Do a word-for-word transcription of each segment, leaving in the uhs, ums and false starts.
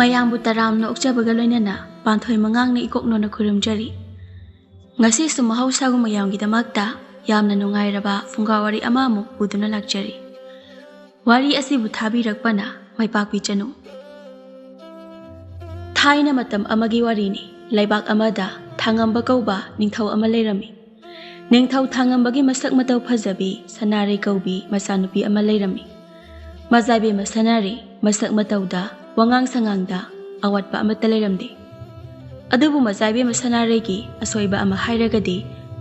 ꯃꯌꯥꯝꯕꯨ ꯇꯔꯥꯝꯅ ꯑꯣꯛꯆꯕꯒ ꯂꯣꯏꯅꯅ ꯄꯥꯟꯊꯣꯏ ꯃꯉꯥꯡꯅ ꯏꯀꯣꯛ ꯅꯣꯟꯅ ꯈꯨꯔꯨꯝꯖꯔꯤ꯫ ꯉꯁꯤꯁꯨ ꯃꯍꯧꯁꯥꯒꯨꯝ ꯃꯌꯥꯝꯒꯤꯗꯃꯛꯇ ꯌꯥꯝꯅ ꯅꯨꯡꯉꯥꯏꯔꯕ ꯐꯨꯡꯒꯥ ꯋꯥꯔꯤ ꯑꯃ ꯑꯃꯨꯛ ꯄꯨꯗꯨꯅ ꯂꯥꯛꯆꯔꯤ꯫ ꯋꯥꯔꯤ ꯑꯁꯤꯕꯨ ꯊꯥꯕꯤꯔꯛꯄꯅ ꯃꯥꯏꯄꯥꯛꯄꯤ ꯆꯅꯨ꯫ ꯊꯥꯏꯅ ꯃꯇꯝ ꯑꯃꯒꯤ ꯋꯥꯔꯤꯅꯤ꯫ ꯂꯩꯕꯥꯛ ꯑꯃꯗ ꯊꯥꯡꯉꯝꯕ ꯀꯧꯕ ꯅꯤꯡꯊꯧ ꯑꯃ ꯂꯩꯔꯝꯃꯤ꯫ ꯅꯤꯡꯊꯧ ꯊꯥꯡꯉꯝꯕꯒꯤ ꯃꯁꯛ ꯃꯇꯧ ꯐꯖꯕꯤ ꯁꯅꯥꯔꯩ ꯀꯧꯕꯤ ꯃꯆꯥꯅꯨꯄꯤ ꯑꯃ ꯂꯩꯔꯝꯃꯤ꯫ ꯃꯖꯥꯏꯕꯦꯝꯃ ꯁꯅꯥꯔꯩ ꯃꯁꯛ ꯃꯇꯧꯗ, ꯋꯥꯉꯥꯡ ꯁꯉꯥꯡꯗ ꯑꯋꯥꯠꯄ ꯑꯃꯠꯇ ꯂꯩꯔꯝꯗꯦ꯫ ꯑꯗꯨꯕꯨ ꯃꯖꯥꯏꯕꯦꯝꯃ ꯁꯅꯥꯔꯩꯒꯤ ꯑꯁꯣꯏꯕ ꯑꯃ ꯍꯥꯏꯔꯒꯗꯤ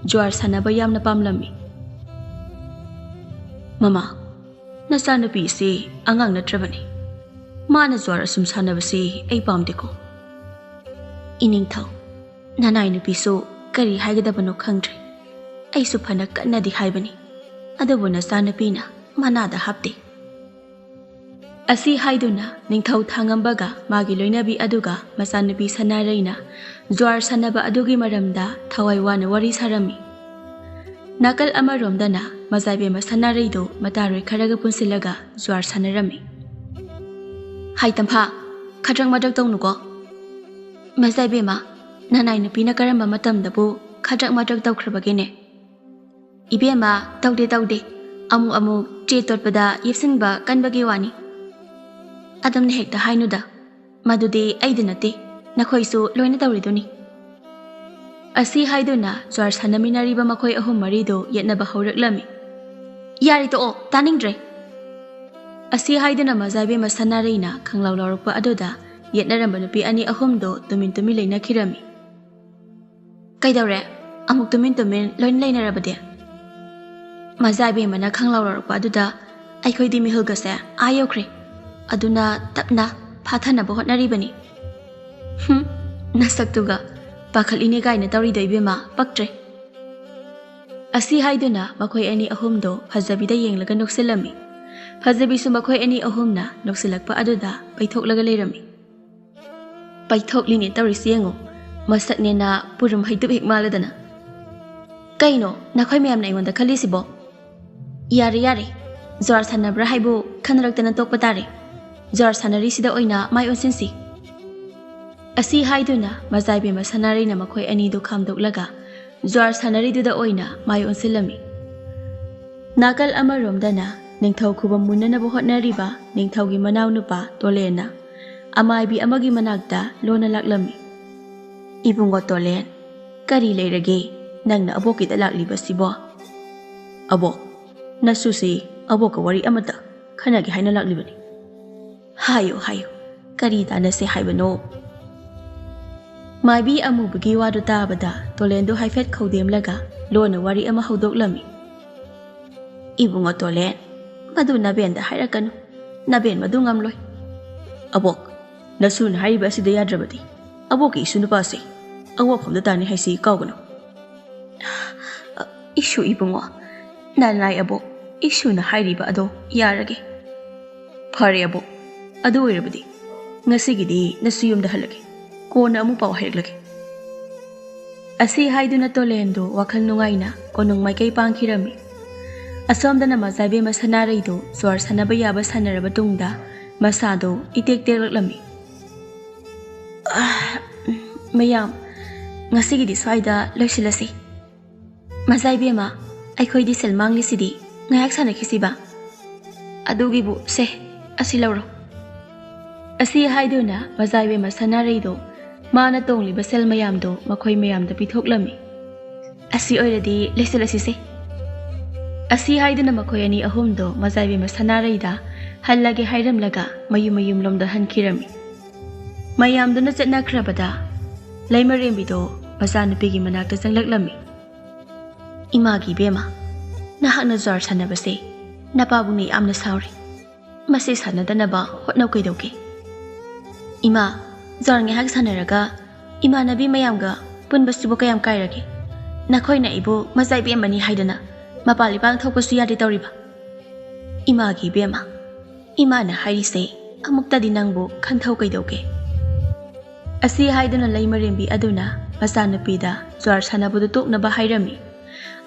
ꯖ꯭ꯋꯥꯔ ꯁꯥꯟꯅꯕ ꯌꯥꯝꯅ ꯄꯥꯝꯂꯝꯃꯤ꯫ "ꯃꯃꯥ, ꯅꯆꯥꯅꯨꯄꯤꯁꯤ ꯑꯉꯥꯡ ꯅꯠꯇ꯭ꯔꯕꯅꯤ꯫ ꯃꯥꯅ ꯖ꯭ꯋꯥꯔ ꯑꯁꯨꯝ ꯁꯥꯟꯅꯕꯁꯤ ꯑꯩ ꯄꯥꯝꯗꯦꯀꯣ꯫" "ꯏꯅꯤꯡꯊꯧ, ꯅꯅꯥꯏ ꯅꯨꯄꯤꯁꯨ ꯀꯔꯤ ꯍꯥꯏꯒꯗꯕꯅꯣ ꯈꯪꯗ꯭ꯔꯦ꯫ ꯑꯩꯁꯨ ꯐꯅ ꯀꯟꯅꯗꯤ ꯍꯥꯏꯕꯅꯤ, ꯑꯗꯨꯕꯨ ꯅꯆꯥꯅꯨꯄꯤꯅ ꯃꯅꯥꯗ ꯍꯥꯞꯇꯦ꯫" ꯑꯁꯤ ꯍꯥꯏꯗꯨꯅ ꯅꯤꯡꯊꯧ ꯊꯥꯡꯉꯝꯕꯒ ꯃꯥꯒꯤ ꯂꯣꯏꯅꯕꯤ ꯑꯗꯨꯒ ꯃꯆꯥꯅꯨꯄꯤ ꯁꯅꯥꯔꯩꯅ ꯖ꯭ꯋꯥꯔ ꯁꯥꯟꯅꯕ ꯑꯗꯨꯒꯤ ꯃꯔꯝꯗ ꯊꯋꯥꯏ ꯋꯥꯅ ꯋꯥꯔꯤ ꯁꯥꯔꯝꯃꯤ꯫ ꯅꯥꯀꯜ ꯑꯃꯔꯣꯝꯗꯅ ꯃꯖꯥꯏꯕꯦꯝꯃ ꯁꯅꯥꯔꯩꯗꯨ ꯃꯇꯥꯔꯣꯏ ꯈꯔꯒ ꯄꯨꯟꯁꯤꯜꯂꯒ ꯖ꯭ꯋꯥꯔ ꯁꯥꯟꯅꯔꯝꯃꯤ꯫ "ꯍꯥꯏ ꯇꯝꯐꯥ, ꯈꯗ꯭ꯔꯛ ꯃꯗ꯭ꯔꯛ ꯇꯧꯅꯨꯀꯣ꯫" "ꯃꯖꯥꯏꯕꯦꯝꯃ, ꯅꯅꯥꯏ ꯅꯨꯄꯤꯅ ꯀꯔꯝꯕ ꯃꯇꯝꯗꯕꯨ ꯈꯗ꯭ꯔꯛ ꯃꯗ꯭ꯔꯛ ꯇꯧꯈ꯭ꯔꯕꯒꯦꯅꯦ?" "ꯏꯕꯦꯝꯃ, ꯇꯧꯗꯦ, ꯇꯧꯗꯦ꯫ ꯑꯃꯨꯛ ꯑꯃꯨꯛ ꯆꯦ ꯇꯣꯠꯄꯗ ꯌꯦꯞꯁꯤꯟꯕ ꯀꯟꯕꯒꯤ ꯋꯥꯅꯤ꯫ ꯑꯗꯨꯝꯅ ꯍꯦꯛꯇ ꯍꯥꯏꯅꯨꯗ꯫ ꯃꯗꯨꯗꯤ ꯑꯩꯗ ꯅꯠꯇꯦ, ꯅꯈꯣꯏꯁꯨ ꯂꯣꯏꯅ ꯇꯧꯔꯤꯗꯨꯅꯤ꯫" ꯑꯁꯤ ꯍꯥꯏꯗꯨꯅ ꯖ꯭ꯋꯥꯔ ꯁꯥꯟꯅꯃꯤꯟꯅꯔꯤꯕ ꯃꯈꯣꯏ ꯑꯍꯨꯝ ꯃꯔꯤꯗꯨ ꯌꯦꯠꯅꯕ ꯍꯧꯔꯛꯂꯝꯃꯤ꯫ "ꯌꯥꯔꯦ, ꯇꯣꯛꯑꯣ, ꯇꯥꯅꯤꯡꯗ꯭ꯔꯦ꯫" ꯑꯁꯤ ꯍꯥꯏꯗꯨꯅ ꯃꯖꯥꯏꯕꯦꯝꯃ ꯁꯅꯥꯔꯩꯅ ꯈꯪꯂꯥꯎ ꯂꯥꯎꯔꯛꯄ ꯑꯗꯨꯗ ꯌꯦꯠꯅꯔꯝꯕ ꯅꯨꯄꯤ ꯑꯅꯤ ꯑꯍꯨꯝꯗꯨ ꯇꯨꯃꯤꯟ ꯇꯨꯃꯤꯟ ꯂꯩꯅꯈꯤꯔꯝꯃꯤ꯫ "ꯀꯩꯗꯧꯔꯦ? ꯑꯃꯨꯛ ꯇꯨꯃꯤꯟ ꯇꯨꯃꯤꯟ ꯂꯣꯏꯅ ꯂꯩꯅꯔꯕꯗꯤ?" ꯃꯖꯥ ꯏꯕꯦꯝꯃꯅ ꯈꯪꯂꯥꯎ ꯂꯥꯎꯔꯛꯄ ꯑꯗꯨꯗ ꯑꯩꯈꯣꯏꯗꯤ ꯃꯤꯍꯨꯜꯒꯁꯦ ꯑꯥ ꯌꯧꯈ꯭ꯔꯦ꯫ ꯑꯗꯨꯅ ꯇꯞꯅ ꯐꯥꯊꯅꯕ ꯍꯣꯠꯅꯔꯤꯕꯅꯤ꯫ "ꯍꯨꯝ, ꯅꯁꯛꯇꯨꯒ ꯄꯥꯈꯠꯂꯤꯅꯦ ꯀꯥꯏꯅ ꯇꯧꯔꯤꯗꯣ ꯏꯕꯦꯝꯃ, ꯄꯛꯇ꯭ꯔꯦ꯫" ꯑꯁꯤ ꯍꯥꯏꯗꯨꯅ ꯃꯈꯣꯏ ꯑꯅꯤ ꯑꯍꯨꯝꯗꯣ ꯐꯖꯕꯤꯗ ꯌꯦꯡꯂꯒ ꯅꯣꯛꯁꯤꯜꯂꯝꯃꯤ꯫ ꯐꯖꯕꯤꯁꯨ ꯃꯈꯣꯏ ꯑꯅꯤ ꯑꯍꯨꯝꯅ ꯅꯣꯛꯁꯤꯜꯂꯛꯄ ꯑꯗꯨꯗ ꯄꯩꯊꯣꯛꯂꯒ ꯂꯩꯔꯝꯃꯤ꯫ "ꯄꯩꯊꯣꯛꯂꯤꯅꯦ ꯇꯧꯔꯤꯁꯤ ꯌꯦꯡꯉꯨ, ꯃꯁꯛꯅꯦꯅ ꯄꯨꯔꯨꯝ ꯍꯩꯇꯨꯞ ꯍꯦꯛ ꯃꯥꯜꯂꯗꯅ꯫ ꯀꯩꯅꯣ ꯅꯈꯣꯏ ꯃꯌꯥꯝꯅ ꯑꯩꯉꯣꯟꯗ ꯈꯜꯂꯤꯁꯤꯕꯣ? ꯌꯥꯔꯦ, ꯌꯥꯔꯦ, ꯖ꯭ꯋꯥꯔ ꯁꯥꯟꯅꯕ꯭ꯔꯥ ꯍꯥꯏꯕꯨ ꯈꯟꯅꯔꯛꯇꯅ ꯇꯣꯛꯄ ꯇꯥꯔꯦ꯫ ꯖ꯭ꯋꯥꯔ ꯁꯥꯟꯅꯔꯤꯁꯤꯗ ꯑꯣꯏꯅ ꯃꯥꯏ ꯑꯣꯟꯁꯤꯟꯁꯤ꯫ ꯑꯁꯤ ꯍꯥꯏꯗꯨꯅ ꯃꯖꯥꯏꯕꯦꯝꯃ ꯁꯅꯥꯔꯩꯅ ꯃꯈꯣꯏ ꯑꯅꯤꯗꯨ ꯈꯥꯝꯗꯣꯛꯂꯒ ꯖ꯭ꯋꯥꯔ ꯁꯥꯟꯅꯔꯤꯗꯨꯗ ꯑꯣꯏꯅ ꯃꯥꯏ ꯑꯣꯟꯁꯤꯜꯂꯝꯃꯤ꯫ ꯅꯥꯀꯜ ꯑꯃꯔꯣꯝꯗꯅ ꯅꯤꯡꯊꯧ ꯈꯨꯕꯝ ꯃꯨꯟꯅꯅꯕ ꯍꯣꯠꯅꯔꯤꯕ ꯅꯤꯡꯊꯧꯒꯤ ꯃꯅꯥꯎꯅꯨꯄꯥ ꯇꯣꯂꯦꯟꯅ ꯑꯃꯥꯏꯕꯤ ꯑꯃꯒꯤ ꯃꯅꯥꯛꯇ ꯂꯣꯟꯅ ꯂꯥꯛꯂꯝꯃꯤ꯫ "ꯏꯕꯨꯡꯉꯣ ꯇꯣꯂꯦꯟ, ꯀꯔꯤ ꯂꯩꯔꯒꯦ? ꯅꯪꯅ ꯑꯕꯣꯛꯀꯤꯗ ꯂꯥꯛꯂꯤꯕꯁꯤꯕꯣ?" "ꯑꯕꯣꯛ, ꯅꯁꯨꯁꯤ ꯑꯕꯣꯛꯀ ꯋꯥꯔꯤ ꯑꯃꯇ ꯈꯟꯅꯒꯦ ꯍꯥꯏꯅ ꯂꯥꯛꯂꯤꯕꯅꯤ꯫" "ꯍꯥꯏꯌꯨ, ꯍꯥꯏꯌꯨ, ꯀꯔꯤ ꯇꯥꯟꯅꯁꯦ ꯍꯥꯏꯕꯅꯣ?" ꯃꯥꯏꯕꯤ ꯑꯃꯨꯕꯒꯤ ꯋꯥꯗꯨ ꯇꯥꯕꯗ ꯇꯣꯂꯦꯟꯗꯨ ꯍꯥꯏꯐꯦꯠ ꯈꯧꯗꯦꯝꯂꯒ ꯂꯣꯟꯅ ꯋꯥꯔꯤ ꯑꯃ ꯍꯧꯗꯣꯛꯂꯝꯃꯤ꯫ "ꯏꯕꯨꯡꯉꯣ ꯇꯣꯂꯦꯟ, ꯃꯗꯨ ꯅꯕꯦꯟꯗ ꯍꯥꯏꯔꯛꯀꯅꯨ, ꯅꯕꯦꯟ ꯃꯗꯨ ꯉꯝꯂꯣꯏ꯫" "ꯑꯕꯣꯛ, ꯅꯁꯨꯅ ꯍꯥꯏꯔꯤꯕ ꯑꯁꯤꯗ ꯌꯥꯗ꯭ꯔꯕꯗꯤ ꯑꯕꯣꯛꯀꯤ ꯏꯁꯨ ꯅꯨꯄꯥꯁꯤ ꯑꯋꯥꯐꯝꯗ ꯇꯥꯅꯤ ꯍꯥꯏꯁꯤ ꯀꯥꯎꯒꯅꯨ꯫" "ꯏꯁꯨ ꯏꯕꯨꯡꯉꯣ, ꯅꯅꯥꯏ ꯑꯕꯣꯛ, ꯏꯁꯨꯅ ꯍꯥꯏꯔꯤꯕ ꯑꯗꯣ ꯌꯥꯔꯒꯦ꯫" "ꯐꯔꯦ ꯑꯕꯣꯛ, ꯑꯗꯨ ꯑꯣꯏꯔꯕꯗꯤ ꯉꯁꯤꯒꯤꯗꯤ ꯅꯁꯨ ꯌꯨꯝꯗ ꯍꯜꯂꯒꯦ, ꯀꯣꯟꯅ ꯑꯃꯨꯛ ꯄꯥꯎ ꯍꯥꯏꯔꯛꯂꯒꯦ꯫" ꯑꯁꯤ ꯍꯥꯏꯗꯨꯅ ꯇꯣꯂꯦꯟꯗꯨ ꯋꯥꯈꯜ ꯅꯨꯡꯉꯥꯏꯅ ꯀꯣꯅꯨꯡ ꯃꯥꯏꯀꯩ ꯄꯥꯡꯈꯤꯔꯝꯃꯤ꯫ ꯑꯁꯣꯝꯗꯅ ꯃꯖꯥꯏꯕꯦꯝꯃ ꯁꯅꯥꯔꯩꯗꯨ ꯖ꯭ꯋꯥꯔ ꯁꯥꯟꯅꯕ ꯌꯥꯕ ꯁꯥꯟꯅꯔꯕ ꯇꯨꯡꯗ ꯃꯁꯥꯗꯨ ꯏꯇꯦꯛ ꯇꯦꯛꯂꯛꯂꯝꯃꯤ꯫ "ꯑꯥ, ꯃꯌꯥꯝ, ꯉꯁꯤꯒꯤꯗꯤ ꯁ꯭ꯋꯥꯏꯗ ꯂꯣꯏꯁꯤꯜꯂꯁꯤ꯫ ꯃꯖꯥꯏꯕꯦꯝꯃ, ꯑꯩꯈꯣꯏꯗꯤ ꯁꯦꯜ ꯃꯥꯡꯂꯤꯁꯤꯗꯤ, ꯉꯥꯏꯍꯥꯛ ꯁꯥꯟꯅꯈꯤꯁꯤꯕ꯫ ꯑꯗꯨꯒꯤꯕꯨ ꯁꯦ, ꯑꯁꯤ ꯂꯧꯔꯣ꯫" ꯑꯁꯤ ꯍꯥꯏꯗꯨꯅ ꯃꯖꯥꯏꯕꯦꯝꯃ ꯁꯅꯥꯔꯩꯗꯨ ꯃꯥꯅ ꯇꯣꯡꯂꯤꯕ ꯁꯦꯜ ꯃꯌꯥꯝꯗꯨ ꯃꯈꯣꯏ ꯃꯌꯥꯝꯗ ꯄꯤꯊꯣꯛꯂꯝꯃꯤ꯫ "ꯑꯁꯤ ꯑꯣꯏꯔꯗꯤ ꯂꯩꯁꯤꯜꯂꯁꯤꯁꯦ꯫" ꯑꯁꯤ ꯍꯥꯏꯗꯨꯅ ꯃꯈꯣꯏ ꯑꯅꯤ ꯑꯍꯨꯝꯗꯣ ꯃꯖꯥꯏꯕꯦꯝꯃ ꯁꯅꯥꯔꯩꯗ ꯍꯜꯂꯒꯦ ꯍꯥꯏꯔꯝꯂꯒ ꯃꯌꯨꯝ ꯃꯌꯨꯝꯂꯣꯝꯗ ꯍꯟꯈꯤꯔꯝꯃꯤ꯫ ꯃꯌꯥꯝꯗꯨꯅ ꯆꯠꯅꯈ꯭ꯔꯕꯗ ꯂꯩꯃꯔꯦꯝꯕꯤꯗꯣ ꯃꯆꯥꯅꯨꯄꯤꯒꯤ ꯃꯅꯥꯛꯇ ꯆꯪꯂꯛꯂꯝꯃꯤ꯫ "ꯏꯃꯥꯒꯤ ꯏꯕꯦꯝꯃ, ꯅꯍꯥꯛꯅ ꯖ꯭ꯋꯥꯔ ꯁꯥꯟꯅꯕꯁꯦ ꯅꯄꯥꯕꯨꯡꯅ ꯌꯥꯝꯅ ꯁꯥꯎꯔꯤ꯫ ꯃꯁꯤ ꯁꯥꯟꯅꯗꯅꯕ ꯍꯣꯠꯅꯧ ꯀꯩꯗꯧꯒꯦ?" "ꯏꯃꯥ, ꯖ꯭ꯋꯥꯔ ꯉꯥꯏꯍꯥꯛ ꯁꯥꯟꯅꯔꯒ ꯏꯃꯥꯟꯅꯕꯤ ꯃꯌꯥꯝꯒ ꯄꯨꯟꯕꯁꯤꯕꯨ ꯀꯌꯥꯝ ꯀꯥꯏꯔꯒꯦ? ꯅꯈꯣꯏꯅ ꯑꯩꯕꯨ ꯃꯆꯥ ꯏꯕꯦꯝꯃꯅꯤ ꯍꯥꯏꯗꯅ ꯃꯄꯥꯜ ꯏꯄꯥꯜ ꯊꯣꯛꯄꯁꯨ ꯌꯥꯗꯦ ꯇꯧꯔꯤꯕ꯫ ꯏꯃꯥꯒꯤ ꯏꯕꯦꯝꯃ, ꯏꯃꯥꯅ ꯍꯥꯏꯔꯤꯁꯦ ꯑꯃꯨꯛꯇꯗꯤ ꯅꯪꯕꯨ ꯈꯟꯊꯧ ꯀꯩꯗꯧꯒꯦ?" ꯑꯁꯤ ꯍꯥꯏꯗꯨꯅ ꯂꯩꯃꯔꯦꯝꯕꯤ ꯑꯗꯨꯅ ꯃꯆꯥꯅꯨꯄꯤꯗ ꯖ꯭ꯋꯥꯔ ꯁꯥꯟꯅꯕꯗꯨ ꯇꯣꯛꯅꯕ ꯍꯥꯏꯔꯝꯃꯤ꯫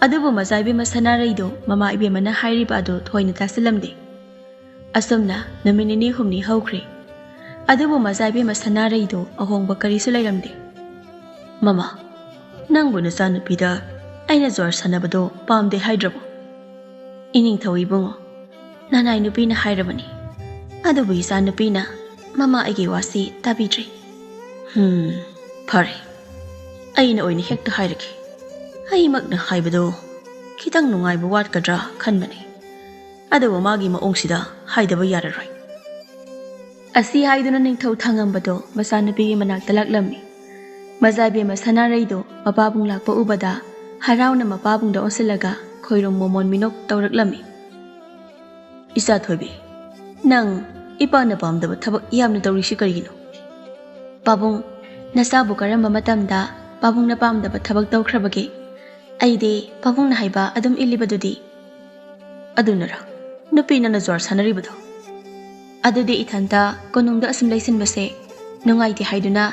ꯑꯗꯨꯕꯨ ꯃꯆꯥ ꯏꯕꯦꯝꯃ ꯁꯅꯥꯔꯩꯗꯨ ꯃꯃꯥ ꯏꯕꯦꯝꯃꯅ ꯍꯥꯏꯔꯤꯕ ꯑꯗꯨ ꯊꯣꯏꯅ ꯇꯥꯁꯤꯜꯂꯝꯗꯦ꯫ ꯑꯁꯨꯝꯅ ꯅꯨꯃꯤꯠ ꯅꯤꯅꯤ ꯍꯨꯝꯅꯤ ꯍꯧꯈ꯭ꯔꯦ꯫ ꯑꯗꯨꯕꯨ ꯃꯆꯥ ꯏꯕꯦꯝꯃ ꯁꯅꯥꯔꯩꯗꯣ ꯑꯍꯣꯡꯕ ꯀꯔꯤꯁꯨ ꯂꯩꯔꯝꯗꯦ꯫ "ꯃꯃꯥ, ꯅꯪꯕꯨ ꯅꯆꯥꯅꯨꯄꯤꯗ ꯑꯩꯅ ꯖ꯭ꯋꯥꯔ ꯁꯥꯟꯅꯕꯗꯣ ꯄꯥꯝꯗꯦ ꯍꯥꯏꯗ꯭ꯔꯕꯣ?" "ꯏꯅꯤꯡꯊꯧ ꯏꯕꯨꯡꯉꯣ, ꯅꯅꯥꯏ ꯅꯨꯄꯤꯅ ꯍꯥꯏꯔꯕꯅꯤ, ꯑꯗꯨꯕꯨ ꯏꯆꯥ ꯅꯨꯄꯤꯅ ꯃꯃꯥ ꯑꯩꯒꯤ ꯋꯥꯁꯤ ꯇꯥꯕꯤꯗ꯭ꯔꯦ꯫" "ꯍꯝ, ꯐꯔꯦ, ꯑꯩꯅ ꯑꯣꯏꯅ ꯍꯦꯛꯇ ꯍꯥꯏꯔꯒꯦ꯫ ꯑꯩꯃꯛꯅ ꯍꯥꯏꯕꯗꯣ ꯈꯤꯇꯪ ꯅꯨꯡꯉꯥꯏꯕ ꯋꯥꯠꯀꯗ꯭ꯔꯥ ꯈꯟꯕꯅꯤ, ꯑꯗꯨꯕꯨ ꯃꯥꯒꯤ ꯃꯑꯣꯡꯁꯤꯗ ꯍꯥꯏꯗꯕ ꯌꯥꯔꯔꯣꯏ꯫" ꯑꯁꯤ ꯍꯥꯏꯗꯨꯅ ꯅꯤꯡꯊꯧ ꯊꯥꯡꯉꯝꯕꯗꯣ ꯃꯆꯥꯅꯨꯄꯤꯒꯤ ꯃꯅꯥꯛꯇ ꯂꯥꯛꯂꯝꯃꯤ꯫ ꯃꯆꯥ ꯏꯕꯦꯝꯃ ꯁꯅꯥꯔꯩꯗꯣ ꯃꯄꯥꯕꯨꯡ ꯂꯥꯛꯄ ꯎꯕꯗ ꯍꯔꯥꯎꯅ ꯃꯄꯥꯕꯨꯡꯗ ꯑꯣꯟꯁꯤꯜꯂꯒ ꯈꯣꯏꯔꯨꯝ ꯃꯣꯃꯣꯟ ꯃꯤꯅꯣꯛ ꯇꯧꯔꯛꯂꯝꯃꯤ꯫ "ꯏꯆꯥ ꯊꯣꯏꯕꯤ, ꯅꯪ ꯏꯄꯥꯅ ꯄꯥꯝꯗꯕ ꯊꯕꯛ ꯌꯥꯝꯅ ꯇꯧꯔꯤꯁꯤ ꯀꯔꯤꯒꯤꯅꯣ?" "ꯄꯥꯕꯨꯡ, ꯅꯆꯥꯕꯨ ꯀꯔꯝꯕ ꯃꯇꯝꯗ ꯄꯥꯕꯨꯡꯅ ꯄꯥꯝꯗꯕ ꯊꯕꯛ ꯇꯧꯈ꯭ꯔꯕꯒꯦ? ꯑꯩꯗꯤ ꯄꯥꯕꯨꯡꯅ ꯍꯥꯏꯕ ꯑꯗꯨꯝ ꯏꯜꯂꯤꯕꯗꯨꯗꯤ꯫" "ꯑꯗꯨꯅꯔ ꯅꯨꯄꯤ ꯅꯪꯅ ꯖ꯭ꯋꯥꯔ ꯁꯥꯟꯅꯔꯤꯕꯗꯣ?" "ꯑꯗꯨꯗꯤ ꯏꯊꯟꯇ ꯀꯣꯅꯨꯡꯗ ꯑꯁꯨꯝ ꯂꯩꯁꯤꯟꯕꯁꯦ ꯅꯨꯡꯉꯥꯏꯇꯦ ꯍꯥꯏꯗꯨꯅ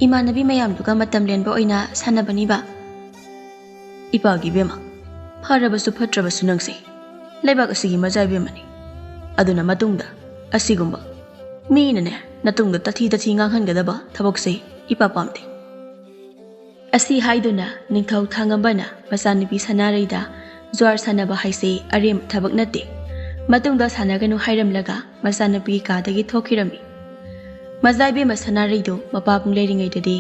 ꯏꯃꯥꯟꯅꯕꯤ ꯃꯌꯥꯝꯗꯨꯒ ꯃꯇꯝ ꯂꯦꯟꯕ ꯑꯣꯏꯅ ꯁꯥꯟꯅꯕꯅꯤꯕ꯫" "ꯏꯄꯥꯒꯤ ꯏꯕꯦꯝꯃ, ꯐꯔꯕꯁꯨ ꯐꯠꯇ꯭ꯔꯕꯁꯨ ꯅꯪꯁꯦ ꯂꯩꯕꯥꯛ ꯑꯁꯤꯒꯤ ꯃꯆꯥ ꯏꯕꯦꯝꯃꯅꯤ꯫ ꯑꯗꯨꯅ ꯃꯇꯨꯡꯗ ꯑꯁꯤꯒꯨꯝꯕ ꯃꯤꯅꯅꯦ ꯅꯇꯨꯡꯗ ꯇꯊꯤ ꯇꯊꯤ ꯉꯥꯡꯍꯟꯒꯗꯕ ꯊꯕꯛꯁꯦ ꯏꯄꯥ ꯄꯥꯝꯗꯦ꯫" ꯑꯁꯤ ꯍꯥꯏꯗꯨꯅ ꯅꯤꯡꯊꯧ ꯊꯥꯡꯉꯝꯕꯅ ꯃꯆꯥꯅꯨꯄꯤ ꯁꯅꯥꯔꯩꯗ ꯖ꯭ꯋꯥꯔ ꯁꯥꯟꯅꯕ ꯍꯥꯏꯁꯤ ꯑꯔꯦꯝꯕ ꯊꯕꯛ ꯅꯠꯇꯦ, ꯃꯇꯨꯡꯗ ꯁꯥꯟꯅꯒꯅꯨ ꯍꯥꯏꯔꯝꯂꯒ ꯃꯆꯥꯅꯨꯄꯤ ꯀꯥꯗꯒꯤ ꯊꯣꯛꯈꯤꯔꯝꯃꯤ꯫ ꯃꯆꯥ ꯏꯕꯦꯝꯃ ꯁꯅꯥꯔꯩꯗꯨ ꯃꯄꯥꯕꯨꯡ ꯂꯩꯔꯤꯉꯩꯗꯗꯤ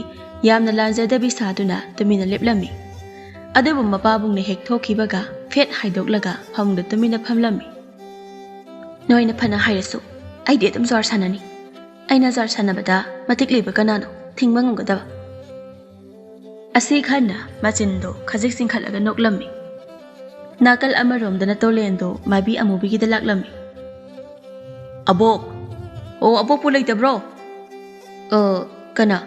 ꯌꯥꯝꯅ ꯂꯥꯟꯖꯗꯕꯤ ꯁꯥꯗꯨꯅ ꯇꯨꯃꯤꯟꯅ ꯂꯦꯞꯂꯝꯃꯤ꯫ ꯑꯗꯨꯕꯨ ꯃꯄꯥꯕꯨꯡꯅ ꯍꯦꯛ ꯊꯣꯛꯈꯤꯕꯒ ꯐꯦꯠ ꯍꯥꯏꯗꯣꯛꯂꯒ ꯐꯃꯨꯡꯗ ꯇꯨꯃꯤꯟꯅ ꯐꯝꯂꯝꯃꯤ꯫ "ꯅꯣꯏꯅ ꯐꯅ ꯍꯥꯏꯔꯁꯨ ꯑꯩꯗꯤ ꯑꯗꯨꯝ ꯖ꯭ꯋꯥꯔ ꯁꯥꯟꯅꯅꯤ꯫ ꯑꯩꯅ ꯖ꯭ꯋꯥꯔ ꯁꯥꯟꯅꯕꯗ ꯃꯇꯤꯛ ꯂꯩꯕ ꯀꯅꯥꯅꯣ ꯊꯤꯡꯕ ꯉꯝꯒꯗꯕ?" ꯑꯁꯤ ꯈꯟꯅ ꯃꯆꯤꯟꯗꯣ ꯈꯖꯤꯛ ꯆꯤꯡꯈꯠꯂꯒ ꯅꯣꯛꯂꯝꯃꯤ꯫ ꯅꯥꯀꯜ ꯑꯃꯔꯣꯝꯗꯅ ꯇꯣꯂꯦꯟꯗꯣ ꯃꯥꯏꯕꯤ ꯑꯃꯨꯕꯤꯒꯤꯗ ꯂꯥꯛꯂꯝꯃꯤ꯫ "ꯑꯕꯣꯛ! ꯑꯣ, ꯑꯕꯣꯛꯄꯨ ꯂꯩꯇꯕ꯭ꯔꯣ?" "ꯑ, ꯀꯅꯥ?"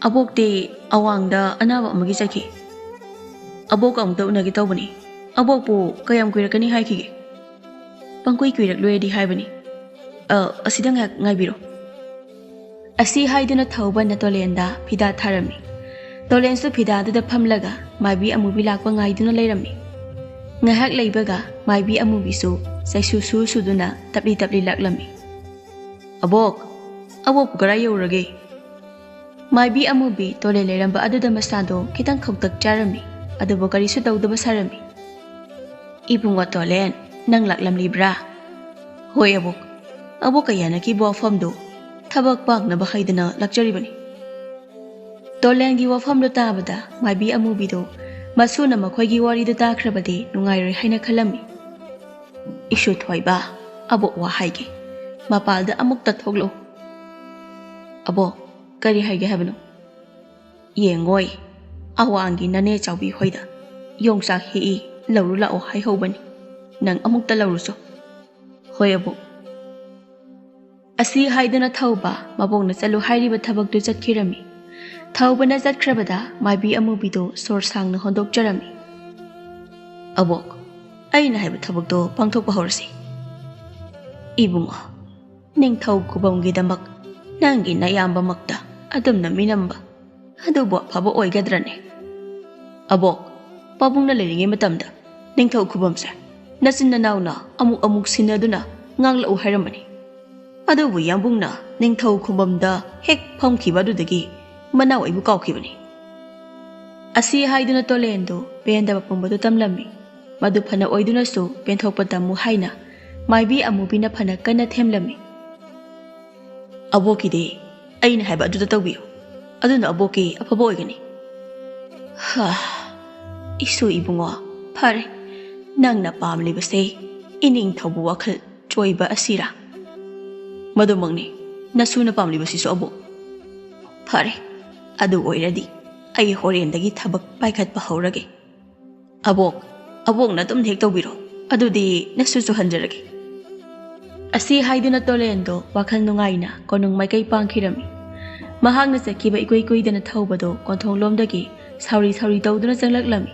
"ꯑꯕꯣꯛꯇꯤ ꯑꯋꯥꯡꯗ ꯑꯅꯥꯕ ꯑꯃꯒꯤ ꯆꯠꯈꯤ꯫ ꯑꯕꯣꯛꯀ ꯑꯃꯨꯛꯇ ꯎꯅꯒꯦ ꯇꯧꯕꯅꯤ꯫ ꯑꯕꯣꯛꯄꯨ ꯀꯌꯥꯝ ꯀꯨꯏꯔꯛꯀꯅꯤ ꯍꯥꯏꯈꯤꯒꯦ?" "ꯄꯪꯀꯨꯏ ꯀꯨꯏꯔꯛꯂꯣꯏꯗꯤ ꯍꯥꯏꯕꯅꯤ꯫ ꯑ, ꯑꯁꯤꯗ ꯉꯥꯏꯍꯥꯛ ꯉꯥꯏꯕꯤꯔꯣ꯫" ꯑꯁꯤ ꯍꯥꯏꯗꯨꯅ ꯊꯧꯕꯅ ꯇꯣꯂꯦꯟꯗ ꯐꯤꯗꯥ ꯊꯥꯔꯝꯃꯤ꯫ ꯇꯣꯂꯦꯟꯁꯨ ꯐꯤꯗꯥꯗꯨꯗ ꯐꯝꯂꯒ ꯃꯥꯏꯕꯤ ꯑꯃꯨꯕꯤ ꯂꯥꯛꯄ ꯉꯥꯏꯗꯨꯅ ꯂꯩꯔꯝꯃꯤ꯫ ꯉꯥꯏꯍꯥꯛ ꯂꯩꯕꯒ ꯃꯥꯏꯕꯤ ꯑꯃꯨꯕꯤꯁꯨ ꯆꯩꯁꯨ ꯁꯨ ꯁꯨꯗꯨꯅ ꯇꯞꯂꯤ ꯇꯞꯂꯤ ꯂꯥꯛꯂꯝꯃꯤ꯫ "ꯑꯕꯣꯛ!" "ꯑꯕꯣꯛꯄꯨ ꯀꯗꯥꯏ ꯌꯧꯔꯒꯦ?" ꯃꯥꯏꯕꯤ ꯑꯃꯨꯕꯤ ꯇꯣꯂꯦꯟ ꯂꯩꯔꯝꯕ ꯑꯗꯨꯗ ꯃꯁꯥꯗꯣ ꯈꯤꯇꯪ ꯈꯧꯇꯛ ꯆꯥꯔꯝꯃꯤ, ꯑꯗꯨꯕꯨ ꯀꯔꯤꯁꯨ ꯇꯧꯗꯕ ꯁꯥꯔꯝꯃꯤ꯫ "ꯏꯕꯨꯡꯉꯣ ꯇꯣꯂꯦꯟ, ꯅꯪ ꯂꯥꯛꯂꯝꯂꯤꯕ꯭ꯔꯥ?" "ꯍꯣꯏ ꯑꯕꯣꯛ, ꯑꯕꯣꯛꯀ ꯌꯥꯅꯈꯤꯕ ꯋꯥꯐꯝꯗꯨ ꯊꯕꯛ ꯄꯥꯡꯅꯕ ꯍꯥꯏꯗꯅ ꯂꯥꯛꯆꯔꯤꯕꯅꯤ꯫" ꯇꯣꯂꯦꯟꯒꯤ ꯋꯥꯐꯝꯗꯨ ꯇꯥꯕꯗ ꯃꯥꯏꯕꯤ ꯑꯃꯨꯕꯤꯗꯨ ꯃꯁꯨꯅ ꯃꯈꯣꯏꯒꯤ ꯋꯥꯔꯤꯗꯨ ꯇꯥꯈ꯭ꯔꯕꯗꯤ ꯅꯨꯡꯉꯥꯏꯔꯣꯏ ꯍꯥꯏꯅ ꯈꯜꯂꯝꯃꯤ꯫ "ꯏꯁꯨ ꯊꯣꯏꯕ, ꯑꯕꯣꯛ ꯋꯥ ꯍꯥꯏꯒꯦ, ꯃꯄꯥꯜꯗ ꯑꯃꯨꯛꯇ ꯊꯣꯛꯂꯛꯎ꯫" "ꯑꯕꯣꯛ, ꯀꯔꯤ ꯍꯥꯏꯒꯦ ꯍꯥꯏꯕꯅꯣ?" "ꯌꯦꯡꯉꯣꯏ, ꯑꯋꯥꯡꯒꯤ ꯅꯅꯦ ꯆꯥꯎꯕꯤ ꯍꯣꯏꯗ ꯌꯣꯡꯆꯥꯛ ꯍꯦꯛꯏ, ꯂꯧꯔꯨ ꯂꯥꯛꯑꯣ ꯍꯥꯏꯍꯧꯕꯅꯤ꯫ ꯅꯪ ꯑꯃꯨꯛꯇ ꯂꯧꯔꯨꯆꯣ꯫" "ꯍꯣꯏ ꯑꯕꯣꯛ꯫" ꯑꯁꯤ ꯍꯥꯏꯗꯨꯅ ꯊꯧꯕ ꯃꯕꯣꯛꯅ ꯆꯠꯂꯨ ꯍꯥꯏꯔꯤꯕ ꯊꯕꯛꯇꯨ ꯆꯠꯈꯤꯔꯝꯃꯤ꯫ ꯊꯧꯕꯅ ꯆꯠꯈ꯭ꯔꯕꯗ ꯃꯥꯏꯕꯤ ꯑꯃꯨꯕꯤꯗꯨ ꯁꯣꯔ ꯁꯥꯡꯅ ꯍꯣꯟꯗꯣꯛꯆꯔꯝꯃꯤ꯫ "ꯑꯕꯣꯛ, ꯑꯩꯅ ꯍꯥꯏꯕ ꯊꯕꯛꯇꯣ ꯄꯥꯡꯊꯣꯛꯄ ꯍꯧꯔꯁꯤ꯫" "ꯏꯕꯨꯡꯉꯣ, ꯅꯤꯡꯊꯧ ꯈꯨꯕꯝꯒꯤꯗꯃꯛ ꯅꯪꯒꯤ ꯅꯌꯥꯝꯕꯃꯛꯇ ꯑꯗꯨꯝꯅ ꯃꯤꯅꯝꯕ ꯑꯗꯨꯕꯨ ꯑꯐꯕ ꯑꯣꯏꯒꯗ꯭ꯔꯅꯦ?" "ꯑꯕꯣꯛ, ꯄꯥꯕꯨꯡꯅ ꯂꯩꯔꯤꯉꯩ ꯃꯇꯝꯗ ꯅꯤꯡꯊꯧ ꯈꯨꯕꯝꯁꯦ ꯅꯆꯤꯟ ꯅꯅꯥꯎꯅ ꯑꯃꯨꯛ ꯑꯃꯨꯛ ꯁꯤꯟꯅꯗꯨꯅ ꯉꯥꯡꯂꯛꯎ ꯍꯥꯏꯔꯝꯕꯅꯤ꯫ ꯑꯗꯨꯕꯨ ꯌꯥꯝꯕꯨꯡꯅ ꯅꯤꯡꯊꯧ ꯈꯨꯕꯝꯗ ꯍꯦꯛ ꯐꯝꯈꯤꯕ ꯑꯗꯨꯗꯒꯤ ꯃꯅꯥꯎ ꯑꯩꯕꯨ ꯀꯥꯎꯈꯤꯕꯅꯤ꯫" ꯑꯁꯤ ꯍꯥꯏꯗꯨꯅ ꯇꯣꯂꯦꯟꯗꯨ ꯄꯦꯟꯗꯕ ꯄꯨꯝꯕꯗꯨ ꯇꯝꯂꯝꯃꯤ꯫ ꯃꯗꯨ ꯐꯅ ꯑꯣꯏꯗꯨꯅꯁꯨ ꯄꯦꯟꯊꯣꯛꯄ ꯇꯝꯃꯨ ꯍꯥꯏꯅ ꯃꯥꯏꯕꯤ ꯑꯃꯨꯕꯤꯅ ꯐꯅ ꯀꯟꯅ ꯊꯦꯝꯂꯝꯃꯤ꯫ "ꯑꯕꯣꯛꯀꯤꯗꯤ ꯑꯩꯅ ꯍꯥꯏꯕ ꯑꯗꯨꯗ ꯇꯧꯕꯤꯌꯨ, ꯑꯗꯨꯅ ꯑꯕꯣꯛꯀꯤ ꯑꯐꯕ ꯑꯣꯏꯒꯅꯤ꯫" "ꯍꯥ, ꯏꯁꯨ ꯏꯕꯨꯡꯉꯣ, ꯐꯔꯦ, ꯅꯪꯅ ꯄꯥꯝꯂꯤꯕꯁꯦ ꯏꯅꯤꯡꯊꯧꯕ ꯋꯥꯈꯜ ꯆꯣꯏꯕ ꯑꯁꯤꯔꯥ?" "ꯃꯗꯨꯃꯛꯅꯤ, ꯅꯁꯨꯅ ꯄꯥꯝꯂꯤꯕꯁꯤꯁꯨ ꯑꯕꯣꯛ꯫" "ꯐꯔꯦ, ꯑꯗꯨ ꯑꯣꯏꯔꯗꯤ ꯑꯩ ꯍꯣꯔꯦꯟꯗꯒꯤ ꯊꯕꯛ ꯄꯥꯏꯈꯠꯄ ꯍꯧꯔꯒꯦ꯫" "ꯑꯕꯣꯛ, ꯑꯕꯣꯛꯅ ꯑꯗꯨꯝ ꯍꯦꯛ ꯇꯧꯕꯤꯔꯣ, ꯑꯗꯨꯗꯤ ꯅꯁꯨꯁꯨ ꯍꯟꯖꯔꯒꯦ꯫" ꯑꯁꯤ ꯍꯥꯏꯗꯨꯅ ꯇꯣꯂꯦꯟꯗꯣ ꯋꯥꯈꯜ ꯅꯨꯡꯉꯥꯏꯅ ꯀꯣꯅꯨꯡ ꯃꯥꯏꯀꯩ ꯄꯥꯡꯈꯤꯔꯝꯃꯤ꯫ ꯃꯍꯥꯛꯅ ꯆꯠꯈꯤꯕ ꯏꯀꯨꯏ ꯀꯨꯏꯗꯅ ꯊꯧꯕꯗꯣ ꯀꯣꯟꯊꯣꯡꯂꯣꯝꯗꯒꯤ ꯁꯥꯎꯔꯤ ꯁꯥꯎꯔꯤ ꯇꯧꯗꯨꯅ ꯆꯪꯂꯛꯂꯝꯃꯤ꯫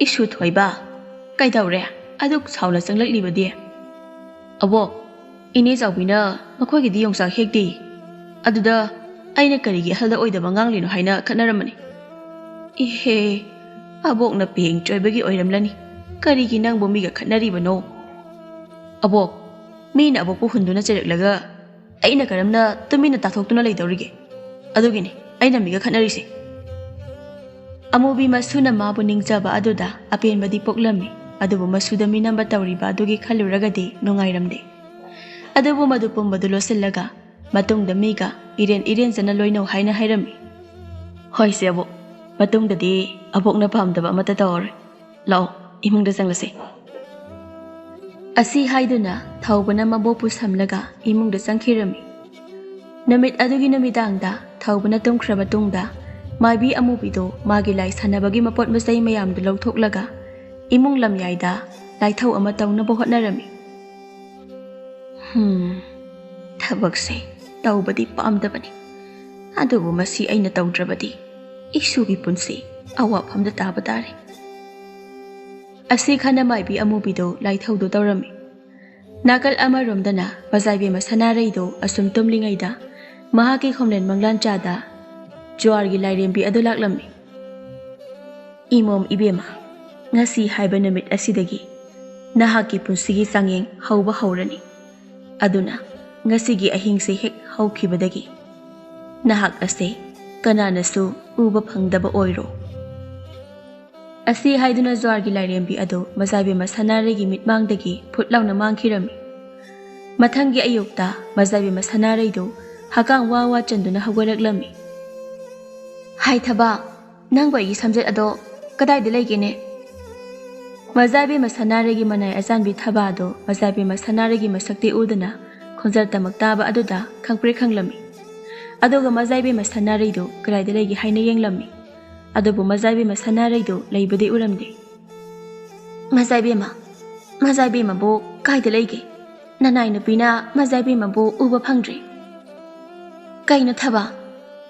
"ꯏꯁꯨ ꯊꯣꯏꯕ, ꯀꯩꯗꯧꯔꯦ? ꯑꯗꯨꯛ ꯁꯥꯎꯅ ꯆꯪꯂꯛꯂꯤꯕꯗꯤ?" "ꯑꯕꯣꯛ, ꯏꯅꯦ ꯆꯥꯎꯕꯤꯅ ꯃꯈꯣꯏꯒꯤꯗꯤ ꯌꯣꯡꯆꯥꯛ ꯍꯦꯛꯇꯦ꯫ ꯑꯗꯨꯗ ꯑꯩꯅ ꯀꯔꯤꯒꯤ ꯑꯍꯜꯗ ꯑꯣꯏꯗꯕ ꯉꯥꯡꯂꯤꯅꯣ ꯍꯥꯏꯅ ꯈꯠꯅꯔꯝꯕꯅꯤ꯫" "ꯏꯍꯦ, ꯑꯕꯣꯛꯅ ꯄꯦꯡ ꯆꯣꯏꯕꯒꯤ ꯑꯣꯏꯔꯝꯂꯅꯤ꯫ ꯀꯔꯤꯒꯤ ꯅꯪꯕꯨ ꯃꯤꯒ ꯈꯠꯅꯔꯤꯕꯅꯣ?" "ꯑꯕꯣꯛ, ꯃꯤꯅ ꯑꯕꯣꯛꯄꯨ ꯍꯨꯟꯗꯨꯅ ꯆꯩꯔꯛꯂꯒ ꯑꯩꯅ ꯀꯔꯝꯅ ꯇꯨꯃꯤꯟꯅ ꯇꯥꯊꯣꯛꯇꯨꯅ ꯂꯩꯗꯧꯔꯤꯒꯦ? ꯑꯗꯨꯒꯤꯅꯤ ꯑꯩꯅ ꯃꯤꯒ ꯈꯠꯅꯔꯤꯁꯦ꯫ ꯑꯃꯨꯕꯤ ꯃꯁꯨꯅ ꯃꯥꯕꯨ ꯅꯤꯡꯖꯕ ꯑꯗꯨꯗ ꯑꯄꯦꯟꯕꯗꯤ ꯄꯣꯛꯂꯝꯃꯤ, ꯑꯗꯨꯕꯨ ꯃꯁꯨꯗ ꯃꯤꯅꯝꯕ ꯇꯧꯔꯤꯕ ꯑꯗꯨꯒꯤ ꯈꯜꯂꯨꯔꯒꯗꯤ ꯅꯨꯡꯉꯥꯏꯔꯝꯗꯦ꯫ ꯑꯗꯨꯕꯨ ꯃꯗꯨ ꯄꯨꯝꯕꯗꯨ ꯂꯣꯠꯁꯤꯜꯂꯒ ꯃꯇꯨꯡꯗ ꯃꯤꯒ ꯏꯔꯦꯟ ꯏꯔꯦꯟꯖꯅ ꯂꯣꯏꯅꯧ ꯍꯥꯏꯅ ꯍꯥꯏꯔꯝꯃꯤ꯫ "ꯍꯣꯏꯁꯦ ꯑꯕꯣꯛ, ꯃꯇꯨꯡꯗꯗꯤ ꯑꯕꯣꯛꯅ ꯄꯥꯝꯗꯕ ꯑꯃꯠꯇ ꯇꯧꯔꯔꯣꯏ꯫ ꯂꯥꯛꯑꯣ, ꯏꯃꯨꯡꯗ ꯆꯪꯂꯁꯤ꯫" ꯑꯁꯤ ꯍꯥꯏꯗꯨꯅ ꯊꯧꯕꯅ ꯃꯕꯣꯛꯄꯨ ꯁꯝꯂꯒ ꯏꯃꯨꯡꯗ ꯆꯪꯈꯤꯔꯝꯃꯤ꯫ ꯅꯨꯃꯤꯠ ꯑꯗꯨꯒꯤ ꯅꯨꯃꯤꯗꯥꯡꯗ ꯊꯧꯕꯅ ꯇꯨꯝꯈ꯭ꯔꯕ ꯇꯨꯡꯗ ꯃꯥꯏꯕꯤ ꯑꯃꯨꯕꯤꯗꯨ ꯃꯥꯒꯤ ꯂꯥꯏ ꯁꯥꯟꯅꯕꯒꯤ ꯃꯄꯣꯠ ꯃꯆꯩ ꯃꯌꯥꯝꯗꯨ ꯂꯧꯊꯣꯛꯂꯒ ꯏꯃꯨꯡ ꯂꯝꯌꯥꯏꯗ ꯂꯥꯏꯊꯧ ꯑꯃ ꯇꯧꯅꯕ ꯍꯣꯠꯅꯔꯝꯃꯤ꯫ "ꯍꯝ, ꯊꯕꯛꯁꯦ ꯇꯧꯕꯗꯤ ꯄꯥꯝꯗꯕꯅꯤ, ꯑꯗꯨꯕꯨ ꯃꯁꯤ ꯑꯩꯅ ꯇꯧꯗ꯭ꯔꯕꯗꯤ ꯏꯁꯨꯒꯤ ꯄꯨꯟꯁꯤ ꯑꯋꯥꯐꯝꯗ ꯇꯥꯕ ꯇꯥꯔꯦ꯫" ꯑꯁꯤ ꯈꯟꯅ ꯃꯥꯏꯕꯤ ꯑꯃꯨꯕꯤꯗꯨ ꯂꯥꯏꯊꯧꯗꯨ ꯇꯧꯔꯝꯃꯤ꯫ ꯅꯥꯀꯜ ꯑꯃꯔꯣꯝꯗꯅ ꯃꯖꯥꯏꯕꯦꯝꯃ ꯁꯅꯥꯔꯩꯗꯨ ꯑꯁꯨꯝ ꯇꯨꯝꯂꯤꯉꯩꯗ ꯃꯍꯥꯛꯀꯤ ꯈꯣꯝꯂꯦꯟ ꯃꯪꯂꯥꯟ ꯆꯥꯗ ꯖꯨꯋꯥꯔꯒꯤ ꯂꯥꯏꯔꯦꯝꯕꯤ ꯑꯗꯨ ꯂꯥꯛꯂꯝꯃꯤ꯫ "ꯏꯃꯣꯝ ꯏꯕꯦꯝꯃ, ꯉꯁꯤ ꯍꯥꯏꯕ ꯅꯨꯃꯤꯠ ꯑꯁꯤꯗꯒꯤ ꯅꯍꯥꯛꯀꯤ ꯄꯨꯟꯁꯤꯒꯤ ꯆꯥꯡꯌꯦꯡ ꯍꯧꯕ ꯍꯧꯔꯅꯤ꯫ ꯑꯗꯨꯅ ꯉꯁꯤꯒꯤ ꯑꯍꯤꯡꯁꯦ ꯍꯦꯛ ꯍꯧꯈꯤꯕꯗꯒꯤ ꯅꯍꯥꯛ ꯑꯁꯦ ꯀꯅꯥꯅꯁꯨ ꯎꯕ ꯐꯪꯗꯕ ꯑꯣꯏꯔꯣ꯫" ꯑꯁꯤ ꯍꯥꯏꯗꯨꯅ ꯖ꯭ꯋꯥꯔꯒꯤ ꯂꯥꯏꯔꯦꯝꯕꯤ ꯑꯗꯨ ꯃꯖꯥꯏꯕꯦꯝꯃ ꯁꯅꯥꯔꯩꯒꯤ ꯃꯤꯠꯃꯥꯡꯗꯒꯤ ꯐꯨꯠ ꯂꯥꯎꯅ ꯃꯥꯡꯈꯤꯔꯝꯃꯤ꯫ ꯃꯊꯪꯒꯤ ꯑꯌꯨꯛꯇ ꯃꯖꯥꯏꯕꯦꯝꯃ ꯁꯅꯥꯔꯩꯗꯨ ꯍꯀꯥꯝ ꯋꯥ ꯋꯥ ꯆꯟꯗꯨꯅ ꯍꯧꯒꯠꯂꯛꯂꯝꯃꯤ꯫ "ꯍꯥꯏ ꯊꯕꯥ, ꯅꯪꯕꯨ ꯑꯩꯒꯤ ꯁꯝꯖꯦꯠ ꯑꯗꯣ ꯀꯗꯥꯏꯗ ꯂꯩꯒꯦꯅꯦ?" ꯃꯖꯥꯏꯕꯦꯝꯃ ꯁꯅꯥꯔꯩꯒꯤ ꯃꯅꯥꯏ ꯑꯆꯥꯟꯕꯤ ꯊꯕꯥꯗꯨ ꯃꯖꯥꯏꯕꯦꯝꯃ ꯁꯅꯥꯔꯩꯒꯤ ꯃꯁꯛꯇꯤ ꯎꯗꯅ ꯈꯣꯟꯖꯦꯜ ꯇꯃꯛ ꯇꯥꯕ ꯑꯗꯨꯗ ꯈꯪꯄ꯭ꯔꯦꯛ ꯈꯪꯂꯝꯃꯤ꯫ ꯑꯗꯨꯒ ꯃꯖꯥꯏꯕꯦꯝꯃ ꯁꯅꯥꯔꯩꯗꯨ ꯀꯗꯥꯏꯗ ꯂꯩꯒꯦ ꯍꯥꯏꯅ ꯌꯦꯡꯂꯝꯃꯤ꯫ ꯑꯗꯨꯕꯨ ꯃꯖꯥꯏꯕꯦꯝꯃ ꯁꯅꯥꯔꯩꯗꯨ ꯂꯩꯕꯗꯤ ꯎꯔꯝꯗꯦ꯫ "ꯃꯖꯥꯏꯕꯦꯝꯃ, ꯃꯖꯥꯏꯕꯦꯝꯃꯕꯨ ꯀꯥꯏꯗ ꯂꯩꯒꯦ? ꯅꯅꯥꯏ ꯅꯨꯄꯤꯅ ꯃꯖꯥꯏꯕꯦꯝꯃꯕꯨ ꯎꯕ ꯐꯪꯗ꯭ꯔꯦ꯫" "ꯀꯩꯅꯣ ꯊꯕꯥ,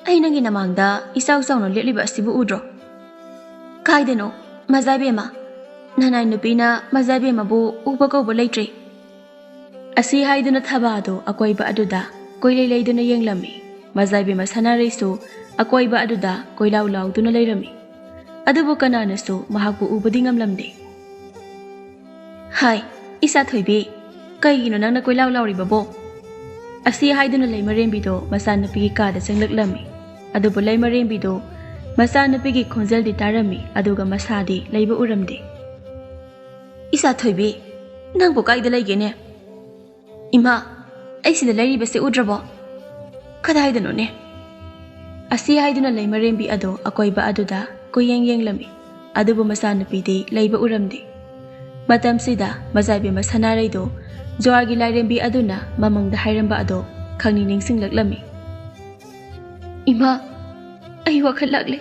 ꯑꯩ ꯅꯪꯒꯤ ꯅꯃꯥꯡꯗ ꯏꯆꯥꯎ ꯆꯥꯎꯅ ꯂꯦꯞꯂꯤꯕ ꯑꯁꯤꯕꯨ ꯎꯗ꯭ꯔꯣ? ꯀꯥꯏꯗꯅꯣ ꯃꯖꯥꯏꯕꯦꯝꯃ? ꯅꯅꯥꯏ ꯅꯨꯄꯤꯅ ꯃꯖꯥꯏꯕꯦꯝꯃꯕꯨ ꯎꯕ ꯀꯧꯕ ꯂꯩꯇ꯭ꯔꯦ꯫" ꯑꯁꯤ ꯍꯥꯏꯗꯨꯅ ꯊꯕꯥꯗꯨ ꯑꯀꯣꯏꯕ ꯑꯗꯨꯗ ꯀꯣꯏꯂꯩ ꯂꯩꯗꯨꯅ ꯌꯦꯡꯂꯝꯃꯤ꯫ ꯃꯖꯥꯏꯕꯦꯝꯃ ꯁꯅꯥꯔꯩꯁꯨ ꯑꯀꯣꯏꯕ ꯑꯗꯨꯗ ꯀꯣꯏꯂꯥꯎ ꯂꯥꯎꯗꯨꯅ ꯂꯩꯔꯝꯃꯤ꯫ ꯑꯗꯨꯕꯨ ꯀꯅꯥꯅꯁꯨ ꯃꯍꯥꯛꯄꯨ ꯎꯕꯗꯤ ꯉꯝꯂꯝꯗꯦ꯫ "ꯍꯥꯏ, ꯏꯆꯥ ꯊꯣꯏꯕꯤ, ꯀꯩꯒꯤꯅꯣ ꯅꯪꯅ ꯀꯣꯏꯂꯥꯎ ꯂꯥꯎꯔꯤꯕꯕꯣ?" ꯑꯁꯤ ꯍꯥꯏꯗꯨꯅ ꯂꯩꯃꯔꯦꯝꯕꯤꯗꯣ ꯃꯆꯥꯅꯨꯄꯤꯒꯤ ꯀꯥꯗ ꯆꯪꯂꯛꯂꯝꯃꯤ꯫ ꯑꯗꯨꯕꯨ ꯂꯩꯃꯔꯦꯝꯕꯤꯗꯣ ꯃꯆꯥꯅꯨꯄꯤꯒꯤ ꯈꯣꯟꯖꯦꯜꯗꯤ ꯇꯥꯔꯝꯃꯤ, ꯑꯗꯨꯒ ꯃꯁꯥꯗꯤ ꯂꯩꯕ ꯎꯔꯝꯗꯦ꯫ "ꯏꯆꯥ ꯊꯣꯏꯕꯤ, ꯅꯪꯕꯨ ꯀꯥꯏꯗ ꯂꯩꯒꯦꯅꯦ?" "ꯏꯃꯥ, ꯑꯩ ꯁꯤꯗ ꯂꯩꯔꯤꯕꯁꯦ ꯎꯗ꯭ꯔꯕꯣ?" "ꯀꯗꯥꯏꯗꯅꯣꯅꯦ?" ꯑꯁꯤ ꯍꯥꯏꯗꯨꯅ ꯂꯩꯃꯔꯦꯝꯕꯤ ꯑꯗꯣ ꯑꯀꯣꯏꯕ ꯑꯗꯨꯗ ꯀꯨꯌꯦꯡ ꯌꯦꯡꯂꯝꯃꯤ, ꯑꯗꯨꯕꯨ ꯃꯆꯥꯅꯨꯄꯤꯗꯤ ꯂꯩꯕ ꯎꯔꯝꯗꯦ꯫ ꯃꯇꯝꯁꯤꯗ ꯃꯖꯥꯏꯕꯦꯝꯃ ꯁꯅꯥꯔꯩꯗꯣ ꯖ꯭ꯋꯥꯔꯒꯤ ꯂꯥꯏꯔꯦꯝꯕꯤ ꯑꯗꯨꯅ ꯃꯃꯪꯗ ꯍꯥꯏꯔꯝꯕ ꯑꯗꯣ ꯈꯪꯅꯤꯡ ꯅꯤꯡꯁꯤꯡꯂꯛꯂꯝꯃꯤ꯫ "ꯏꯃꯥ, ꯑꯩ ꯋꯥꯈꯜ ꯂꯥꯛꯂꯦ꯫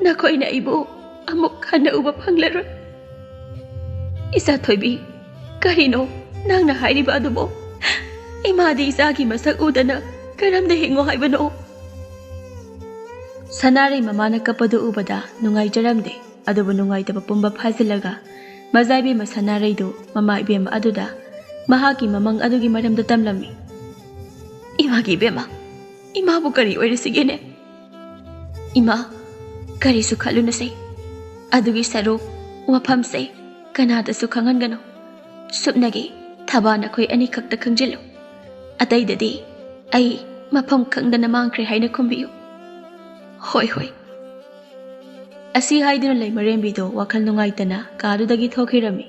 ꯅꯈꯣꯏꯅ ꯑꯩꯕꯨ ꯑꯃꯨꯛ ꯍꯟꯅ ꯎꯕ ꯐꯪꯂꯔꯣꯏ꯫" "ꯏꯆꯥ ꯊꯣꯏꯕꯤ, ꯀꯔꯤꯅꯣ ꯅꯪꯅ ꯍꯥꯏꯔꯤꯕ ꯑꯗꯨꯕꯣ? ꯏꯃꯥꯗꯤ ꯏꯆꯥꯒꯤ ꯃꯁꯛ ꯎꯗꯅ ꯀꯔꯝꯅ ꯍꯤꯡꯉꯣ ꯍꯥꯏꯕꯅꯣ?" ꯁꯅꯥꯔꯩ ꯃꯃꯥꯅ ꯀꯞꯄꯗꯨ ꯎꯕꯗ ꯅꯨꯡꯉꯥꯏꯖꯔꯝꯗꯦ, ꯑꯗꯨꯕꯨ ꯅꯨꯡꯉꯥꯏꯇꯕ ꯄꯨꯝꯕ ꯐꯥꯖꯤꯜꯂꯒ ꯃꯖꯥꯏꯕꯦꯝꯃ ꯁꯅꯥꯔꯩꯗꯨ ꯃꯃꯥ ꯏꯕꯦꯝꯃ ꯑꯗꯨꯗ ꯃꯍꯥꯛꯀꯤ ꯃꯃꯪ ꯑꯗꯨꯒꯤ ꯃꯔꯝꯗ ꯇꯝꯂꯝꯃꯤ꯫ "ꯏꯃꯥꯒꯤ ꯏꯕꯦꯝꯃ, ꯏꯃꯥꯕꯨ ꯀꯔꯤ ꯑꯣꯏꯔꯁꯤꯒꯦꯅꯦ? ꯏꯃꯥ, ꯀꯔꯤꯁꯨ ꯈꯜꯂꯨꯅꯨꯁꯦ꯫ ꯑꯗꯨꯒꯤ ꯁꯔꯨꯛ ꯋꯥꯐꯝꯁꯦ ꯀꯅꯥꯗꯁꯨ ꯈꯪꯍꯟꯒꯅꯨ꯫ ꯁꯨꯞꯅꯒꯤ ꯊꯕꯥ ꯅꯈꯣꯏ ꯑꯅꯤꯈꯛꯇ ꯈꯪꯖꯤꯜꯂꯨ꯫ ꯑꯇꯩꯗꯗꯤ ꯑꯩ ꯃꯐꯝ ꯈꯪꯗꯅ ꯃꯥꯡꯈ꯭ꯔꯦ ꯍꯥꯏꯅ ꯈꯨꯝꯕꯤꯌꯨ꯫" "ꯍꯣꯏ, ꯍꯣꯏ꯫" ꯑꯁꯤ ꯍꯥꯏꯗꯨꯅ ꯂꯩꯃꯔꯦꯝꯕꯤꯗꯣ ꯋꯥꯈꯜ ꯅꯨꯡꯉꯥꯏꯇꯅ ꯀꯥꯗꯨꯗꯒꯤ ꯊꯣꯛꯈꯤꯔꯝꯃꯤ꯫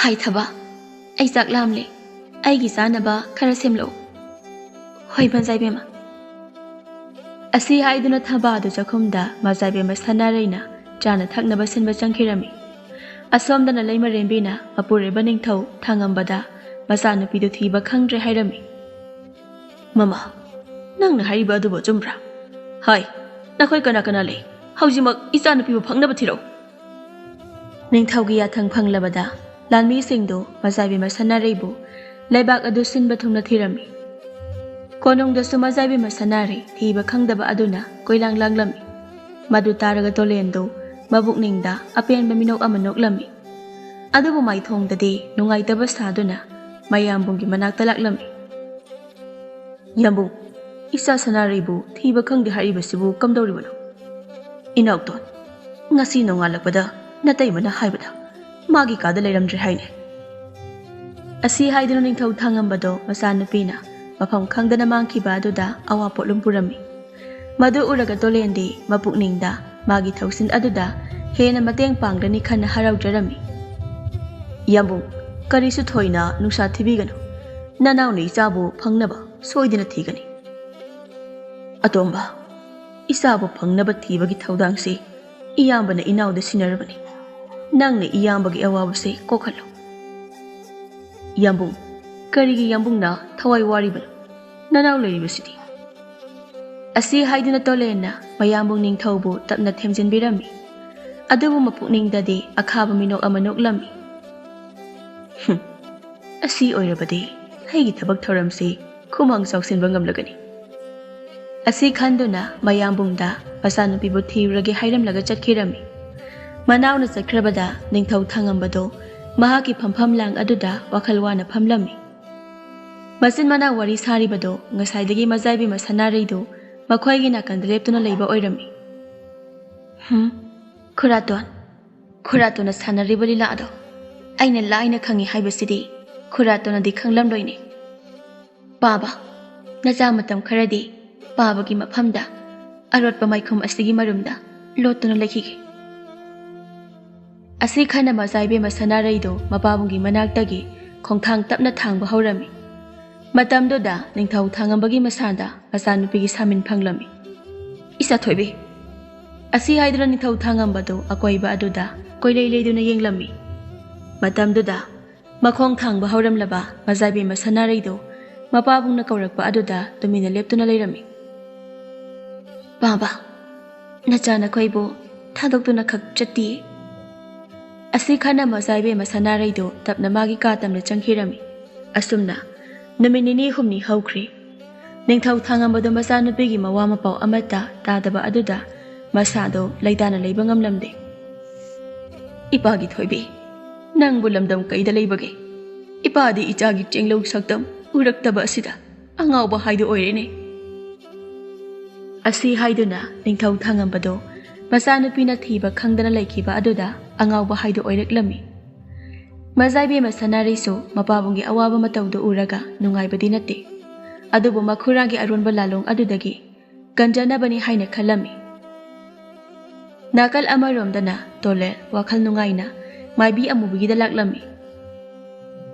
"ꯍꯥꯏ ꯊꯕꯥ, ꯑꯩ ꯆꯥꯛ ꯂꯥꯝꯂꯦ꯫ ꯑꯩꯒꯤ ꯆꯥꯅꯕ ꯈꯔ ꯁꯦꯝꯂꯛꯎ꯫" "ꯍꯣꯏ, ꯃꯖꯥꯏꯕꯦꯝꯃ꯫" ꯑꯁꯤ ꯍꯥꯏꯗꯨꯅ ꯊꯕꯥꯗꯨ ꯆꯥꯛꯈꯨꯝꯗ ꯃꯖꯥꯏꯕꯦꯝꯃ ꯁꯅꯥꯔꯩꯅ ꯆꯥꯅ ꯊꯛꯅꯕ ꯁꯤꯟꯕ ꯆꯪꯈꯤꯔꯝꯃꯤ꯫ ꯑꯁꯣꯝꯗꯅ ꯂꯩꯃꯔꯦꯝꯕꯤꯅ ꯃꯄꯨꯔꯣꯏꯕ ꯅꯤꯡꯊꯧ ꯊꯥꯡꯉꯝꯕꯗ ꯃꯆꯥꯅꯨꯄꯤꯗꯨ ꯊꯤꯕ ꯈꯪꯗ꯭ꯔꯦ ꯍꯥꯏꯔꯝꯃꯤ꯫ "ꯃꯃꯥ, ꯅꯪꯅ ꯍꯥꯏꯔꯤꯕ ꯑꯗꯨꯕꯨ ꯑꯆꯨꯝꯕ꯭ꯔꯥ? ꯍꯥꯏ, ꯅꯈꯣꯏ ꯀꯅꯥ ꯀꯅꯥ ꯂꯩ? ꯍꯧꯖꯤꯛꯃꯛ ꯏꯆꯥꯅꯨꯄꯤꯕꯨ ꯐꯪꯅꯕ ꯊꯤꯔꯛꯎ꯫" ꯅꯤꯡꯊꯧꯒꯤ ꯌꯥꯊꯪ ꯐꯪꯂꯕꯗ ꯂꯥꯟꯃꯤꯁꯤꯡꯗꯨ ꯃꯖꯥꯏꯕꯦꯝꯃ ꯁꯅꯥꯔꯩꯕꯨ ꯂꯩꯕꯥꯛ ꯑꯗꯨ ꯁꯤꯟꯕ ꯊꯨꯡꯅ ꯊꯤꯔꯝꯃꯤ꯫ ꯀꯣꯅꯨꯡꯗꯁꯨ ꯃꯖꯥꯏꯕꯦꯝꯃ ꯁꯅꯥꯔꯩ ꯊꯤꯕ ꯈꯪꯗꯕ ꯑꯗꯨꯅ ꯀꯣꯏꯂꯥꯡ ꯂꯥꯡꯂꯝꯃꯤ꯫ ꯃꯗꯨ ꯇꯥꯔꯒ ꯇꯣꯂꯦꯟꯗꯨ ꯃꯕꯨꯛꯅꯤꯡꯗ ꯑꯄꯦꯟꯕ ꯃꯤꯅꯣꯛ ꯑꯃ ꯅꯣꯛꯂꯝꯃꯤ꯫ ꯑꯗꯨꯕꯨ ꯃꯥꯏꯊꯣꯡꯗꯗꯤ ꯅꯨꯡꯉꯥꯏꯇꯕ ꯁꯥꯗꯨꯅ ꯃꯌꯥꯝꯕꯨꯡꯒꯤ ꯃꯅꯥꯛꯇ ꯂꯥꯛꯂꯝꯃꯤ꯫ "ꯌꯥꯝꯕꯨꯡ, ꯏꯆꯥ ꯁꯅꯥꯔꯩꯕꯨ ꯊꯤꯕ ꯈꯪꯗꯦ ꯍꯥꯏꯔꯤꯕꯁꯤꯕꯨ ꯀꯝꯗꯧꯔꯤꯕꯅꯣ?" "ꯏꯅꯥꯎꯇꯣꯟ, ꯉꯁꯤ ꯅꯣꯡꯉꯥꯜꯂꯛꯄꯗ ꯅꯇꯩꯃꯅ ꯍꯥꯏꯕꯗ ꯃꯥꯒꯤ ꯀꯥꯗ ꯂꯩꯔꯝꯗ꯭ꯔꯦ ꯍꯥꯏꯅꯦ꯫" ꯑꯁꯤ ꯍꯥꯏꯗꯨꯅ ꯅꯤꯡꯊꯧ ꯊꯥꯡꯉꯝꯕꯗꯣ ꯃꯆꯥꯅꯨꯄꯤꯅ ꯃꯐꯝ ꯈꯪꯗꯅ ꯃꯥꯡꯈꯤꯕ ꯑꯗꯨꯗ ꯑꯋꯥ ꯄꯣꯠꯂꯨꯝ ꯄꯨꯔꯝꯃꯤ꯫ ꯃꯗꯨ ꯎꯔꯒ ꯇꯣꯂꯦꯟꯗꯤ ꯃꯄꯨꯛꯅꯤꯡꯗ ꯃꯥꯒꯤ ꯊꯧꯁꯤꯟ ꯑꯗꯨꯗ ꯍꯦꯟꯅ ꯃꯇꯦꯡ ꯄꯥꯡꯒꯅꯤ ꯈꯟꯅ ꯍꯔꯥꯎꯖꯔꯝꯃꯤ꯫ "ꯌꯥꯝꯕꯨꯡ, ꯀꯔꯤꯁꯨ ꯊꯣꯏꯅ ꯅꯨꯡꯁꯥ ꯊꯤꯕꯤꯒꯅꯨ꯫ ꯅꯅꯥꯎꯅ ꯏꯆꯥꯕꯨ ꯐꯪꯅꯕ ꯁꯣꯏꯗꯅ ꯊꯤꯒꯅꯤ꯫ ꯑꯇꯣꯝꯕ, ꯏꯆꯥꯕꯨ ꯐꯪꯅꯕ ꯊꯤꯕꯒꯤ ꯊꯧꯗꯥꯡꯁꯤ ꯏꯌꯥꯝꯕꯅ ꯏꯅꯥꯎꯗ ꯁꯤꯟꯅꯔꯕꯅꯤ꯫ ꯅꯪꯅ ꯏꯌꯥꯝꯕꯒꯤ ꯑꯋꯥꯕꯁꯤ ꯀꯣꯛꯍꯜꯂꯨ꯫" "ꯌꯥꯝꯕꯨꯡ, ꯀꯔꯤꯒꯤ ꯌꯥꯝꯕꯨꯡꯅ ꯊꯋꯥꯏ ꯋꯥꯔꯤꯕꯅꯣ? ꯅꯅꯥꯎ ꯂꯩꯔꯤꯕꯁꯤꯗꯤ꯫" ꯑꯁꯤ ꯍꯥꯏꯗꯨꯅ ꯇꯣꯂꯦꯟꯅ ꯃꯌꯥꯝꯕꯨꯡ ꯅꯤꯡꯊꯧꯕꯨ ꯇꯞꯅ ꯊꯦꯝꯖꯤꯟꯕꯤꯔꯝꯃꯤ꯫ ꯑꯗꯨꯕꯨ ꯃꯄꯨꯛꯅꯤꯡꯗꯗꯤ ꯑꯈꯥꯕ ꯃꯤꯅꯣꯛ ꯑꯃ ꯅꯣꯛꯂꯝꯃꯤ꯫ "ꯍꯨꯝ, ꯑꯁꯤ ꯑꯣꯏꯔꯕꯗꯤ ꯑꯩꯒꯤ ꯊꯕꯛ ꯊꯧꯔꯝꯁꯤ ꯈꯨꯃꯥꯡ ꯆꯥꯎꯁꯤꯟꯕ ꯉꯝꯂꯒꯅꯤ꯫" ꯑꯁꯤ ꯈꯟꯗꯨꯅ ꯃꯌꯥꯝꯕꯨꯡꯗ ꯃꯆꯥꯅꯨꯄꯤꯕꯨ ꯊꯤꯔꯨꯔꯒꯦ ꯍꯥꯏꯔꯝꯂꯒ ꯆꯠꯈꯤꯔꯝꯃꯤ꯫ ꯃꯅꯥꯎꯅ ꯆꯠꯈ꯭ꯔꯕꯗ ꯅꯤꯡꯊꯧ ꯊꯥꯡꯉꯝꯕꯗꯣ ꯃꯍꯥꯛꯀꯤ ꯐꯝꯐꯝ ꯂꯥꯡ ꯑꯗꯨꯗ ꯋꯥꯈꯜ ꯋꯥꯅ ꯐꯝꯂꯝꯃꯤ꯫ ꯃꯆꯤꯟ ꯃꯅꯥꯎ ꯋꯥꯔꯤ ꯁꯥꯔꯤꯕꯗꯣ ꯉꯁꯥꯏꯗꯒꯤ ꯃꯖꯥꯏꯕꯤ ꯃꯁꯥꯟꯅꯔꯩꯗꯨ ꯃꯈꯣꯏꯒꯤ ꯅꯥꯀꯟꯗ ꯂꯦꯞꯇꯨꯅ ꯂꯩꯕ ꯑꯣꯏꯔꯝꯃꯤ꯫ "ꯍꯨꯝ, ꯈꯨꯔꯥꯇꯣꯟ, ꯈꯨꯔꯥꯇꯣꯟꯅ ꯁꯥꯟꯅꯔꯤꯕ ꯂꯤꯂꯥ ꯑꯗꯣ ꯑꯩꯅ ꯂꯥꯏꯅ ꯈꯪꯉꯤ ꯍꯥꯏꯕꯁꯤꯗꯤ ꯈꯨꯔꯥꯇꯣꯟꯅꯗꯤ ꯈꯪꯂꯝꯂꯣꯏꯅꯦ꯫ ꯄꯥꯕ, ꯅꯆꯥ ꯃꯇꯝ ꯈꯔꯗꯤ ꯄꯥꯕꯒꯤ ꯃꯐꯝꯗ ꯑꯔꯣꯠꯄ ꯃꯥꯏꯈꯨꯝ ꯑꯁꯤꯒꯤ ꯃꯔꯨꯝꯗ ꯂꯣꯠꯇꯨꯅ ꯂꯩꯈꯤꯒꯦ꯫" ꯑꯁꯤ ꯈꯟꯅ ꯃꯆꯥ ꯏꯕꯦꯝꯃ ꯁꯅꯥꯔꯩꯗꯨ ꯃꯄꯥꯕꯨꯡꯒꯤ ꯃꯅꯥꯛꯇꯒꯤ ꯈꯣꯡꯊꯥꯡ ꯇꯞꯅ ꯊꯥꯡꯕ ꯍꯧꯔꯝꯃꯤ꯫ ꯃꯇꯝꯗꯨꯗ ꯅꯤꯡꯊꯧ ꯊꯥꯡꯉꯝꯕꯒꯤ ꯃꯁꯥꯗ ꯃꯆꯥꯅꯨꯄꯤꯒꯤ ꯁꯥꯃꯤꯟ ꯐꯪꯂꯝꯃꯤ꯫ "ꯏꯆꯥ ꯊꯣꯏꯕꯤ!" ꯑꯁꯤ ꯍꯥꯏꯗꯨꯅ ꯅꯤꯡꯊꯧ ꯊꯥꯡꯉꯝꯕꯗꯨ ꯑꯀꯣꯏꯕ ꯑꯗꯨꯗ ꯀꯣꯏꯂꯩ ꯂꯩꯗꯨꯅ ꯌꯦꯡꯂꯝꯃꯤ꯫ ꯃꯇꯝꯗꯨꯗ ꯃꯈꯣꯡ ꯊꯥꯡꯕ ꯍꯧꯔꯝꯂꯕ ꯃꯆꯥ ꯏꯕꯦꯝꯃ ꯁꯅꯥꯔꯩꯗꯨ ꯃꯄꯥꯕꯨꯡꯅ ꯀꯧꯔꯛꯄ ꯑꯗꯨꯗ ꯇꯨꯃꯤꯟꯅ ꯂꯦꯞꯇꯨꯅ ꯂꯩꯔꯝꯃꯤ꯫ "ꯄꯥꯕ, ꯅꯆꯥ ꯅꯈꯣꯏꯕꯨ ꯊꯥꯗꯣꯛꯇꯨꯅ ꯈꯛ ꯆꯠꯇꯤꯌꯦ꯫" ꯑꯁꯤ ꯈꯟꯅ ꯃꯆꯥ ꯏꯕꯦꯝꯃ ꯁꯅꯥꯔꯩꯗꯨ ꯇꯞꯅ ꯃꯥꯒꯤ ꯀꯥ ꯇꯝꯅ ꯆꯪꯈꯤꯔꯝꯃꯤ꯫ ꯑꯁꯨꯝꯅ ꯅꯨꯃꯤꯠ ꯅꯤꯅꯤ ꯍꯨꯝꯅꯤ ꯍꯧꯈ꯭ꯔꯦ꯫ ꯅꯤꯡꯊꯧ ꯊꯥꯡꯉꯝꯕꯗꯨ ꯃꯆꯥꯅꯨꯄꯤꯒꯤ ꯃꯋꯥ ꯃꯄꯥꯎ ꯑꯃꯠꯇ ꯇꯥꯗꯕ ꯑꯗꯨꯗ ꯃꯁꯥꯗꯣ ꯂꯩꯇꯥꯅ ꯂꯩꯕ ꯉꯝꯂꯝꯗꯦ꯫ "ꯏꯄꯥꯒꯤ ꯊꯣꯏꯕꯤ, ꯅꯪꯕꯨ ꯂꯝꯗꯝ ꯀꯩꯗ ꯂꯩꯕꯒꯦ? ꯏꯄꯥꯗꯤ ꯏꯆꯥꯒꯤ ꯆꯦꯡꯂꯧ ꯁꯛꯇꯝ ꯎꯔꯛꯇꯕ ꯑꯁꯤꯗ ꯑꯉꯥꯎꯕ ꯍꯥꯏꯗꯨ ꯑꯣꯏꯔꯦꯅꯦ꯫" ꯑꯁꯤ ꯍꯥꯏꯗꯨꯅ ꯅꯤꯡꯊꯧ ꯊꯥꯡꯉꯝꯕꯗꯣ ꯃꯆꯥꯅꯨꯄꯤꯅ ꯊꯤꯕ ꯈꯪꯗꯅ ꯂꯩꯈꯤꯕ ꯑꯗꯨꯗ ꯑꯉꯥꯎꯕ ꯍꯥꯏꯗꯨ ꯑꯣꯏꯔꯛꯂꯝꯃꯤ꯫ ꯃꯖꯥꯏꯕꯦꯝꯃ ꯁꯅꯥꯔꯩꯁꯨ ꯃꯄꯥꯕꯨꯡꯒꯤ ꯑꯋꯥꯕ ꯃꯇꯧꯗꯨ ꯎꯔꯒ ꯅꯨꯡꯉꯥꯏꯕꯗꯤ ꯅꯠꯇꯦ꯫ ꯑꯗꯨꯕꯨ ꯃꯈꯨꯔꯥꯒꯤ ꯑꯔꯣꯟꯕ ꯂꯥꯂꯣꯡ ꯑꯗꯨꯗꯒꯤ ꯀꯟꯖꯅꯕꯅꯤ ꯍꯥꯏꯅ ꯈꯜꯂꯝꯃꯤ꯫ ꯅꯥꯀꯜ ꯑꯃꯔꯣꯝꯗꯅ ꯇꯣꯂꯦꯟ ꯋꯥꯈꯜ ꯅꯨꯡꯉꯥꯏꯅ ꯃꯥꯏꯕꯤ ꯑꯃꯨꯕꯤꯒꯤꯗ ꯂꯥꯛꯂꯝꯃꯤ꯫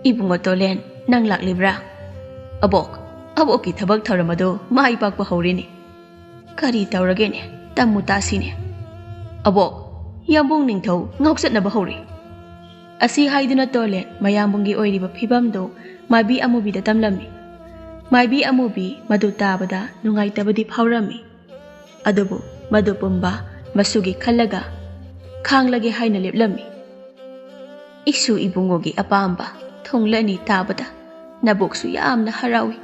"ꯏꯕꯨꯡꯉꯣ ꯇꯣꯂꯦꯟ, ꯅꯪ ꯂꯥꯛꯂꯤꯕ꯭ꯔꯥ? ꯑꯕꯣꯛ, ꯑꯕꯣꯛꯀꯤ ꯊꯕꯛ ꯊꯧꯔꯝ ꯑꯗꯨ ꯃꯥꯏ ꯄꯥꯛꯄ ꯍꯧꯔꯦꯅꯦ꯫ ꯀꯔꯤ ꯇꯧꯔꯒꯦꯅꯦ? ꯇꯝꯃꯨ ꯇꯥꯁꯤꯅꯦ꯫ ꯑꯕꯣꯛ, ꯌꯥꯝꯕꯨꯡ ꯅꯤꯡꯊꯧ ꯉꯥꯎꯆꯠꯅꯕ ꯍꯧꯔꯦ꯫" ꯑꯁꯤ ꯍꯥꯏꯗꯨꯅ ꯇꯣꯂꯦꯟ ꯃꯌꯥꯝꯕꯨꯡꯒꯤ ꯑꯣꯏꯔꯤꯕ ꯐꯤꯕꯝꯗꯨ ꯃꯥꯏꯕꯤ ꯑꯃꯨꯕꯤꯗ ꯇꯝꯂꯝꯃꯤ꯫ ꯃꯥꯏꯕꯤ ꯑꯃꯨꯕꯤ ꯃꯗꯨ ꯇꯥꯕꯗ ꯅꯨꯡꯉꯥꯏꯇꯕꯗꯤ ꯐꯥꯎꯔꯝꯃꯤ꯫ ꯑꯗꯨꯕꯨ ꯃꯗꯨ ꯄꯨꯝꯕ ꯃꯁꯨꯒꯤ ꯈꯜꯂꯒ ꯈꯥꯡꯂꯒꯦ ꯍꯥꯏꯅ ꯂꯦꯞꯂꯝꯃꯤ꯫ "ꯏꯁꯨ ꯏꯕꯨꯡꯉꯣꯒꯤ ꯑꯄꯥꯝꯕ ꯊꯣꯡꯂꯅꯤ ꯇꯥꯕꯗ ꯅꯕꯣꯛꯁꯨ ꯌꯥꯝꯅ ꯍꯔꯥꯎꯏ꯫"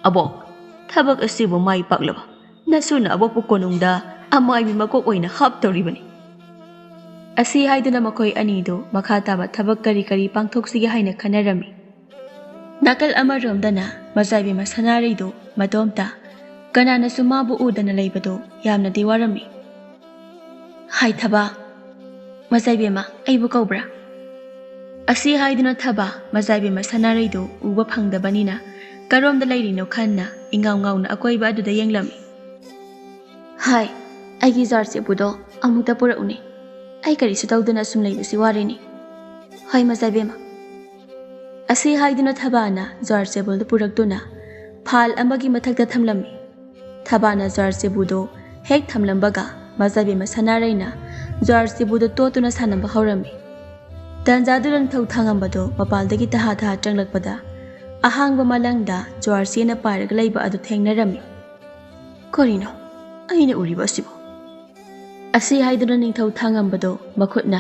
"ꯑꯕꯣꯛ, ꯊꯕꯛ ꯑꯁꯤꯕꯨ ꯃꯥꯏ ꯄꯥꯛꯂꯕ ꯅꯁꯨꯅ ꯑꯕꯣꯛꯄꯨ ꯀꯣꯅꯨꯡꯗ ꯑꯃꯥꯏꯕꯤ ꯃꯀꯣꯛ ꯑꯣꯏꯅ ꯍꯥꯞꯇꯧꯔꯤꯕꯅꯤ꯫" ꯑꯁꯤ ꯍꯥꯏꯗꯨꯅ ꯃꯈꯣꯏ ꯑꯅꯤꯗꯨ ꯃꯈꯥ ꯇꯥꯕ ꯊꯕꯛ ꯀꯔꯤ ꯀꯔꯤ ꯄꯥꯡꯊꯣꯛꯁꯤꯒꯦ ꯍꯥꯏꯅ ꯈꯟꯅꯔꯝꯃꯤ꯫ ꯅꯥꯀꯜ ꯑꯃꯔꯣꯝꯗꯅ ꯃꯆꯥꯏꯕꯦꯝꯃ ꯁꯅꯥꯔꯩꯗꯨ ꯃꯇꯣꯝꯇ ꯀꯅꯥꯅꯁꯨ ꯃꯥꯕꯨ ꯎꯗꯅ ꯂꯩꯕꯗꯨ ꯌꯥꯝꯅꯗꯤ ꯋꯥꯔꯝꯃꯤ꯫ "ꯍꯥꯏ ꯊꯕꯥ, ꯃꯆꯥꯏꯕꯦꯝꯃ, ꯑꯩꯕꯨ ꯀꯧꯕ꯭ꯔꯥ?" ꯑꯁꯤ ꯍꯥꯏꯗꯨꯅ ꯊꯕꯥ ꯃꯆꯥꯏꯕꯦꯝꯃ ꯁꯅꯥꯔꯩꯗꯨ ꯎꯕ ꯐꯪꯗꯕꯅꯤꯅ ꯀꯔꯣꯝꯗ ꯂꯩꯔꯤꯅꯣ ꯈꯟꯅ ꯏꯉꯥꯎ ꯉꯥꯎꯅ ꯑꯀꯣꯏꯕ ꯑꯗꯨꯗ ꯌꯦꯡꯂꯝꯃꯤ꯫ "ꯍꯥꯏ, ꯑꯩꯒꯤ ꯖꯥꯔ ꯆꯦꯕꯨꯗꯣ ꯑꯃꯨꯛꯇ ꯄꯨꯔꯛꯎꯅꯦ꯫ ꯑꯩ ꯀꯔꯤꯁꯨ ꯇꯧꯗꯅ ꯁꯨꯝ ꯂꯩꯕꯁꯤ ꯋꯥꯔꯦꯅꯦ꯫" "ꯍꯣꯏ, ꯃꯆꯥꯏꯕꯦꯝꯃ꯫" ꯑꯁꯤ ꯍꯥꯏꯗꯨꯅ ꯊꯕꯥꯅ ꯖꯥꯔ ꯆꯦꯕꯨꯜꯗꯨ ꯄꯨꯔꯛꯇꯨꯅ ꯐꯥꯜ ꯑꯃꯒꯤ ꯃꯊꯛꯇ ꯊꯝꯂꯝꯃꯤ꯫ ꯊꯕꯥꯅ ꯖꯥꯔ ꯆꯦꯕꯨꯗꯣ ꯍꯦꯛ ꯊꯝꯂꯝꯕꯒ ꯃꯆꯥꯏꯕꯦꯝꯃ ꯁꯅꯥꯔꯩꯅ ꯖꯥꯔ ꯆꯦꯕꯨꯗꯣ ꯇꯣꯠꯇꯨꯅ ꯁꯥꯟꯅꯕ ꯍꯧꯔꯝꯃꯤ꯫ ꯇꯟꯖꯥꯗꯨꯗ ꯅꯤꯡꯊꯧ ꯊꯥꯡꯉꯝꯕꯗꯣ ꯃꯄꯥꯜꯗꯒꯤ ꯇꯍꯥ ꯇꯍꯥ ꯆꯪꯂꯛꯄꯗ ꯑꯍꯥꯡꯕ ꯃꯂꯪꯗ ꯖꯥꯔ ꯆꯦꯅ ꯄꯥꯏꯔꯒ ꯂꯩꯕ ꯑꯗꯨ ꯊꯦꯡꯅꯔꯝꯃꯤ꯫ "ꯀꯔꯤꯅꯣ ꯑꯩꯅ ꯎꯔꯤꯕ ꯑꯁꯤꯕꯨ?" ꯑꯁꯤ ꯍꯥꯏꯗꯨꯅ ꯅꯤꯡꯊꯧ ꯊꯥꯡꯉꯝꯕꯗꯣ ꯃꯈꯨꯠꯅ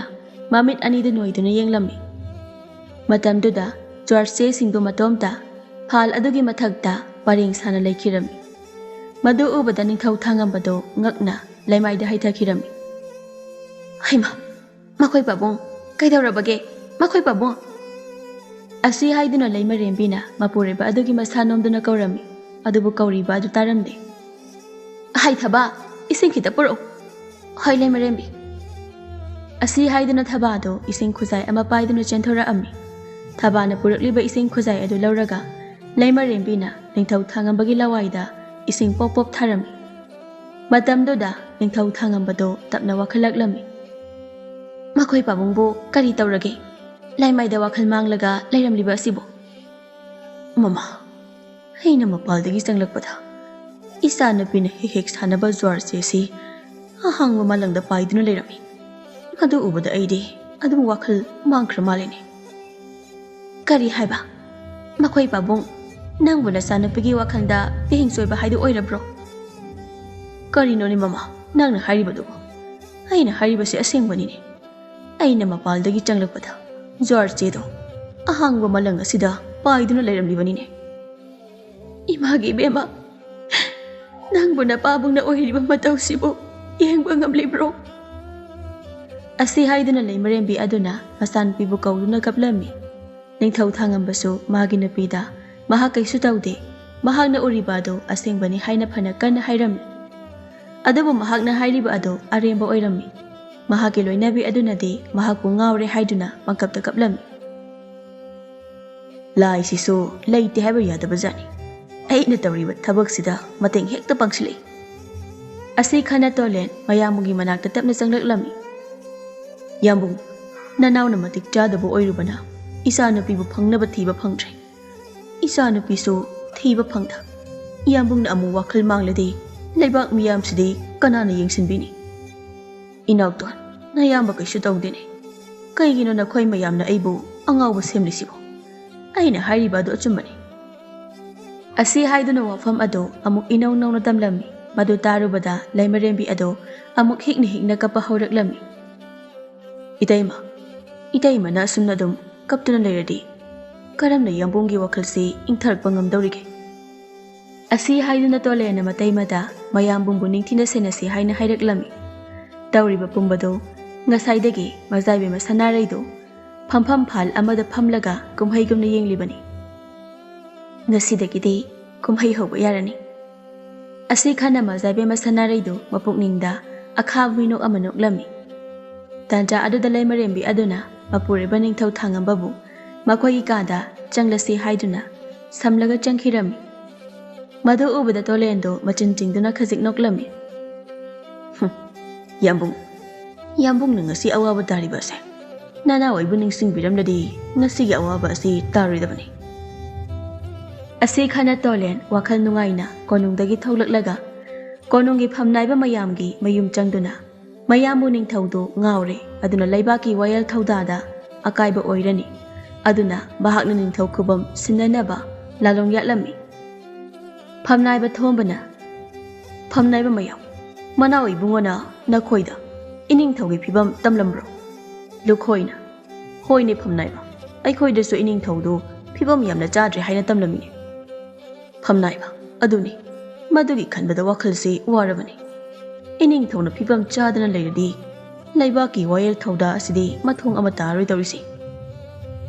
ꯃꯃꯤꯠ ꯑꯅꯤꯗꯨ ꯅꯣꯏꯗꯨꯅ ꯌꯦꯡꯂꯝꯃꯤ꯫ ꯃꯇꯝꯗꯨꯗ ꯖꯥꯔ ꯆꯦꯁꯤꯡꯗꯨ ꯃꯇꯣꯝꯇ ꯐꯥꯜ ꯑꯗꯨꯒꯤ ꯃꯊꯛꯇ ꯄꯔꯦꯡ ꯁꯥꯅ ꯂꯩꯈꯤꯔꯝꯃꯤ꯫ ꯃꯗꯨ ꯎꯕꯗ ꯅꯤꯡꯊꯧ ꯊꯥꯡꯉꯝꯕꯗꯣ ꯉꯛꯅ ꯂꯩꯃꯥꯏꯗ ꯍꯩꯊꯈꯤꯔꯝꯃꯤ꯫ "ꯍꯩꯃꯥ, ꯃꯈꯣꯏ ꯄꯥꯕꯨꯡ, ꯀꯩꯗꯧꯔꯕꯒꯦ? ꯃꯈꯣꯏ ꯄꯥꯕꯨꯡ!" ꯑꯁꯤ ꯍꯥꯏꯗꯨꯅ ꯂꯩꯃꯔꯦꯝꯕꯤꯅ ꯃꯄꯨꯔꯣꯏꯕ ꯑꯗꯨꯒꯤ ꯃꯁꯥ ꯅꯣꯝꯗꯨꯅ ꯀꯧꯔꯝꯃꯤ, ꯑꯗꯨꯕꯨ ꯀꯧꯔꯤꯕ ꯑꯗꯨ ꯇꯥꯔꯝꯗꯦ꯫ "ꯍꯥꯏ ꯊꯕꯥ, ꯏꯁꯤꯡ ꯈꯤꯇ ꯄꯨꯔꯛꯎ꯫" "ꯍꯣꯏ, ꯂꯩꯃꯔꯦꯝꯕꯤ꯫" ꯑꯁꯤ ꯍꯥꯏꯗꯨꯅ ꯊꯕꯥꯗꯣ ꯏꯁꯤꯡ ꯈꯨꯖꯥꯏ ꯑꯃ ꯄꯥꯏꯗꯨꯅ ꯆꯦꯟꯊꯣꯔꯛꯑꯝꯃꯤ꯫ ꯊꯕꯥꯅ ꯄꯨꯔꯛꯂꯤꯕ ꯏꯁꯤꯡ ꯈꯨꯖꯥꯏ ꯑꯗꯨ ꯂꯧꯔꯒ ꯂꯩꯃꯔꯦꯝꯕꯤꯅ ꯅꯤꯡꯊꯧ ꯊꯥꯡꯉꯝꯕꯒꯤ ꯂꯋꯥꯏꯗ ꯏꯁꯤꯡ ꯄꯣꯞ ꯄꯣꯞ ꯊꯥꯔꯝꯃꯤ꯫ ꯃꯇꯝꯗꯨꯗ ꯅꯤꯡꯊꯧ ꯊꯥꯡꯉꯝꯕꯗꯣ ꯇꯞꯅ ꯋꯥꯈꯜꯂꯛꯂꯝꯃꯤ꯫ "ꯃꯈꯣꯏ ꯄꯥꯕꯨꯡꯕꯨ ꯀꯔꯤ ꯇꯧꯔꯒꯦ? ꯂꯩꯃꯥꯏꯗ ꯋꯥꯈꯜ ꯃꯥꯡꯂꯒ ꯂꯩꯔꯝꯂꯤꯕ ꯑꯁꯤꯕꯨ?" "ꯃꯃꯥ, ꯑꯩꯅ ꯃꯄꯥꯜꯗꯒꯤ ꯆꯪꯂꯛꯄꯗ ꯏꯆꯥꯅꯨꯄꯤꯅ ꯍꯦꯛ ꯍꯦꯛ ꯁꯥꯟꯅꯕ ꯖ꯭ꯋꯥꯔ ꯆꯦꯁꯤ ꯑꯍꯥꯡꯕ ꯃꯥꯂꯪꯗ ꯄꯥꯏꯗꯨꯅ ꯂꯩꯔꯝꯃꯤ꯫ ꯑꯗꯨ ꯎꯕꯗ ꯑꯩꯗꯤ ꯑꯗꯨꯝ ꯋꯥꯈꯜ ꯃꯥꯡꯈ꯭ꯔ ꯃꯥꯜꯂꯤꯅꯦ꯫" "ꯀꯔꯤ ꯍꯥꯏꯕ? ꯃꯈꯣꯏ ꯄꯥꯕꯨꯡ, ꯅꯪꯕꯨ ꯅꯆꯥꯅꯨꯄꯤꯒꯤ ꯋꯥꯈꯜꯗ ꯄꯤꯍꯤꯡ ꯆꯣꯏꯕ ꯍꯥꯏꯗꯨ ꯑꯣꯏꯔꯕ꯭ꯔꯣ?" "ꯀꯔꯤꯅꯣꯅꯦ ꯃꯃꯥ, ꯅꯪꯅ ꯍꯥꯏꯔꯤꯕꯗꯨꯕꯨ? ꯑꯩꯅ ꯍꯥꯏꯔꯤꯕꯁꯤ ꯑꯁꯦꯡꯕꯅꯤꯅꯦ꯫ ꯑꯩꯅ ꯃꯄꯥꯜꯗꯒꯤ ꯆꯪꯂꯛꯄꯗ ꯖ꯭ꯋꯥꯔ ꯆꯦꯗꯣ ꯑꯍꯥꯡꯕ ꯃꯂꯪ ꯑꯁꯤꯗ ꯄꯥꯏꯗꯨꯅ ꯂꯩꯔꯝꯂꯤꯕꯅꯤꯅꯦ꯫" "ꯏꯃꯥꯒꯤ ꯏꯕꯦꯝꯃ, ꯅꯪꯕꯨ ꯅꯄꯥꯕꯨꯡꯅ ꯑꯣꯏꯔꯤꯕ ꯃꯇꯧꯁꯤꯕꯨ ꯌꯦꯡꯕ ꯉꯝꯂꯤꯕ꯭ꯔꯣ?" ꯑꯁꯤ ꯍꯥꯏꯗꯨꯅ ꯂꯩꯃꯔꯦꯝꯕꯤ ꯑꯗꯨꯅ ꯃꯆꯥꯅꯨꯄꯤꯕꯨ ꯀꯧꯗꯨꯅ ꯀꯞꯂꯝꯃꯤ꯫ ꯅꯤꯡꯊꯧ ꯊꯥꯡꯉꯝꯕꯁꯨ ꯃꯥꯒꯤ ꯅꯨꯄꯤꯗ "ꯃꯍꯥꯛ ꯀꯩꯁꯨ ꯇꯧꯗꯦ, ꯃꯍꯥꯛꯅ ꯎꯔꯤꯕ ꯑꯗꯨ ꯑꯁꯦꯡꯕꯅꯤ" ꯍꯥꯏꯅ ꯐꯅ ꯀꯟꯅ ꯍꯥꯏꯔꯝꯃꯤ꯫ ꯑꯗꯨꯕꯨ ꯃꯍꯥꯛꯅ ꯍꯥꯏꯔꯤꯕ ꯑꯗꯨ ꯑꯔꯦꯝꯕ ꯑꯣꯏꯔꯝꯃꯤ꯫ ꯃꯍꯥꯛꯀꯤ ꯂꯣꯏꯅꯕꯤ ꯑꯗꯨꯅꯗꯤ ꯃꯍꯥꯛꯄꯨ ꯉꯥꯎꯔꯦ ꯍꯥꯏꯗꯨꯅ ꯄꯪꯀꯞꯇ ꯀꯞꯂꯝꯃꯤ꯫ "ꯂꯥꯏꯁꯤꯁꯨ ꯂꯩꯇꯦ ꯍꯥꯏꯕ ꯌꯥꯗꯕ ꯖꯥꯠꯅꯤ꯫ ꯑꯩꯅ ꯇꯧꯔꯤꯕ ꯊꯕꯛꯁꯤꯗ ꯃꯇꯦꯡ ꯍꯦꯛꯇ ꯄꯥꯡꯁꯤꯜꯂꯛꯏ꯫" ꯑꯁꯤ ꯈꯟꯅ ꯇꯣꯂꯦꯟ ꯃꯌꯥꯝꯕꯒꯤ ꯃꯅꯥꯛꯇ ꯇꯞꯅ ꯆꯪꯂꯛꯂꯝꯃꯤ꯫ "ꯌꯥꯝꯕꯨꯡ, ꯅꯅꯥꯎꯅ ꯃꯇꯤꯛ ꯆꯥꯗꯕ ꯑꯣꯏꯔꯨꯕꯅ ꯏꯆꯥꯅꯨꯄꯤꯕꯨ ꯐꯪꯅꯕ ꯊꯤꯕ ꯐꯪꯗ꯭ꯔꯦ꯫ ꯏꯆꯥꯅꯨꯄꯤꯁꯨ ꯊꯤꯕ ꯐꯪꯗ ꯌꯥꯝꯕꯨꯡꯅ ꯑꯃꯨꯛ ꯋꯥꯈꯜ ꯃꯥꯡꯂꯗꯤ ꯂꯩꯕꯥꯛ ꯃꯤꯌꯥꯝꯁꯤꯗꯤ ꯀꯅꯥꯅ ꯌꯦꯡꯁꯤꯟꯕꯤꯅꯤ? ꯏꯅꯥꯎꯇꯣꯟ, ꯅꯌꯥꯝꯕ ꯀꯩꯁꯨ ꯇꯧꯗꯦꯅꯦ꯫ ꯀꯩꯒꯤꯅꯣ ꯅꯈꯣꯏ ꯃꯌꯥꯝꯅ ꯑꯩꯕꯨ ꯑꯉꯥꯎꯕ ꯁꯦꯝꯂꯤꯁꯤꯕꯣ? ꯑꯩꯅ ꯍꯥꯏꯔꯤꯕ ꯑꯗꯨ ꯑꯆꯨꯝꯕꯅꯤ꯫" ꯑꯁꯤ ꯍꯥꯏꯗꯨꯅ ꯋꯥꯐꯝ ꯑꯗꯨ ꯑꯃꯨꯛ ꯏꯅꯧ ꯅꯧꯅ ꯇꯝꯂꯝꯃꯤ꯫ ꯃꯗꯨ ꯇꯥꯔꯨꯕꯗ ꯂꯩꯃꯔꯦꯝꯕꯤ ꯑꯗꯨ ꯑꯃꯨꯛ ꯍꯤꯛꯅ ꯍꯤꯛꯅ ꯀꯞꯄ ꯍꯧꯔꯛꯂꯝꯃꯤ꯫ "ꯏꯇꯩꯃ, ꯏꯇꯩꯃꯅ ꯑꯁꯨꯝꯅ ꯑꯗꯨꯝ ꯀꯞꯇꯨꯅ ꯂꯩꯔꯗꯤ ꯀꯔꯝꯅ ꯌꯥꯝꯕꯨꯡꯒꯤ ꯋꯥꯈꯜꯁꯤ ꯏꯪꯊꯔꯛꯄ ꯉꯝꯗꯧꯔꯤꯒꯦ?" ꯑꯁꯤ ꯍꯥꯏꯗꯨꯅ ꯇꯣꯂꯦꯟꯅ ꯃꯇꯩꯃꯗ ꯃꯌꯥꯝꯕꯨꯡꯕꯨ ꯅꯤꯡꯊꯤꯅ ꯁꯦꯟꯅꯁꯤ ꯍꯥꯏꯅ ꯍꯥꯏꯔꯛꯂꯝꯃꯤ꯫ ꯇꯧꯔꯤꯕ ꯄꯨꯝꯕꯗꯨ ꯉꯁꯥꯏꯗꯒꯤ ꯃꯖꯥꯏꯕꯦꯝꯃ ꯁꯅꯥꯔꯩꯗꯨ ꯐꯝꯐꯝ ꯐꯥꯜ ꯑꯃꯗ ꯐꯝꯂꯒ ꯀꯨꯝꯍꯩꯒꯨꯝꯅ ꯌꯦꯡꯂꯤꯕꯅꯤ꯫ "ꯉꯁꯤꯗꯒꯤꯗꯤ ꯀꯨꯝꯍꯩ ꯍꯧꯕ ꯌꯥꯔꯅꯤ꯫" ꯑꯁꯤ ꯈꯟꯅ ꯃꯖꯥꯏꯕꯦꯝꯃ ꯁꯅꯥꯔꯩꯗꯨ ꯃꯄꯨꯛꯅꯤꯡꯗ ꯑꯈꯥꯕ ꯃꯤꯅꯣꯛ ꯑꯃ ꯅꯣꯛꯂꯝꯃꯤ꯫ ꯇꯥꯟꯖꯥ ꯑꯗꯨꯗ ꯂꯩꯃꯔꯦꯝꯕꯤ ꯑꯗꯨꯅ ꯃꯄꯨꯔꯣꯏꯕ ꯅꯤꯡꯊꯧ ꯊꯥꯡꯉꯝꯕꯕꯨ ꯃꯈꯣꯏꯒꯤ ꯀꯥꯗ ꯆꯪꯂꯁꯤ ꯍꯥꯏꯗꯨꯅ ꯁꯝꯂꯒ ꯆꯪꯈꯤꯔꯝꯃꯤ꯫ ꯃꯗꯨ ꯎꯕꯗ ꯇꯣꯂꯦꯟꯗꯣ ꯃꯆꯤꯟ ꯆꯤꯡꯗꯨꯅ ꯈꯖꯤꯛ ꯅꯣꯛꯂꯝꯃꯤ꯫ "ꯍꯨꯝ, ꯌꯥꯝꯕꯨꯡ, ꯌꯥꯝꯕꯨꯡꯅ ꯉꯁꯤ ꯑꯋꯥꯕ ꯇꯥꯔꯤꯕ ꯑꯁꯦ ꯅꯅꯥꯎ ꯑꯩꯕꯨ ꯅꯤꯡꯁꯤꯡꯕꯤꯔꯝꯂꯗꯤ ꯉꯁꯤꯒꯤ ꯑꯋꯥꯕ ꯑꯁꯤ ꯇꯥꯔꯣꯏꯗꯕꯅꯤ"꯫ ꯑꯁꯤ ꯈꯟꯅ ꯇꯣꯂꯦꯟ ꯋꯥꯈꯜ ꯅꯨꯡꯉꯥꯏꯅ ꯀꯣꯅꯨꯡꯗꯒꯤ ꯊꯣꯛꯂꯛꯂꯒ ꯀꯣꯅꯨꯡꯒꯤ ꯐꯝꯅꯥꯏꯕ ꯃꯌꯥꯝꯒꯤ ꯃꯌꯨꯝ ꯆꯪꯗꯨꯅ ꯃꯌꯥꯝꯕꯨ ꯅꯤꯡꯊꯧꯗꯨ ꯉꯥꯎꯔꯦ, ꯑꯗꯨꯅ ꯂꯩꯕꯥꯛꯀꯤ ꯋꯥꯌꯦꯜ ꯊꯧꯗꯥꯗ ꯑꯀꯥꯏꯕ ꯑꯣꯏꯔꯅꯤ, ꯑꯗꯨꯅ ꯃꯍꯥꯛꯅ ꯅꯤꯡꯊꯧ ꯈꯨꯕꯝ ꯁꯤꯟꯅꯅꯕ ꯂꯥꯂꯣꯡ ꯌꯥꯠꯂꯝꯃꯤ꯫ ꯐꯝꯅꯥꯏꯕ ꯊꯣꯝꯕꯅ, "ꯐꯝꯅꯥꯏꯕ ꯃꯌꯥꯝ, ꯃꯅꯥꯎ ꯏꯕꯨꯡꯉꯣꯅ ꯅꯈꯣꯏꯗ ꯏꯅꯤꯡꯊꯧꯒꯤ ꯐꯤꯕꯝ ꯇꯝꯂꯝꯕ꯭ꯔꯣ?" ꯂꯨꯈꯣꯏꯅ, "ꯍꯣꯏꯅꯦ ꯐꯝꯅꯥꯏꯕ, ꯑꯩꯈꯣꯏꯗꯁꯨ ꯏꯅꯤꯡꯊꯧꯗꯨ ꯐꯤꯕꯝ ꯌꯥꯝꯅ ꯆꯥꯗ꯭ꯔꯦ ꯍꯥꯏꯅ ꯇꯝꯂꯝꯃꯤꯅꯦ"꯫ ꯐꯝꯅꯥꯏꯕ, "ꯑꯗꯨꯅꯤ, ꯃꯗꯨꯒꯤ ꯈꯟꯕꯗ ꯋꯥꯈꯜꯁꯤ ꯋꯥꯔꯕꯅꯤ꯫ ꯏꯅꯤꯡꯊꯧꯅ ꯐꯤꯕꯝ ꯆꯥꯗꯅ ꯂꯩꯔꯗꯤ ꯂꯩꯕꯥꯛꯀꯤ ꯋꯥꯌꯦꯜ ꯊꯧꯗꯥ ꯑꯁꯤꯗꯤ ꯃꯊꯣꯡ ꯑꯃ ꯇꯥꯔꯣꯏꯗꯧꯔꯤꯁꯤ"꯫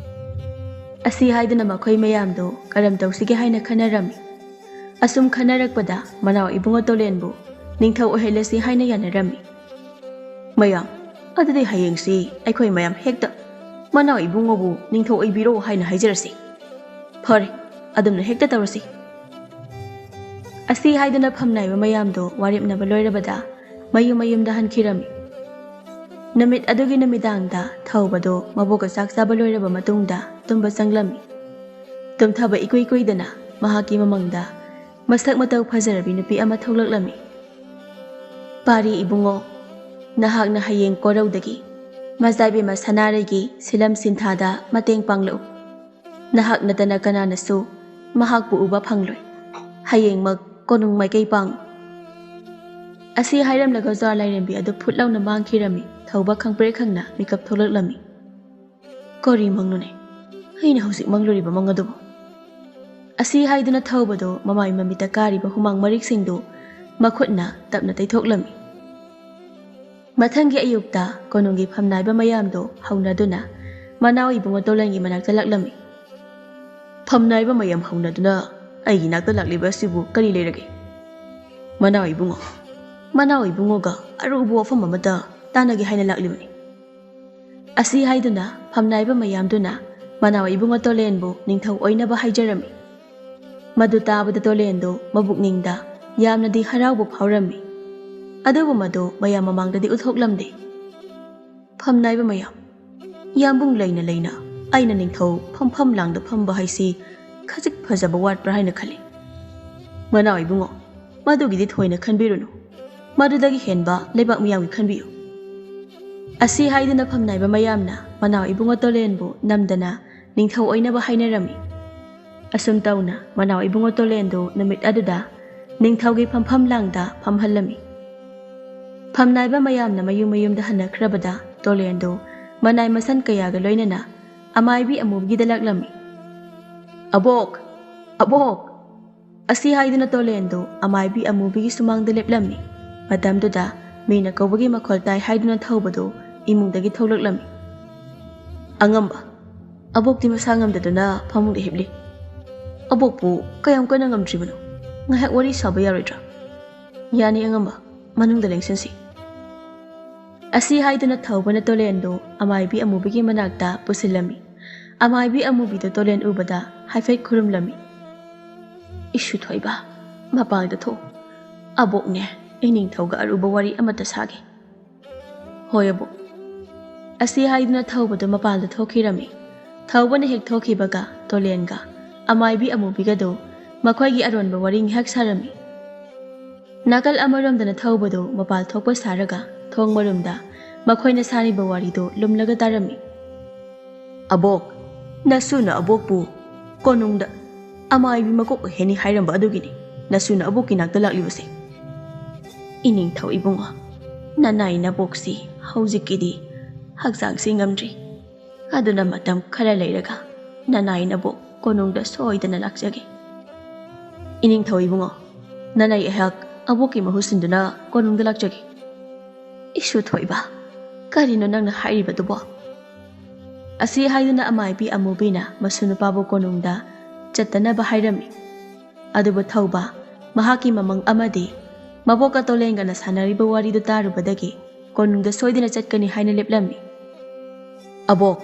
ꯑꯁꯤ ꯍꯥꯏꯗꯨꯅ ꯃꯈꯣꯏ ꯃꯌꯥꯝꯗꯨ ꯀꯔꯝ ꯇꯧꯁꯤꯒꯦ ꯍꯥꯏꯅ ꯈꯟꯅꯔꯝꯃꯤ꯫ ꯑꯁꯨꯝ ꯈꯟꯅꯔꯛꯄꯗ ꯃꯅꯥꯎ ꯏꯕꯨꯡꯉꯣ ꯇꯣꯂꯦꯟꯕꯨ ꯅꯤꯡꯊꯧ ꯑꯣꯏꯍꯜꯂꯁꯤ ꯍꯥꯏꯅ ꯌꯥꯅꯔꯝꯃꯤ꯫ "ꯃꯌꯥꯝ, ꯑꯗꯨꯗꯤ ꯍꯌꯦꯡꯁꯤ ꯑꯩꯈꯣꯏ ꯃꯌꯥꯝ ꯍꯦꯛꯇ ꯃꯅꯥꯎ ꯏꯕꯨꯡꯉꯣꯕꯨ ꯅꯤꯡꯊꯧ ꯑꯣꯏꯕꯤꯔꯣ ꯍꯥꯏꯅ ꯍꯥꯏꯖꯔꯁꯤ꯫ ꯐꯔꯦ, ꯑꯗꯨꯝꯅ ꯍꯦꯛꯇ ꯇꯧꯔꯁꯤ"꯫ ꯑꯁꯤ ꯍꯥꯏꯗꯨꯅ ꯐꯝꯅꯥꯏꯕ ꯃꯌꯥꯝꯗꯣ ꯋꯥꯔꯦꯞꯅꯕ ꯂꯣꯏꯔꯕꯗ ꯃꯌꯨꯝ ꯃꯌꯨꯝꯗ ꯍꯟꯈꯤꯔꯝꯃꯤ꯫ ꯅꯨꯃꯤꯠ ꯑꯗꯨꯒꯤ ꯅꯨꯃꯤꯗꯥꯡꯗ ꯊꯧꯕꯗꯣ ꯃꯕꯣꯛꯀ ꯆꯥꯛ ꯆꯥꯕ ꯂꯣꯏꯔꯕ ꯃꯇꯨꯡꯗ ꯇꯨꯝꯕ ꯆꯪꯂꯝꯃꯤ꯫ ꯇꯨꯝꯊꯕ ꯏꯀꯨꯏ ꯀꯨꯏꯗꯅ ꯃꯍꯥꯛꯀꯤ ꯃꯃꯪꯗ ꯃꯁꯛ ꯃꯇꯧ ꯐꯖꯔꯕꯤ ꯅꯨꯄꯤ ꯑꯃ ꯊꯣꯛꯂꯛꯂꯝꯃꯤ꯫ "ꯄꯥꯔꯤ ꯏꯕꯨꯡꯉꯣ, ꯅꯍꯥꯛꯅ ꯍꯌꯦꯡ ꯀꯣꯔꯧꯗꯒꯤ ꯃꯆꯥꯏꯕꯦꯝꯃ ꯁꯅꯥꯔꯩꯒꯤ ꯁꯤꯂꯝ ꯁꯤꯟꯊꯥꯗ ꯃꯇꯦꯡ ꯄꯥꯡꯂꯛꯎ꯫ ꯅꯍꯥꯛ ꯅꯠꯇꯅ ꯀꯅꯥꯅꯁꯨ ꯃꯍꯥꯛꯄꯨ ꯎꯕ ꯐꯪꯂꯣꯏ꯫ ꯍꯌꯦꯡꯃꯛ ꯀꯣꯅꯨꯡ ꯃꯥꯏꯀꯩ ꯄꯥꯡꯉꯨ"꯫ ꯑꯁꯤ ꯍꯥꯏꯔꯝꯂꯒ ꯖ꯭ꯋꯥꯔ ꯂꯥꯏꯔꯦꯝꯕꯤ ꯑꯗꯨ ꯐꯨꯠ ꯂꯥꯎꯅ ꯃꯥꯡꯈꯤꯔꯝꯃꯤ꯫ ꯊꯧꯕ ꯈꯪꯄ꯭ꯔꯦꯛ ꯈꯪꯅ ꯃꯤꯀꯞ ꯊꯣꯛꯂꯛꯂꯝꯃꯤ꯫ "ꯀꯔꯤ ꯃꯪꯅꯣꯅꯦ? ꯑꯩꯅ ꯍꯧꯖꯤꯛ ꯃꯪꯂꯨꯔꯤꯕ ꯃꯪ ꯑꯗꯨꯕꯨ?" ꯑꯁꯤ ꯍꯥꯏꯗꯨꯅ ꯊꯧꯕꯗꯨ ꯃꯃꯥꯏ ꯃꯃꯤꯠꯇ ꯀꯥꯔꯤꯕ ꯍꯨꯃꯥꯡ ꯃꯔꯤꯛꯁꯤꯡꯗꯨ ꯃꯈꯨꯠꯅ ꯇꯞꯅ ꯇꯩꯊꯣꯛꯂꯝꯃꯤ꯫ ꯃꯊꯪꯒꯤ ꯑꯌꯨꯛꯇ ꯀꯣꯅꯨꯡꯒꯤ ꯐꯝꯅꯥꯏꯕ ꯃꯌꯥꯝꯗꯨ ꯍꯧꯅꯗꯨꯅ ꯃꯅꯥꯎ ꯏꯕꯨꯡꯉꯣ ꯇꯣꯂꯟꯒꯤ ꯃꯅꯥꯛꯇ ꯂꯥꯛꯂꯝꯃꯤ꯫ "ꯐꯝꯅꯥꯏꯕ ꯃꯌꯥꯝ ꯍꯧꯅꯗꯨꯅ ꯑꯩꯒꯤ ꯅꯥꯛꯇ ꯂꯥꯛꯂꯤꯕ ꯑꯁꯤꯕꯨ ꯀꯔꯤ ꯂꯩꯔꯒꯦ?" "ꯃꯅꯥꯎ ꯏꯕꯨꯡꯉꯣ, ꯃꯅꯥꯎ ꯏꯕꯨꯡꯉꯣꯒ ꯑꯔꯨꯕ ꯋꯥꯐꯝ ꯑꯃꯇ ꯇꯥꯟꯅꯒꯦ ꯍꯥꯏꯅ ꯂꯥꯛꯂꯤꯕꯅꯤ"꯫ ꯑꯁꯤ ꯍꯥꯏꯗꯨꯅ ꯐꯝꯅꯥꯏꯕ ꯃꯌꯥꯝꯗꯨꯅ ꯃꯅꯥꯎ ꯏꯕꯨꯡꯉꯣ ꯇꯣꯂꯦꯟꯕꯨ ꯅꯤꯡꯊꯧ ꯑꯣꯏꯅꯕ ꯍꯥꯏꯖꯔꯝꯃꯤ꯫ ꯃꯗꯨ ꯇꯥꯕꯗ ꯇꯣꯂꯦꯟꯗꯨ ꯃꯕꯨꯛꯅꯤꯡꯗ ꯌꯥꯝꯅꯗꯤ ꯍꯔꯥꯎꯕ ꯐꯥꯎꯔꯝꯃꯤ꯫ ꯑꯗꯨꯕꯨ ꯃꯗꯨ ꯃꯌꯥꯝ ꯃꯃꯥꯡꯗꯗꯤ ꯎꯠꯊꯣꯛꯂꯝꯗꯦ꯫ ꯐꯝꯅꯥꯏꯕ ꯃꯌꯥꯝ, ꯌꯥꯝꯕꯨꯡ ꯂꯩꯅ ꯂꯩꯅ ꯑꯩꯅ ꯅꯤꯡꯊꯧ ꯐꯝꯐꯝ ꯂꯥꯡꯗ ꯐꯝꯕ ꯍꯥꯏꯁꯤ ꯈꯖꯤꯛ ꯐꯖꯕ ꯋꯥꯠꯄ꯭ꯔꯥ ꯍꯥꯏꯅ ꯈꯜꯂꯤ꯫ ꯃꯅꯥꯎ ꯏꯕꯨꯡꯉꯣ, ꯃꯗꯨꯒꯤꯗꯤ ꯊꯣꯏꯅ ꯈꯟꯕꯤꯔꯨꯅꯨ꯫ ꯃꯗꯨꯗꯒꯤ ꯍꯦꯟꯕ ꯂꯩꯕꯥꯛ ꯃꯤꯌꯥꯝꯒꯤ ꯈꯟꯕꯤꯌꯨ꯫ ꯑꯁꯤ ꯍꯥꯏꯗꯨꯅ ꯐꯝꯅꯥꯏꯕ ꯃꯌꯥꯝꯅ ꯃꯅꯥꯎ ꯏꯕꯨꯡꯉꯣ ꯇꯣꯂꯦꯟꯕꯨ ꯅꯝꯗꯅ ꯅꯤꯡꯊꯧ ꯑꯣꯏꯅꯕ ꯍꯥꯏꯅꯔꯝꯃꯤ꯫ ꯑꯁꯨꯝ ꯇꯧꯅ ꯃꯅꯥꯎ ꯏꯕꯨꯡꯉꯣ ꯇꯣꯂꯦꯟꯗꯨ ꯅꯨꯃꯤꯠ ꯑꯗꯨꯗ ꯅꯤꯡꯊꯧꯒꯤ ꯐꯝꯐꯝ ꯂꯥꯡꯗ ꯐꯝꯍꯜꯂꯝꯃꯤ꯫ ꯐꯝꯅꯥꯏꯕ ꯃꯌꯥꯝꯅ ꯃꯌꯨꯝ ꯃꯌꯨꯝꯗ ꯍꯟꯅꯈ꯭ꯔꯕꯗ ꯇꯣꯂꯦꯟꯗꯨ ꯃꯅꯥꯏ ꯃꯁꯟ ꯀꯌꯥꯒ ꯂꯣꯏꯅꯅ ꯑꯃꯥꯏꯕꯤ ꯑꯃꯨꯕꯤꯒꯤꯗ ꯂꯥꯛꯂꯝꯃꯤ꯫ "ꯑꯕꯣꯛ! ꯑꯕꯣꯛ!" ꯑꯁꯤ ꯍꯥꯏꯗꯨꯅ ꯇꯣꯂꯦꯟꯗꯨ ꯑꯃꯥꯏꯕꯤ ꯑꯃꯨꯕꯤꯒꯤ ꯁꯨꯃꯥꯡꯗ ꯂꯦꯞꯂꯝꯃꯤ꯫ ꯃꯇꯝꯗꯨꯗ ꯃꯤꯅ ꯀꯧꯕꯒꯤ ꯃꯈꯣꯜ ꯇꯥꯏ ꯍꯥꯏꯗꯨꯅ ꯊꯧꯕꯗꯨ ꯏꯃꯨꯡꯗꯒꯤ ꯊꯣꯛꯂꯛꯂꯝꯃꯤ꯫ "ꯑꯉꯝꯕ, ꯑꯕꯣꯛꯇꯤ ꯃꯁꯥ ꯉꯝꯗꯗꯨꯅ ꯐꯃꯨꯡꯗ ꯍꯤꯞꯂꯤ꯫ ꯑꯕꯣꯛꯄꯨ ꯀꯌꯥꯝ ꯀꯟꯅ ꯉꯝꯗ꯭ꯔꯤꯕꯅꯣ? ꯉꯥꯏꯍꯥꯛ ꯋꯥꯔꯤ ꯁꯥꯕ ꯌꯥꯔꯣꯏꯗ꯭ꯔꯥ?" "ꯌꯥꯅꯤ ꯑꯉꯝꯕ, ꯃꯅꯨꯡꯗ ꯂꯦꯡꯁꯤꯟꯁꯤ꯫" ꯑꯁꯤ ꯍꯥꯏꯗꯨꯅ ꯊꯧꯕꯅ ꯇꯣꯂꯦꯟꯗꯨ ꯑꯃꯥꯏꯕꯤ ꯑꯃꯨꯕꯤꯒꯤ ꯃꯅꯥꯛꯇ ꯄꯨꯁꯤꯜꯂꯝꯃꯤ꯫ ꯑꯃꯥꯏꯕꯤ ꯑꯃꯨꯕꯤꯗꯨ ꯇꯣꯂꯦꯟ ꯎꯕꯗ ꯍꯥꯏꯐꯦꯠ ꯈꯨꯔꯨꯝꯂꯝꯃꯤ꯫ "ꯏꯁꯨ ꯊꯣꯏꯕ, ꯃꯄꯥꯟꯗ ꯊꯣꯛꯎ꯫ ꯑꯕꯣꯛꯅꯦ, ꯏꯅꯤꯡꯊꯧꯒ ꯑꯔꯨꯕ ꯋꯥꯔꯤ ꯑꯃꯠꯇ ꯁꯥꯒꯦ꯫" "ꯍꯣꯏ ꯑꯕꯣꯛ꯫" ꯑꯁꯤ ꯍꯥꯏꯗꯨꯅ ꯊꯧꯕꯗꯨ ꯃꯄꯥꯟꯗ ꯊꯣꯛꯈꯤꯔꯝꯃꯤ꯫ ꯊꯧꯕꯅ ꯍꯦꯛ ꯊꯣꯛꯈꯤꯕꯒ ꯇꯣꯂꯦꯟꯒ ꯑꯃꯥꯏꯕꯤ ꯑꯃꯨꯕꯤꯒꯗꯨ ꯃꯈꯣꯏꯒꯤ ꯑꯔꯣꯟꯕ ꯋꯥꯔꯤ ꯉꯥꯏꯍꯥꯛ ꯁꯥꯔꯝꯃꯤ꯫ ꯅꯥꯀꯜ ꯑꯃꯔꯣꯝꯗꯅ ꯊꯧꯕꯗꯨ ꯃꯄꯥꯜ ꯊꯣꯛꯄ ꯁꯥꯔꯒ ꯊꯣꯡ ꯃꯔꯨꯝꯗ ꯃꯈꯣꯏꯅ ꯁꯥꯔꯤꯕ ꯋꯥꯔꯤꯗꯨ ꯂꯨꯝꯂꯒ ꯇꯥꯔꯝꯃꯤ꯫ "ꯑꯕꯣꯛ, ꯅꯁꯨꯅ ꯑꯕꯣꯛꯄꯨ ꯀꯣꯅꯨꯡꯗ ꯑꯃꯥꯏꯕꯤ ꯃꯀꯣꯛ ꯑꯣꯏꯍꯟꯅꯤ ꯍꯥꯏꯔꯝꯕ ꯑꯗꯨꯒꯤꯅꯤ ꯅꯁꯨꯅ ꯑꯕꯣꯛꯀꯤ ꯅꯥꯛꯇ ꯂꯥꯛꯂꯤꯕꯁꯦ꯫ ꯏꯅꯤꯡꯊꯧ ꯏꯕꯨꯡꯉꯣ, ꯅꯅꯥꯏ ꯅꯕꯣꯛꯁꯤ ꯍꯧꯖꯤꯛꯀꯤꯗꯤ ꯍꯛꯆꯥꯡꯁꯤ ꯉꯝꯗ꯭ꯔꯤ꯫ ꯑꯗꯨꯅ ꯃꯇꯝ ꯈꯔ ꯂꯩꯔꯒ ꯅꯅꯥꯏ ꯅꯕꯣꯛ ꯀꯣꯅꯨꯡꯗ ꯁꯣꯏꯗꯅ ꯂꯥꯛꯆꯒꯦ꯫" "ꯏꯅꯤꯡꯊꯧ ꯏꯕꯨꯡꯉꯣ, ꯅꯅꯥꯏ ꯑꯩꯍꯥꯛ ꯑꯕꯣꯛꯀꯤ ꯃꯍꯨꯠ ꯁꯤꯟꯗꯨꯅ ꯀꯣꯅꯨꯡꯗ ꯂꯥꯛꯆꯒꯦ꯫" "ꯏꯁꯨ ꯊꯣꯏꯕ, ꯀꯔꯤꯅꯣ ꯅꯪꯅ ꯍꯥꯏꯔꯤꯕꯗꯨꯕꯣ?" ꯑꯁꯤ ꯍꯥꯏꯗꯨꯅ ꯑꯃꯥꯏꯕꯤ ꯑꯃꯨꯕꯤꯅ ꯃꯁꯨ ꯅꯨꯄꯥꯕꯨ ꯀꯣꯅꯨꯡꯗ ꯆꯠꯇꯅꯕ ꯍꯥꯏꯔꯝꯃꯤ꯫ ꯑꯗꯨꯕꯨ ꯊꯧꯕ, ꯃꯍꯥꯛꯀꯤ ꯃꯃꯪ ꯑꯃꯗꯤ ꯃꯕꯣꯛꯀ ꯇꯣꯂꯦꯟꯒꯅ ꯁꯥꯟꯅꯔꯤꯕ ꯋꯥꯔꯤꯗꯨ ꯇꯥꯔꯨꯕꯗꯒꯤ ꯀꯣꯅꯨꯡꯗ ꯁꯣꯏꯗꯅ ꯆꯠꯀꯅꯤ ꯍꯥꯏꯅ ꯂꯦꯞꯂꯝꯃꯤ꯫ "ꯑꯕꯣꯛ,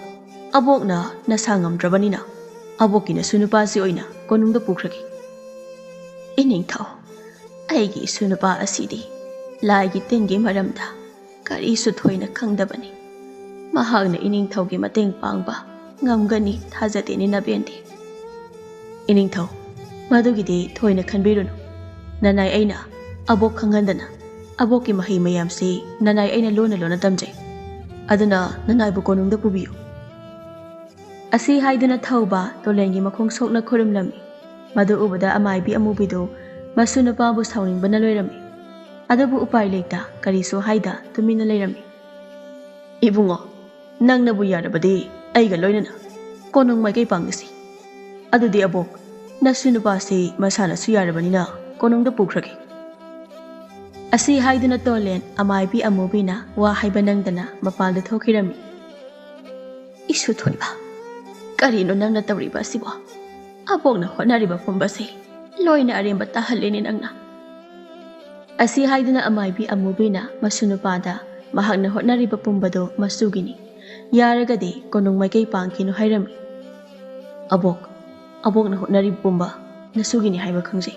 ꯑꯕꯣꯛꯅ ꯅꯁꯥ ꯉꯝꯗ꯭ꯔꯕꯅꯤꯅ ꯑꯕꯣꯛꯀꯤ ꯅꯁꯨ ꯅꯨꯄꯥꯁꯤ ꯑꯣꯏꯅ ꯀꯣꯅꯨꯡꯗ ꯄꯨꯈ꯭ꯔꯒꯦ꯫" "ꯏꯅꯤꯡꯊꯧ, ꯑꯩꯒꯤ ꯏꯁꯨ ꯅꯨꯄꯥ ꯑꯁꯤꯗꯤ ꯂꯥꯏꯒꯤ ꯇꯤꯟꯒꯤ ꯃꯔꯝꯗ ꯀꯔꯤꯁꯨ ꯊꯣꯏꯅ ꯈꯪꯗꯕꯅꯤ꯫ ꯃꯍꯥꯛꯅ ꯏꯅꯤꯡꯊꯧꯒꯤ ꯃꯇꯦꯡ ꯄꯥꯡꯕ ꯉꯝꯒꯅꯤ ꯊꯥꯖꯗꯦꯅꯦ ꯅꯕꯦꯟꯗꯤ꯫" "ꯏꯅꯤꯡꯊꯧ, ꯃꯗꯨꯒꯤꯗꯤ ꯊꯣꯏꯅ ꯈꯟꯕꯤꯔꯨꯅꯨ꯫ ꯅꯅꯥꯏ ꯑꯩꯅ ꯑꯕꯣꯛ ꯈꯪꯍꯟꯗꯅ ꯑꯕꯣꯛꯀꯤ ꯃꯍꯩ ꯃꯌꯥꯝꯁꯤ ꯅꯅꯥꯏ ꯑꯩꯅ ꯂꯣꯟꯅ ꯂꯣꯟꯅ ꯇꯝꯖꯩ꯫ ꯑꯗꯨꯅ ꯅꯅꯥꯏꯕꯨ ꯀꯣꯅꯨꯡꯗ ꯄꯨꯕꯤꯌꯨ꯫" ꯑꯁꯤ ꯍꯥꯏꯗꯨꯅ ꯊꯧꯕ ꯇꯣꯂꯦꯟꯒꯤ ꯃꯈꯣꯡ ꯁꯣꯛꯅ ꯈꯨꯔꯨꯝꯂꯝꯃꯤ꯫ ꯃꯗꯨ ꯎꯕꯗ ꯑꯃꯥꯏꯕꯤ ꯑꯃꯨꯕꯤꯗꯨ ꯃꯁꯨ ꯅꯨꯄꯥꯕꯨ ꯁꯥꯎꯅꯤꯡꯕꯅ ꯂꯣꯏꯔꯝꯃꯤ꯫ ꯑꯗꯨꯕꯨ ꯎꯄꯥꯏ ꯂꯩꯇ ꯀꯔꯤꯁꯨ ꯍꯥꯏꯗ ꯇꯨꯃꯤꯟꯅ ꯂꯩꯔꯝꯃꯤ꯫ "ꯏꯕꯨꯡꯉꯣ, ꯅꯪꯅꯕꯨ ꯌꯥꯔꯕꯗꯤ ꯑꯩꯒ ꯂꯣꯏꯅꯅ ꯀꯣꯅꯨꯡ ꯃꯥꯏꯀꯩ ꯄꯥꯡꯉꯁꯤ꯫ ꯑꯗꯨꯗꯤ ꯑꯕꯣꯛ, ꯅꯁꯨ ꯅꯨꯄꯥꯁꯤ ꯃꯁꯥꯅꯁꯨ ꯌꯥꯔꯕꯅꯤꯅ ꯀꯣꯅꯨꯡꯗ ꯄꯨꯈ꯭ꯔꯒꯦ꯫" ꯑꯁꯤ ꯍꯥꯏꯗꯨꯅ ꯇꯣꯂꯦꯟ ꯑꯃꯥꯏꯕꯤ ꯑꯃꯨꯕꯤꯅ ꯋꯥ ꯍꯥꯏꯕ ꯅꯪꯗꯅ ꯃꯄꯥꯜꯗ ꯊꯣꯛꯈꯤꯔꯝꯃꯤ꯫ "ꯏꯁꯨ ꯊꯣꯏꯕ, ꯀꯔꯤꯅꯣ ꯅꯪꯅ ꯇꯧꯔꯤꯕ ꯑꯁꯤꯕꯣ? ꯑꯕꯣꯛꯅ ꯍꯣꯠꯅꯔꯤꯕ ꯄꯨꯝꯕꯁꯦ ꯂꯣꯏꯅ ꯑꯔꯦꯝꯕ ꯇꯥꯍꯜꯂꯦꯅꯦ ꯅꯪꯅ꯫" ꯑꯁꯤ ꯍꯥꯏꯗꯨꯅ ꯑꯃꯥꯏꯕꯤ ꯑꯃꯨꯕꯤꯅ ꯃꯁꯨ ꯅꯨꯄꯥꯗ ꯃꯍꯥꯛꯅ ꯍꯣꯠꯅꯔꯤꯕ ꯄꯨꯝꯕꯗꯣ ꯃꯁꯨꯒꯤꯅꯤ, ꯌꯥꯔꯒꯗꯤ ꯀꯣꯅꯨꯡ ꯃꯥꯏꯀꯩ ꯄꯥꯡꯈꯤꯅꯨ ꯍꯥꯏꯔꯝꯃꯤ꯫ "ꯑꯕꯣꯛ, ꯑꯕꯣꯛꯅ ꯍꯣꯠꯅꯔꯤꯕ ꯄꯨꯝꯕ ꯅꯁꯨꯒꯤꯅꯤ ꯍꯥꯏꯕ ꯈꯪꯖꯩ꯫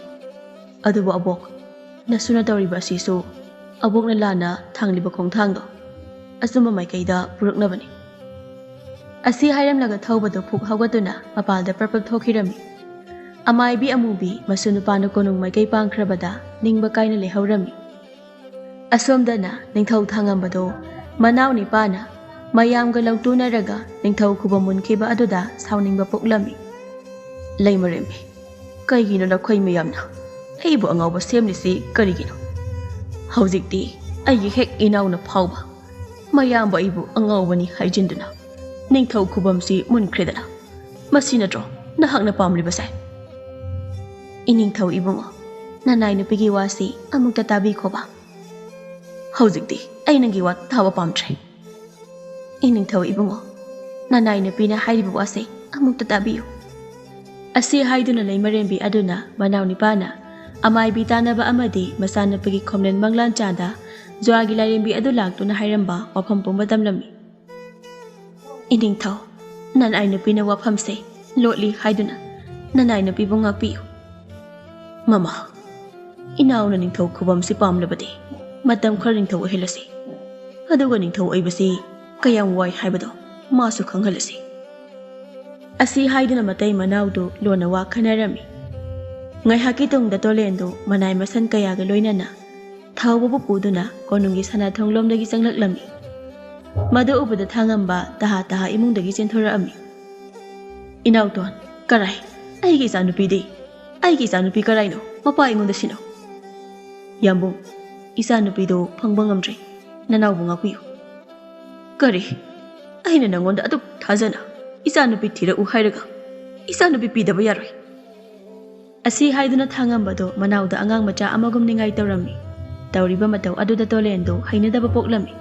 ꯑꯗꯨꯕꯨ ꯑꯕꯣꯛ, ꯅꯁꯨꯅ ꯇꯧꯔꯤꯕ ꯑꯁꯤꯁꯨ ꯑꯕꯣꯛꯅ ꯂꯥꯟꯅ ꯊꯥꯡꯂꯤꯕ ꯈꯣꯡꯊꯥꯡꯗꯣ ꯑꯆꯨꯝꯕ ꯃꯥꯏꯀꯩꯗ ꯄꯨꯔꯛꯅꯕꯅꯤ꯫" ꯑꯁꯤ ꯍꯥꯏꯔꯝꯂꯒ ꯊꯧꯕꯗꯨ ꯐꯨꯛ ꯍꯧꯒꯠꯇꯨꯅ ꯃꯄꯥꯜꯗ ꯄ꯭ꯔꯞ ꯄ꯭ꯔꯞ ꯊꯣꯛꯈꯤꯔꯝꯃꯤ꯫ ꯑꯃꯥꯏꯕꯤ ꯑꯃꯨꯕꯤ ꯃꯁꯨ ꯅꯨꯄꯥꯅ ꯀꯣꯅꯨꯡ ꯃꯥꯏꯀꯩ ꯄꯥꯡꯈ꯭ꯔꯕꯗ ꯅꯤꯡꯕ ꯀꯥꯏꯅ ꯂꯩꯍꯧꯔꯝꯃꯤ꯫ ꯑꯁꯣꯝꯗꯅ ꯅꯤꯡꯊꯧ ꯊꯥꯡꯉꯝꯕꯗꯣ ꯃꯅꯥꯎ ꯅꯤꯄꯥꯅ ꯃꯌꯥꯝꯒ ꯂꯧꯇꯨꯅꯔꯒ ꯅꯤꯡꯊꯧ ꯈꯨꯕꯝ ꯃꯨꯟꯈꯤꯕ ꯑꯗꯨꯗ ꯁꯥꯎꯅꯤꯡꯕ ꯄꯣꯛꯂꯝꯃꯤ꯫ "ꯂꯩꯃꯔꯦꯝꯕꯤ, ꯀꯩꯒꯤꯅꯣ ꯅꯈꯣꯏ ꯃꯌꯥꯝꯅ ꯑꯩꯕꯨ ꯑꯉꯥꯎꯕ ꯁꯦꯝꯂꯤꯁꯤ ꯀꯔꯤꯒꯤꯅꯣ? ꯍꯧꯖꯤꯛꯇꯤ ꯑꯩꯒꯤ ꯍꯦꯛ ꯏꯅꯥꯎꯅ ꯐꯥꯎꯕ ꯃꯌꯥꯝꯕꯨ ꯑꯩꯕꯨ ꯑꯉꯥꯎꯕꯅꯤ ꯍꯥꯏꯖꯤꯟꯗꯨꯅ ꯅꯤꯡꯊꯧ ꯈꯨꯕꯝꯁꯤ ꯃꯨꯟꯈ꯭ꯔꯦꯗꯅ꯫ ꯃꯁꯤ ꯅꯠꯇ꯭ꯔꯣ ꯅꯍꯥꯛꯅ ꯄꯥꯝꯂꯤꯕꯁꯦ?" "ꯏꯅꯤꯡꯊꯧ ꯏꯕꯨꯡꯉꯣ, ꯅꯅꯥꯏ ꯅꯨꯄꯤꯒꯤ ꯋꯥꯁꯤ ꯑꯃꯨꯛꯇ ꯇꯥꯕꯤꯈꯣꯕ꯫" "ꯍꯧꯖꯤꯛꯇꯤ ꯑꯩ ꯅꯪꯒꯤ ꯋꯥ ꯇꯥꯕ ꯄꯥꯝꯗ꯭ꯔꯦ꯫" "ꯏꯅꯤꯡꯊꯧ ꯏꯕꯨꯡꯉꯣ, ꯅꯅꯥꯏ ꯅꯨꯄꯤꯅ ꯍꯥꯏꯔꯤꯕ ꯋꯥꯁꯦ ꯑꯃꯨꯛꯇ ꯇꯥꯕꯤꯌꯨ꯫" ꯑꯁꯤ ꯍꯥꯏꯗꯨꯅ ꯂꯩꯃꯔꯦꯝꯕꯤ ꯑꯗꯨꯅ ꯃꯅꯥꯎ ꯅꯤꯄꯥꯅ ꯑꯃꯥꯏꯕꯤ ꯇꯥꯟꯅꯕ ꯑꯃꯗꯤ ꯃꯆꯥꯅꯨꯄꯤꯒꯤ ꯈꯣꯝꯂꯦꯟ ꯃꯪꯂꯥꯟ ꯆꯥꯗ ꯖ꯭ꯋꯥꯒꯤ ꯂꯥꯏꯔꯦꯝꯕꯤ ꯑꯗꯨ ꯂꯥꯛꯇꯨꯅ ꯍꯥꯏꯔꯝꯕ ꯋꯥꯐꯝ ꯄꯨꯝꯕ ꯇꯝꯂꯝꯃꯤ꯫ "ꯏꯅꯤꯡꯊꯧ, ꯅꯅꯥꯏ ꯅꯨꯄꯤꯅ ꯋꯥꯐꯝꯁꯦ ꯂꯣꯠꯂꯤ ꯍꯥꯏꯗꯨꯅ ꯅꯅꯥꯏ ꯅꯨꯄꯤꯕꯨ ꯉꯥꯛꯄꯤꯌꯨ꯫" "ꯃꯃꯥ, ꯏꯅꯥꯎꯅ ꯅꯤꯡꯊꯧ ꯈꯨꯕꯝꯁꯤ ꯄꯥꯝꯂꯕꯗꯤ ꯃꯇꯝ ꯈꯔ ꯅꯤꯡꯊꯧ ꯑꯣꯏꯍꯜꯂꯁꯤ꯫ ꯑꯗꯨꯒ ꯅꯤꯡꯊꯧ ꯑꯣꯏꯕꯁꯤ ꯀꯌꯥꯝ ꯋꯥꯏ ꯍꯥꯏꯕꯗꯣ ꯃꯥꯁꯨ ꯈꯪꯍꯜꯂꯁꯤ꯫" ꯑꯁꯤ ꯍꯥꯏꯗꯨꯅ ꯃꯇꯩ ꯃꯅꯥꯎꯗꯨ ꯂꯣꯟꯅ ꯋꯥ ꯈꯟꯅꯔꯝꯃꯤ꯫ ꯉꯥꯏꯍꯥꯛꯀꯤ ꯇꯨꯡꯗ ꯇꯣꯂꯦꯟꯗꯨ ꯃꯅꯥꯏ ꯃꯁꯟ ꯀꯌꯥꯒ ꯂꯣꯏꯅꯅ ꯊꯧꯕꯕꯨ ꯄꯨꯗꯨꯅ ꯀꯣꯅꯨꯡꯒꯤ ꯁꯅꯥꯊꯣꯡꯂꯣꯝꯗꯒꯤ ꯆꯪꯂꯛꯂꯝꯃꯤ꯫ ꯃꯗꯨ ꯎꯕꯗ ꯊꯥꯉꯝꯕ ꯇꯍꯥ ꯇꯍꯥ ꯏꯃꯨꯡꯗꯒꯤ ꯆꯦꯟꯊꯣꯔꯛꯑꯝꯃꯤ꯫ "ꯏꯅꯥꯎꯇꯣꯟ, ꯀꯔꯥꯏ? ꯑꯩꯒꯤ ꯏꯆꯥꯅꯨꯄꯤꯗꯤ? ꯑꯩꯒꯤ ꯏꯆꯥꯅꯨꯄꯤ ꯀꯔꯥꯏꯅꯣ? ꯃꯄꯥ ꯑꯩꯉꯣꯟꯗ ꯁꯤꯟꯅꯧ꯫" "ꯌꯥꯝꯕꯨꯡ, ꯏꯆꯥꯅꯨꯄꯤꯗꯨ ꯐꯪꯕ ꯉꯝꯗ꯭ꯔꯤ꯫ ꯅꯅꯥꯎꯕꯨ ꯉꯥꯛꯄꯤꯌꯨ꯫" "ꯀꯔꯤ? ꯑꯩꯅ ꯅꯪꯉꯣꯟꯗ ꯑꯗꯨꯛ ꯊꯥꯖꯅ ꯏꯆꯥꯅꯨꯄꯤ ꯊꯤꯔꯛꯎ ꯍꯥꯏꯔꯒ ꯏꯆꯥꯅꯨꯄꯤ ꯄꯤꯗꯕ ꯌꯥꯔꯣꯏ?" ꯑꯁꯤ ꯍꯥꯏꯗꯨꯅ ꯊꯥꯉꯝꯕꯗꯨ ꯃꯅꯥꯎꯗ ꯑꯉꯥꯡ ꯃꯆꯥ ꯑꯃꯒꯨꯝ ꯅꯤꯡꯉꯥꯏ ꯇꯧꯔꯝꯃꯤ꯫ ꯇꯧꯔꯤꯕ ꯃꯇꯧ ꯑꯗꯨꯗ ꯇꯣꯂꯦꯟꯗꯨ ꯍꯩꯅꯗꯕ ꯄꯣꯛꯂꯝꯃꯤ꯫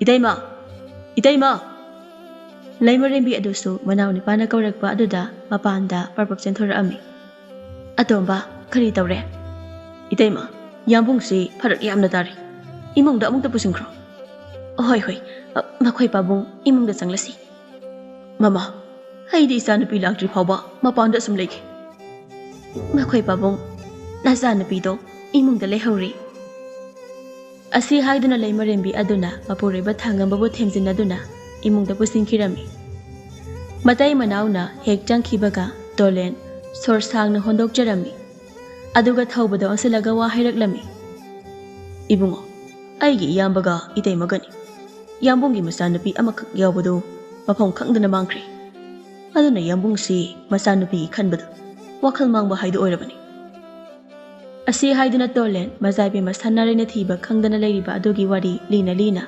"ꯏꯇꯩꯃ! ꯏꯇꯩꯃ!" ꯂꯩꯃꯔꯦꯝꯕꯤ ꯑꯗꯨꯁꯨ ꯃꯅꯥꯎ ꯅꯤꯄꯥꯅ ꯀꯧꯔꯛꯄ ꯑꯗꯨꯗ ꯃꯄꯥꯟꯗ ꯄꯔꯄꯛ ꯆꯦꯟꯊꯣꯔꯛꯑꯝꯃꯤ꯫ "ꯑꯇꯣꯝꯕ, ꯀꯔꯤ ꯇꯧꯔꯦ?" "ꯏꯇꯩꯃ, ꯌꯥꯝꯕꯨꯡꯁꯤ ꯐꯔꯛ ꯌꯥꯝꯅ ꯇꯥꯔꯦ꯫ ꯏꯃꯨꯡꯗ ꯑꯃꯨꯛꯇ ꯄꯨꯁꯤꯟꯈ꯭ꯔꯣ꯫" "ꯍꯣꯏ, ꯍꯣꯏ, ꯑ, ꯃꯈꯣꯏ ꯄꯥꯕꯨꯡ, ꯏꯃꯨꯡꯗ ꯆꯪꯂꯁꯤ꯫" "ꯃꯃꯥ, ꯑꯩꯗꯤ ꯏꯆꯥꯅꯨꯄꯤ ꯂꯥꯛꯇ꯭ꯔꯤ ꯐꯥꯎꯕ ꯃꯄꯥꯟꯗ ꯑꯁꯨꯝ ꯂꯩꯒꯦ꯫" "ꯃꯈꯣꯏ ꯄꯥꯕꯨꯡ, ꯅꯆꯥꯅꯨꯄꯤꯗꯣ ꯏꯃꯨꯡꯗ ꯂꯩꯍꯧꯔꯤ꯫" ꯑꯁꯤ ꯍꯥꯏꯗꯨꯅ ꯂꯩꯃꯔꯦꯝꯕꯤ ꯑꯗꯨꯅ ꯃꯄꯨꯔꯣꯏꯕ ꯊꯥꯉꯝꯕꯕꯨ ꯊꯦꯝꯖꯤꯟꯅꯗꯨꯅ ꯏꯃꯨꯡꯗ ꯄꯨꯁꯤꯟꯈꯤꯔꯝꯃꯤ꯫ ꯃꯇꯩ ꯃꯅꯥꯎꯅ ꯍꯦꯛ ꯆꯪꯈꯤꯕꯒ ꯇꯣꯂꯦꯟ ꯁꯣꯔ ꯁꯥꯡꯅ ꯍꯣꯟꯗꯣꯛꯆꯔꯝꯃꯤ꯫ ꯑꯗꯨꯒ ꯊꯧꯕꯗ ꯑꯣꯟꯁꯤꯜꯂꯒ ꯋꯥ ꯍꯥꯏꯔꯛꯂꯝꯃꯤ꯫ "ꯏꯕꯨꯡꯉꯣ, ꯑꯩꯒꯤ ꯏꯌꯥꯝꯕꯒ ꯏꯇꯩꯃꯒꯅꯤ꯫ ꯌꯥꯝꯕꯨꯡꯒꯤ ꯃꯆꯥꯅꯨꯄꯤ ꯑꯃꯈꯛ ꯌꯥꯎꯕꯗꯨ ꯃꯐꯝ ꯈꯪꯗꯅ ꯃꯥꯡꯈ꯭ꯔꯦ꯫ ꯑꯗꯨꯅ ꯌꯥꯝꯕꯨꯡꯁꯤ ꯃꯆꯥꯅꯨꯄꯤꯒꯤ ꯈꯟꯕꯗ ꯋꯥꯈꯜ ꯃꯥꯡꯕ ꯍꯥꯏꯗꯨ ꯑꯣꯏꯔꯕꯅꯤ꯫" ꯑꯁꯤ ꯍꯥꯏꯗꯨꯅ ꯇꯣꯂꯦꯟ ꯃꯖꯥꯏꯕꯦꯝꯃ ꯁꯅꯥꯔꯩꯅ ꯊꯤꯕ ꯈꯪꯗꯅ ꯂꯩꯔꯤꯕ ꯑꯗꯨꯒꯤ ꯋꯥꯔꯤ ꯂꯤꯅ ꯂꯤꯅ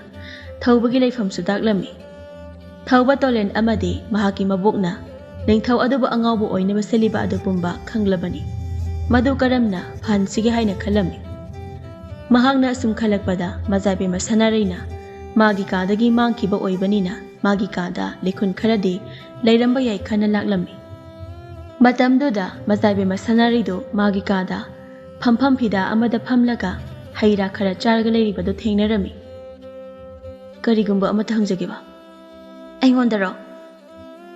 ꯊꯧꯕꯒꯤ ꯂꯩꯐꯝꯁꯨ ꯇꯥꯛꯂꯝꯃꯤ꯫ ꯊꯧꯕ ꯇꯣꯂꯦꯟ ꯑꯃꯗꯤ ꯃꯍꯥꯛꯀꯤ ꯃꯕꯣꯛꯅ ꯅꯤꯡꯊꯧ ꯑꯗꯨꯕꯨ ꯑꯉꯥꯎꯕ ꯑꯣꯏꯅꯕ ꯁꯤꯜꯂꯤꯕ ꯑꯗꯨ ꯄꯨꯝꯕ ꯈꯪꯂꯕꯅꯤ꯫ ꯃꯗꯨ ꯀꯔꯝꯅ ꯐꯍꯟꯁꯤꯒꯦ ꯍꯥꯏꯅ ꯈꯜꯂꯝꯃꯤ꯫ ꯃꯍꯥꯛꯅ ꯑꯁꯨꯝ ꯈꯜꯂꯛꯄꯗ ꯃꯖꯥꯏꯕꯦꯝꯃ ꯁꯅꯥꯔꯩꯅ ꯃꯥꯒꯤ ꯀꯥꯗꯒꯤ ꯃꯥꯡꯈꯤꯕ ꯑꯣꯏꯕꯅꯤꯅ ꯃꯥꯒꯤ ꯀꯥꯗ ꯂꯤꯈꯨꯟ ꯈꯔꯗꯤ ꯂꯩꯔꯝꯕ ꯌꯥꯏ ꯈꯟꯅ ꯂꯥꯛꯂꯝꯃꯤ꯫ ꯃꯇꯝꯗꯨꯗ ꯃꯖꯥꯏꯕꯦꯝꯃ ꯁꯅꯥꯔꯩꯗꯨ ꯃꯥꯒꯤ ꯀꯥꯗ ꯐꯝꯐꯝ ꯐꯤꯗꯥ ꯑꯃꯗ ꯐꯝꯂꯒ ꯍꯩ ꯔꯥ ꯈꯔ ꯆꯥꯔꯒ ꯂꯩꯔꯤꯕꯗꯨ ꯊꯦꯡꯅꯔꯝꯃꯤ꯫ "ꯀꯔꯤꯒꯨꯝꯕ ꯑꯃꯠꯇ ꯍꯪꯖꯒꯦꯕ?" ꯑꯩꯉꯣꯟꯗꯔꯣ?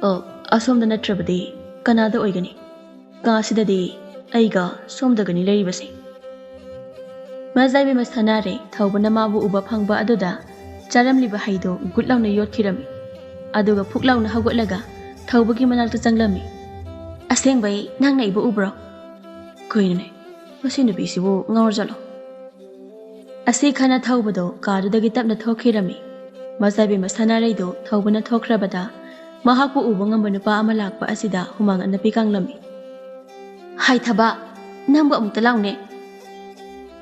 ꯑꯣ, ꯑꯁꯣꯝꯗ ꯅꯠꯇ꯭ꯔꯕꯗꯤ ꯀꯅꯥꯗ ꯑꯣꯏꯒꯅꯤ? ꯀꯥꯁꯤꯗꯗꯤ ꯑꯩꯒ ꯁꯣꯝꯗꯒꯅꯤ ꯂꯩꯔꯤꯕꯁꯦ꯫ ꯃꯖꯥꯏꯕꯦꯝꯃ ꯁꯅꯥꯔꯩ ꯊꯧꯕꯅ ꯃꯥꯕꯨ ꯎꯕ ꯐꯪꯕ ꯑꯗꯨꯗ ꯆꯥꯔꯝꯂꯤꯕ ꯍꯩꯗꯣ ꯒꯨꯠ ꯂꯥꯎꯅ ꯌꯣꯠꯈꯤꯔꯝꯃꯤ꯫ ꯑꯗꯨꯒ ꯐꯨꯛ ꯂꯥꯎꯅ ꯍꯧꯒꯠꯂꯒ ꯊꯧꯕꯒꯤ ꯃꯅꯥꯛꯇ ꯆꯪꯂꯝꯃꯤ꯫ "ꯑꯁꯦꯡꯕꯩ ꯅꯪꯅ ꯑꯩꯕꯨ ꯎꯕ꯭ꯔꯣ? ꯀꯩꯅꯣꯅꯦ, ꯃꯁꯤ ꯅꯨꯄꯤꯁꯤꯕꯨ ꯉꯥꯎꯔꯖꯥꯠꯂꯣ?" ꯑꯁꯤ ꯈꯟꯅ ꯊꯧꯕꯗꯣ ꯀꯥꯗꯨꯗꯒꯤ ꯇꯞꯅ ꯊꯣꯛꯈꯤꯔꯝꯃꯤ꯫ ꯃꯖꯥꯏꯕꯦꯝꯃ ꯁꯅꯥꯔꯩꯗꯣ ꯊꯧꯕꯅ ꯊꯣꯛꯈ꯭ꯔꯕꯗ ꯃꯍꯥꯛꯄꯨ ꯎꯕ ꯉꯝꯕ ꯅꯨꯄꯥ ꯑꯃ ꯂꯥꯛꯄ ꯑꯁꯤꯗ ꯍꯨꯃꯥꯡ ꯑꯅꯞꯄꯤ ꯀꯥꯡꯂꯝꯃꯤ꯫ "ꯍꯥꯏ ꯊꯕꯥ, ꯅꯪꯕꯨ ꯑꯃꯨꯛꯇ ꯂꯥꯎꯅꯦ!"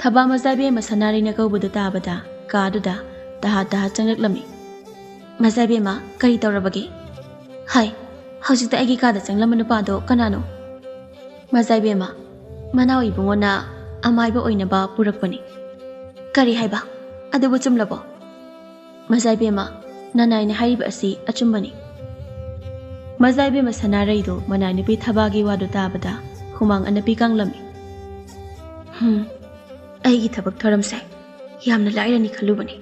ꯊꯕꯥ ꯃꯖꯥꯏꯕꯦꯝꯃ ꯁꯅꯥꯔꯩꯅ ꯀꯧꯕꯗꯨ ꯇꯥꯕꯗ ꯀꯥꯗꯨꯗ ꯇꯍꯥ ꯇꯍꯥ ꯆꯪꯂꯛꯂꯝꯃꯤ꯫ "ꯃꯖꯥꯏꯕꯦꯝꯃ, ꯀꯔꯤ ꯇꯧꯔꯕꯒꯦ? ꯍꯥꯏ, ꯍꯧꯖꯤꯛꯇ ꯑꯩꯒꯤ ꯀꯥꯗ ꯆꯪꯂꯝꯕ ꯅꯨꯄꯥꯗꯣ ꯀꯅꯥꯅꯣ?" "ꯃꯖꯥꯏꯕꯦꯝꯃ, ꯃꯅꯥꯎ ꯏꯕꯨꯡꯉꯣꯅ ꯑꯃꯥꯏꯕ ꯑꯣꯏꯅꯕ ꯄꯨꯔꯛꯄꯅꯤ꯫" "ꯀꯔꯤ ꯍꯥꯏꯕ? ꯑꯗꯨꯕꯨ ꯆꯨꯝꯂꯕꯣ?" "ꯃꯖꯥꯏꯕꯦꯝꯃ, ꯅꯅꯥꯏꯅ ꯍꯥꯏꯔꯤꯕ ꯑꯁꯤ ꯑꯆꯨꯝꯕꯅꯤ꯫" ꯃꯖꯥꯏꯕꯦꯝꯃ ꯁꯅꯥꯔꯩꯗꯨ ꯃꯅꯥꯏ ꯅꯨꯄꯤ ꯊꯕꯥꯒꯤ ꯋꯥꯗꯨ ꯇꯥꯕꯗ ꯍꯨꯃꯥꯡ ꯑꯅꯞꯄꯤ ꯀꯥꯡꯂꯝꯃꯤ꯫ "ꯍꯝ, ꯑꯩꯒꯤ ꯊꯕꯛ ꯊꯧꯔꯝꯁꯦ ꯌꯥꯝꯅ ꯂꯥꯏꯔꯅꯤ ꯈꯜꯂꯨꯕꯅꯤ,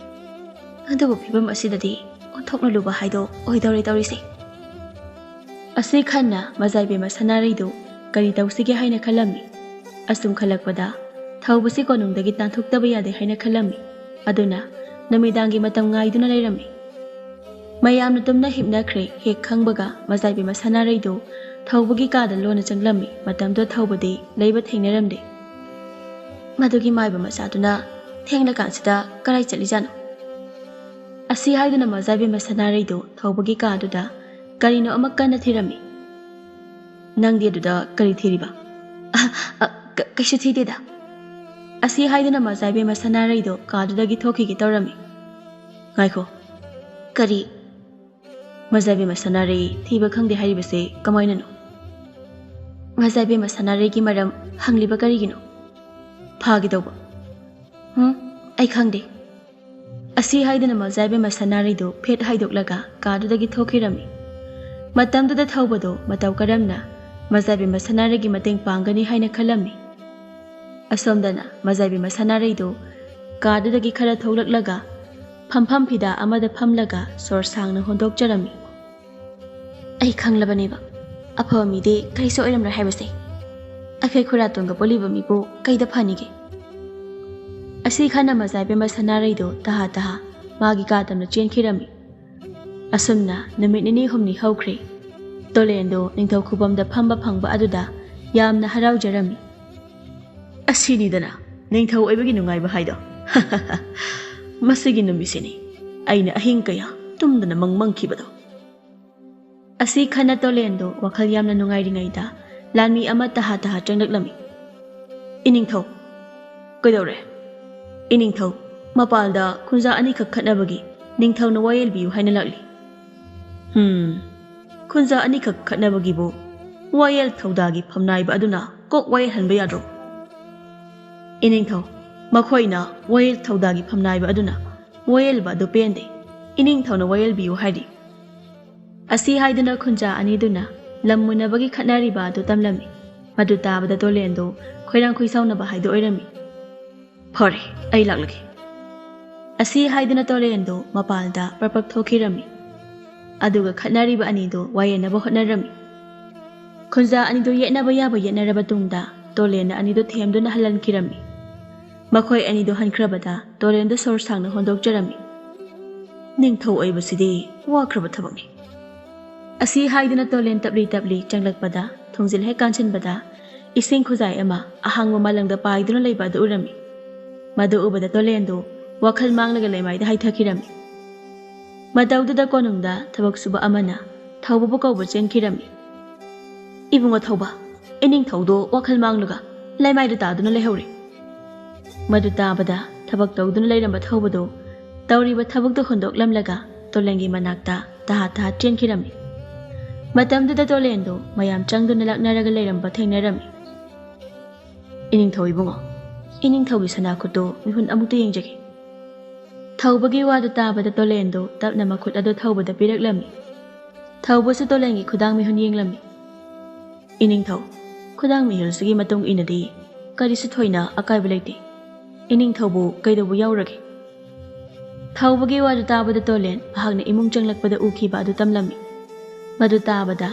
ꯑꯗꯨꯕꯨ ꯐꯤꯕꯝ ꯑꯁꯤꯗꯗꯤ ꯑꯣꯟꯊꯣꯛꯅ ꯂꯨꯕ ꯍꯥꯏꯗꯣ ꯑꯣꯏꯗꯧꯔꯦ ꯇꯧꯔꯤꯁꯦ꯫" ꯑꯁꯤ ꯈꯟꯅ ꯃꯖꯥꯏꯕꯦꯝꯃ ꯁꯅꯥꯔꯩꯗꯨ ꯀꯔꯤ ꯇꯧꯁꯤꯒꯦ ꯍꯥꯏꯅ ꯈꯜꯂꯝꯃꯤ꯫ ꯑꯁꯨꯝ ꯈꯜꯂꯛꯄꯗ ꯊꯧꯕꯁꯤ ꯀꯣꯅꯨꯡꯗꯒꯤ ꯇꯥꯟꯊꯣꯛꯇꯕ ꯌꯥꯗꯦ ꯍꯥꯏꯅ ꯈꯜꯂꯝꯃꯤ꯫ ꯑꯗꯨꯅ ꯅꯨꯃꯤꯗꯥꯡꯒꯤ ꯃꯇꯝ ꯉꯥꯏꯗꯨꯅ ꯂꯩꯔꯝꯃꯤ꯫ ꯃꯌꯥꯝꯅ ꯇꯨꯝꯅ ꯍꯤꯞꯅꯈ꯭ꯔꯦ ꯍꯦꯛ ꯈꯪꯕꯒ ꯃꯖꯥꯏꯕꯦꯝꯃ ꯁꯅꯥꯔꯩꯗꯨ ꯊꯧꯕꯒꯤ ꯀꯥꯗ ꯂꯣꯟꯅ ꯆꯪꯂꯝꯃꯤ꯫ ꯃꯇꯝꯗꯨꯗ ꯊꯧꯕꯗꯤ ꯂꯩꯕ ꯊꯦꯡꯅꯔꯝꯗꯦ꯫ ꯃꯗꯨꯒꯤ ꯃꯥꯏꯕ ꯃꯆꯥꯗꯨꯅ ꯊꯦꯡꯂꯀꯥꯟꯁꯤꯗ ꯀꯔꯥꯏ ꯆꯠꯂꯤꯖꯥꯠꯅꯣ? ꯑꯁꯤ ꯍꯥꯏꯗꯨꯅ ꯃꯖꯥꯏꯕꯦꯝꯃ ꯁꯅꯥꯔꯩꯗꯨ ꯊꯧꯕꯒꯤ ꯀꯥꯗꯨꯗ ꯀꯔꯤꯅꯣ ꯑꯃ ꯀꯟꯅ ꯊꯤꯔꯝꯃꯤ꯫ "ꯅꯪꯗꯤ ꯑꯗꯨꯗ ꯀꯔꯤ ꯊꯤꯔꯤꯕ?" "ꯑ, ꯑ, ꯀ-, ꯀꯩꯁꯨ ꯊꯤꯗꯦꯗ꯫" ꯑꯁꯤ ꯍꯥꯏꯗꯨꯅ ꯃꯖꯥꯏꯕꯦꯝꯃ ꯁꯅꯥꯔꯩꯗꯣ ꯀꯥꯗꯨꯗꯒꯤ ꯊꯣꯛꯈꯤꯒꯦ ꯇꯧꯔꯝꯃꯤ꯫ "ꯉꯥꯏꯈꯣ, ꯀꯔꯤ?" "ꯃꯖꯥꯏꯕꯦꯝꯃ ꯁꯅꯥꯔꯩ ꯊꯤꯕ ꯈꯪꯗꯦ ꯍꯥꯏꯔꯤꯕꯁꯦ ꯀꯃꯥꯏꯅꯅꯣ?" "ꯃꯖꯥꯏꯕꯦꯝꯃ ꯁꯅꯥꯔꯩꯒꯤ ꯃꯔꯝ ꯍꯪꯂꯤꯕ ꯀꯔꯤꯒꯤꯅꯣ?" "ꯐꯥꯒꯦ ꯇꯧꯕ꯫" "ꯍꯨꯝ, ꯑꯩ ꯈꯪꯗꯦ꯫" ꯑꯁꯤ ꯍꯥꯏꯗꯨꯅ ꯃꯖꯥꯏꯕꯦꯝꯃ ꯁꯅꯥꯔꯩꯗꯨ ꯐꯦꯠ ꯍꯥꯏꯗꯣꯛꯂꯒ ꯀꯥꯗꯨꯗꯒꯤ ꯊꯣꯛꯈꯤꯔꯝꯃꯤ꯫ ꯃꯇꯝꯗꯨꯗ ꯊꯧꯕꯗꯨ ꯃꯇꯧ ꯀꯔꯝꯅ ꯃꯖꯥꯏꯕꯦꯝꯃ ꯁꯅꯥꯔꯩꯒꯤ ꯃꯇꯦꯡ ꯄꯥꯡꯒꯅꯤ ꯍꯥꯏꯅ ꯈꯜꯂꯝꯃꯤ꯫ ꯑꯁꯣꯝꯗꯅ ꯃꯖꯥꯏꯕꯦꯝꯃ ꯁꯅꯥꯔꯩꯗꯨ ꯀꯥꯗꯨꯗꯒꯤ ꯈꯔ ꯊꯣꯛꯂꯛꯂꯒ ꯐꯝꯐꯝ ꯐꯤꯗꯥ ꯑꯃꯗ ꯐꯝꯂꯒ ꯁꯣꯔ ꯁꯥꯡꯅ ꯍꯣꯟꯗꯣꯛꯆꯔꯝꯃꯤ꯫ "ꯑꯩ ꯈꯪꯂꯕꯅꯦꯕ, ꯑꯐꯕ ꯃꯤꯗꯤ ꯀꯔꯤꯁꯨ ꯑꯣꯏꯔꯝꯂꯣꯏ ꯍꯥꯏꯕꯁꯦ꯫ ꯑꯩꯈꯣꯏ ꯈꯨꯔꯥꯇꯣꯟꯒ ꯄꯨꯜꯂꯤꯕ ꯃꯤꯕꯨ ꯀꯩꯗ ꯐꯅꯤꯒꯦ?" ꯑꯁꯤ ꯈꯟꯅ ꯃꯖꯥꯏꯕꯦꯝꯃ ꯁꯅꯥꯔꯩꯗꯣ ꯇꯍꯥ ꯇꯍꯥ ꯃꯥꯒꯤ ꯀꯥ ꯇꯝꯅ ꯆꯦꯟꯈꯤꯔꯝꯃꯤ꯫ ꯑꯁꯨꯝꯅ ꯅꯨꯃꯤꯠ ꯅꯤꯅꯤ ꯍꯨꯝꯅꯤ ꯍꯧꯈ꯭ꯔꯦ꯫ ꯇꯣꯂꯦꯟꯗꯣ ꯅꯤꯡꯊꯧ ꯈꯨꯕꯝꯗ ꯐꯝꯕ ꯐꯪꯕ ꯑꯗꯨꯗ ꯌꯥꯝꯅ ꯍꯔꯥꯎꯖꯔꯝꯃꯤ꯫ "ꯑꯁꯤꯅꯤꯗꯅ ꯅꯤꯡꯊꯧ ꯑꯣꯏꯕꯒꯤ ꯅꯨꯡꯉꯥꯏꯕ ꯍꯥꯏꯗꯣ꯫ ꯃꯁꯤꯒꯤ ꯅꯨꯃꯤꯠꯁꯤꯅꯤ ꯑꯩꯅ ꯑꯍꯤꯡ ꯀꯌꯥ ꯇꯨꯝꯗꯅ ꯃꯪ ꯃꯪꯈꯤꯕꯗꯣ꯫" ꯑꯁꯤ ꯈꯟꯅ ꯇꯣꯂꯦꯟꯗꯣ ꯋꯥꯈꯜ ꯌꯥꯝꯅ ꯅꯨꯡꯉꯥꯏꯔꯤꯉꯩꯗ ꯂꯥꯟꯃꯤ ꯑꯃ ꯇꯍꯥ ꯇꯍꯥ ꯆꯪꯂꯛꯂꯝꯃꯤ꯫ "ꯏꯅꯤꯡꯊꯧ꯫" "ꯀꯩꯗꯧꯔꯦ?" "ꯏꯅꯤꯡꯊꯧ, ꯃꯄꯥꯜꯗ ꯈꯨꯟꯖꯥ ꯑꯅꯤꯈꯛ ꯈꯠꯅꯕꯒꯤ ꯅꯤꯡꯊꯧꯅ ꯋꯥꯌꯦꯜ ꯄꯤꯌꯨ ꯍꯥꯏꯅ ꯂꯥꯛꯂꯤ꯫" "ꯍꯨꯝ, ꯈꯨꯟꯖꯥ ꯑꯅꯤꯈꯛ ꯈꯠꯅꯕꯒꯤꯕꯨ ꯋꯥꯌꯦꯜ ꯊꯧꯗꯥꯒꯤ ꯐꯝꯅꯥꯏꯕ ꯑꯗꯨꯅ ꯀꯣꯛ ꯋꯥꯌꯦꯜꯍꯟꯕ ꯌꯥꯗ꯭ꯔꯣ?" "ꯏꯅꯤꯡꯊꯧ, ꯃꯈꯣꯏꯅ ꯋꯥꯌꯦꯜ ꯊꯧꯗꯥꯒꯤ ꯐꯝꯅꯥꯏꯕ ꯑꯗꯨꯅ ꯋꯥꯌꯦꯜꯕ ꯑꯗꯨ ꯄꯦꯟꯗꯦ꯫ ꯏꯅꯤꯡꯊꯧꯅ ꯋꯥꯌꯦꯜꯕꯤꯌꯨ ꯍꯥꯏꯔꯤ꯫" ꯑꯁꯤ ꯍꯥꯏꯗꯨꯅ ꯈꯨꯟꯖꯥ ꯑꯅꯤꯗꯨꯅ ꯂꯝ ꯃꯨꯟꯅꯕꯒꯤ ꯈꯠꯅꯔꯤꯕ ꯑꯗꯨ ꯇꯝꯂꯝꯃꯤ꯫ ꯃꯗꯨ ꯇꯥꯕꯗ ꯇꯣꯂꯦꯟꯗꯣ ꯈꯣꯏꯔꯥꯡ ꯈꯣꯏꯁꯥꯎꯅꯕ ꯍꯥꯏꯗꯣ ꯑꯣꯏꯔꯝꯃꯤ꯫ "ꯐꯔꯦ, ꯑꯩ ꯂꯥꯛꯂꯒꯦ꯫" ꯑꯁꯤ ꯍꯥꯏꯗꯨꯅ ꯇꯣꯂꯦꯟꯗꯣ ꯃꯄꯥꯜꯗ ꯄ꯭ꯔꯄꯛ ꯊꯣꯛꯈꯤꯔꯝꯃꯤ꯫ ꯑꯗꯨꯒ ꯈꯠꯅꯔꯤꯕ ꯑꯅꯤꯗꯣ ꯋꯥꯌꯦꯟꯅꯕ ꯍꯣꯠꯅꯔꯝꯃꯤ꯫ ꯈꯨꯟꯖꯥ ꯑꯅꯤꯗꯣ ꯌꯦꯠꯅꯕ ꯌꯥꯕ ꯌꯦꯠꯅꯔꯕ ꯇꯨꯡꯗ ꯇꯣꯂꯦꯟꯅ ꯑꯅꯤꯗꯣ ꯊꯦꯝꯗꯨꯅ ꯍꯜꯍꯟꯈꯤꯔꯝꯃꯤ꯫ ꯃꯈꯣꯏ ꯑꯅꯤꯗꯣ ꯍꯟꯈ꯭ꯔꯕꯗ ꯇꯣꯂꯦꯟꯗꯣ ꯁꯣꯔ ꯁꯥꯡꯅ ꯍꯣꯟꯗꯣꯛꯆꯔꯝꯃꯤ꯫ "ꯅꯤꯡꯊꯧ ꯑꯣꯏꯕꯁꯤꯗꯤ ꯋꯥꯈ꯭ꯔꯕ ꯊꯕꯛꯅꯤ꯫" ꯑꯁꯤ ꯍꯥꯏꯗꯨꯅ ꯇꯣꯂꯦꯟ ꯇꯞꯂꯤ ꯇꯞꯂꯤ ꯆꯪꯂꯛꯄꯗ, ꯊꯣꯡꯖꯤꯜ ꯍꯦꯛ ꯀꯥꯟꯁꯤꯟꯕꯗ, ꯏꯁꯤꯡ ꯈꯨꯖꯥꯏ ꯑꯃ ꯑꯍꯥꯡꯕ ꯃꯂꯪꯗ ꯄꯥꯏꯗꯨꯅ ꯂꯩꯕ ꯑꯗꯨ ꯎꯔꯝꯃꯤ꯫ ꯃꯗꯨ ꯎꯕꯗ ꯇꯣꯂꯦꯟꯗꯨ ꯋꯥꯈꯜ ꯃꯥꯡꯂꯒ ꯂꯩꯃꯥꯏꯗ ꯍꯥꯏꯊꯈꯤꯔꯝꯃꯤ꯫ ꯃꯇꯧꯗꯨꯗ ꯀꯣꯅꯨꯡꯗ ꯊꯕꯛ ꯁꯨꯕ ꯑꯃꯅ ꯊꯧꯕꯕꯨ ꯀꯧꯕ ꯆꯦꯟꯈꯤꯔꯝꯃꯤ꯫ "ꯏꯕꯨꯡꯉꯣ ꯊꯧꯕ, ꯏꯅꯤꯡꯊꯧꯗꯣ ꯋꯥꯈꯜ ꯃꯥꯡꯂꯒ ꯂꯩꯃꯥꯏꯗ ꯇꯥꯗꯨꯅ ꯂꯩꯍꯧꯔꯦ꯫" ꯃꯗꯨ ꯇꯥꯕꯗ ꯊꯕꯛ ꯇꯧꯗꯨꯅ ꯂꯩꯔꯝꯕ ꯊꯧꯕꯗꯨ ꯇꯧꯔꯤꯕ ꯊꯕꯛꯇꯨ ꯍꯨꯟꯗꯣꯛꯂꯝꯂꯒ ꯇꯣꯂꯦꯟꯒꯤ ꯃꯅꯥꯛꯇ ꯇꯍꯥ ꯇꯍꯥ ꯆꯦꯟꯈꯤꯔꯝꯃꯤ꯫ ꯃꯇꯝꯗꯨꯗ ꯇꯣꯂꯦꯟꯗꯨ ꯃꯌꯥꯝ ꯆꯪꯗꯨꯅ ꯂꯛꯅꯔꯒ ꯂꯩꯔꯝꯕ ꯊꯦꯡꯅꯔꯝꯃꯤ꯫ "ꯏꯅꯤꯡꯊꯧ ꯏꯕꯨꯡꯉꯣ, ꯏꯅꯤꯡꯊꯧꯒꯤ ꯁꯅꯥ ꯈꯨꯠꯇꯨ ꯃꯤꯍꯨꯟ ꯑꯃꯨꯛꯇ ꯌꯦꯡꯖꯒꯦ꯫" ꯊꯧꯕꯒꯤ ꯋꯥꯗꯨ ꯇꯥꯕꯗ ꯇꯣꯂꯦꯟꯗꯨ ꯇꯞꯅ ꯃꯈꯨꯠ ꯑꯗꯨ ꯊꯧꯕꯗ ꯄꯤꯔꯛꯂꯝꯃꯤ꯫ ꯊꯧꯕꯁꯨ ꯇꯣꯂꯦꯟꯒꯤ ꯈꯨꯗꯥꯡ ꯃꯤꯍꯨꯟ ꯌꯦꯡꯂꯝꯃꯤ꯫ "ꯏꯅꯤꯡꯊꯧ, ꯈꯨꯗꯥꯡ ꯃꯤꯍꯨꯟꯁꯤꯒꯤ ꯃꯇꯨꯡ ꯏꯟꯅꯗꯤ ꯀꯔꯤꯁꯨ ꯊꯣꯏꯅ ꯑꯀꯥꯏꯕ ꯂꯩꯇꯦ꯫ ꯏꯅꯤꯡꯊꯧꯕꯨ ꯀꯩꯗꯧꯕ ꯌꯥꯎꯔꯒꯦ?" ꯊꯧꯕꯒꯤ ꯋꯥꯗꯨ ꯇꯥꯕꯗ ꯇꯣꯂꯦꯟ ꯃꯍꯥꯛꯅ ꯏꯃꯨꯡ ꯆꯪꯂꯛꯄꯗ ꯎꯈꯤꯕ ꯑꯗꯨ ꯇꯝꯂꯝꯃꯤ꯫ ꯃꯗꯨ ꯇꯥꯕꯗ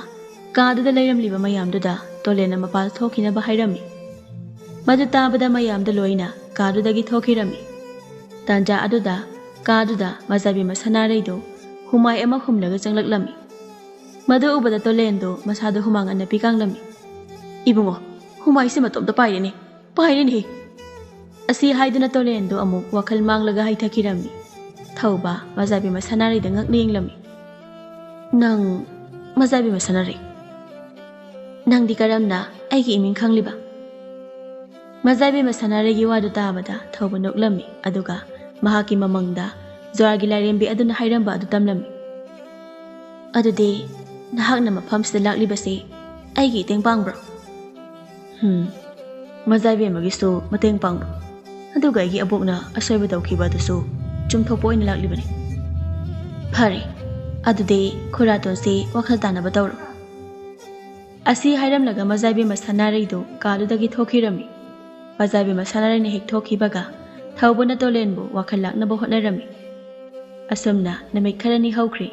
ꯀꯥꯗꯨꯗ ꯂꯩꯔꯝꯂꯤꯕ ꯃꯌꯥꯝꯗꯨꯗ ꯇꯣꯂꯦꯟꯅ ꯃꯄꯥꯜ ꯊꯣꯛꯈꯤꯅꯕ ꯍꯥꯏꯔꯝꯃꯤ꯫ ꯃꯗꯨ ꯇꯥꯕꯗ ꯃꯌꯥꯝꯗ ꯂꯣꯏꯅ ꯀꯥꯗꯨꯗꯒꯤ ꯊꯣꯛꯈꯤꯔꯝꯃꯤ꯫ ꯇꯥꯟꯖꯥ ꯑꯗꯨꯗ ꯀꯥꯗꯨꯗ ꯃꯖꯥꯕꯤ ꯃꯁꯥꯟꯅꯥꯔꯩꯗꯨ ꯍꯨꯃꯥꯏ ꯑꯃ ꯍꯨꯝꯂꯒ ꯆꯪꯂꯛꯂꯝꯃꯤ꯫ ꯃꯗꯨ ꯎꯕꯗ ꯇꯣꯂꯦꯟꯗꯨ ꯃꯁꯥꯗ ꯍꯨꯃꯥꯡ ꯑꯅꯞꯄꯤ ꯀꯥꯡꯂꯝꯃꯤ꯫ "ꯏꯕꯨꯡꯉꯣ, ꯍꯨꯃꯥꯏꯁꯤ ꯃꯇꯣꯝꯇ ꯄꯥꯏꯔꯦꯅꯦ, ꯄꯥꯏꯔꯦꯅꯦꯍꯦ!" ꯑꯁꯤ ꯍꯥꯏꯗꯨꯅ ꯇꯣꯂꯦꯟꯗꯨ ꯑꯃꯨꯛ ꯋꯥꯈꯜ ꯃꯥꯡꯂꯒ ꯍꯩꯊꯈꯤꯔꯝꯃꯤ꯫ ꯊꯧꯕ ꯃꯖꯥꯕꯤ ꯃꯁꯥꯟꯅꯥꯔꯩꯗ ꯉꯛꯅ ꯌꯦꯡꯂꯝꯃꯤ꯫ "ꯅꯪ ꯃꯖꯥꯕꯤ ꯃꯁꯥꯟꯅꯥꯔꯩ? ꯅꯪꯗꯤ ꯀꯔꯝꯅ ꯑꯩꯒꯤ ꯏꯃꯤꯡ ꯈꯪꯂꯤꯕ?" ꯃꯖꯥꯕꯤ ꯃꯁꯥꯟꯅꯥꯔꯩꯒꯤ ꯋꯥꯗꯨ ꯇꯥꯕꯗ ꯊꯧꯕ ꯅꯣꯛꯂꯝꯃꯤ, ꯑꯗꯨꯒ ꯃꯍꯥꯛꯀꯤ ꯃꯃꯪꯗ ꯖ꯭ꯋꯥꯔꯒꯤ ꯂꯥꯏꯔꯦꯝꯕꯤ ꯑꯗꯨꯅ ꯍꯥꯏꯔꯝꯕ ꯑꯗꯨ ꯇꯝꯂꯝꯃꯤ꯫ "ꯑꯗꯨꯗꯤ ꯅꯍꯥꯛꯅ ꯃꯐꯝꯁꯤꯗ ꯂꯥꯛꯂꯤꯕꯁꯤ ꯑꯩꯒꯤ ꯏꯇꯦꯡ ꯄꯥꯡꯕ꯭ꯔꯣ?" "ꯍꯝ, ꯃꯖꯥꯏꯕꯦꯝꯃꯒꯤꯁꯨ ꯃꯇꯦꯡ ꯄꯥꯡꯕ, ꯑꯗꯨꯒ ꯑꯩꯒꯤ ꯑꯕꯣꯛꯅ ꯑꯁꯣꯏꯕ ꯇꯧꯈꯤꯕ ꯑꯗꯨꯁꯨ ꯆꯨꯝꯊꯣꯛꯄ ꯑꯣꯏꯅ ꯂꯥꯛꯂꯤꯕꯅꯤ꯫" "ꯐꯔꯦ, ꯑꯗꯨꯗꯤ ꯈꯨꯔꯥꯇꯣꯟꯁꯤ ꯋꯥꯈꯜ ꯇꯥꯅꯕ ꯇꯧꯔꯣ꯫" ꯑꯁꯤ ꯍꯥꯏꯔꯝꯂꯒ ꯃꯖꯥꯏꯕꯦꯝꯃ ꯁꯅꯥꯔꯩꯗꯨ ꯀꯥꯗꯨꯗꯒꯤ ꯊꯣꯛꯈꯤꯔꯝꯃꯤ꯫ ꯃꯖꯥꯏꯕꯦꯝꯃ ꯁꯅꯥꯔꯩꯅ ꯍꯦꯛ ꯊꯣꯛꯈꯤꯕꯒ ꯊꯧꯕꯅ ꯇꯣꯂꯦꯟꯕꯨ ꯋꯥꯈꯜ ꯂꯥꯛꯅꯕ ꯍꯣꯠꯅꯔꯝꯃꯤ꯫ ꯑꯁꯨꯝꯅ ꯅꯨꯃꯤꯠ ꯈꯔꯅꯤ ꯍꯧꯈ꯭ꯔꯦ꯫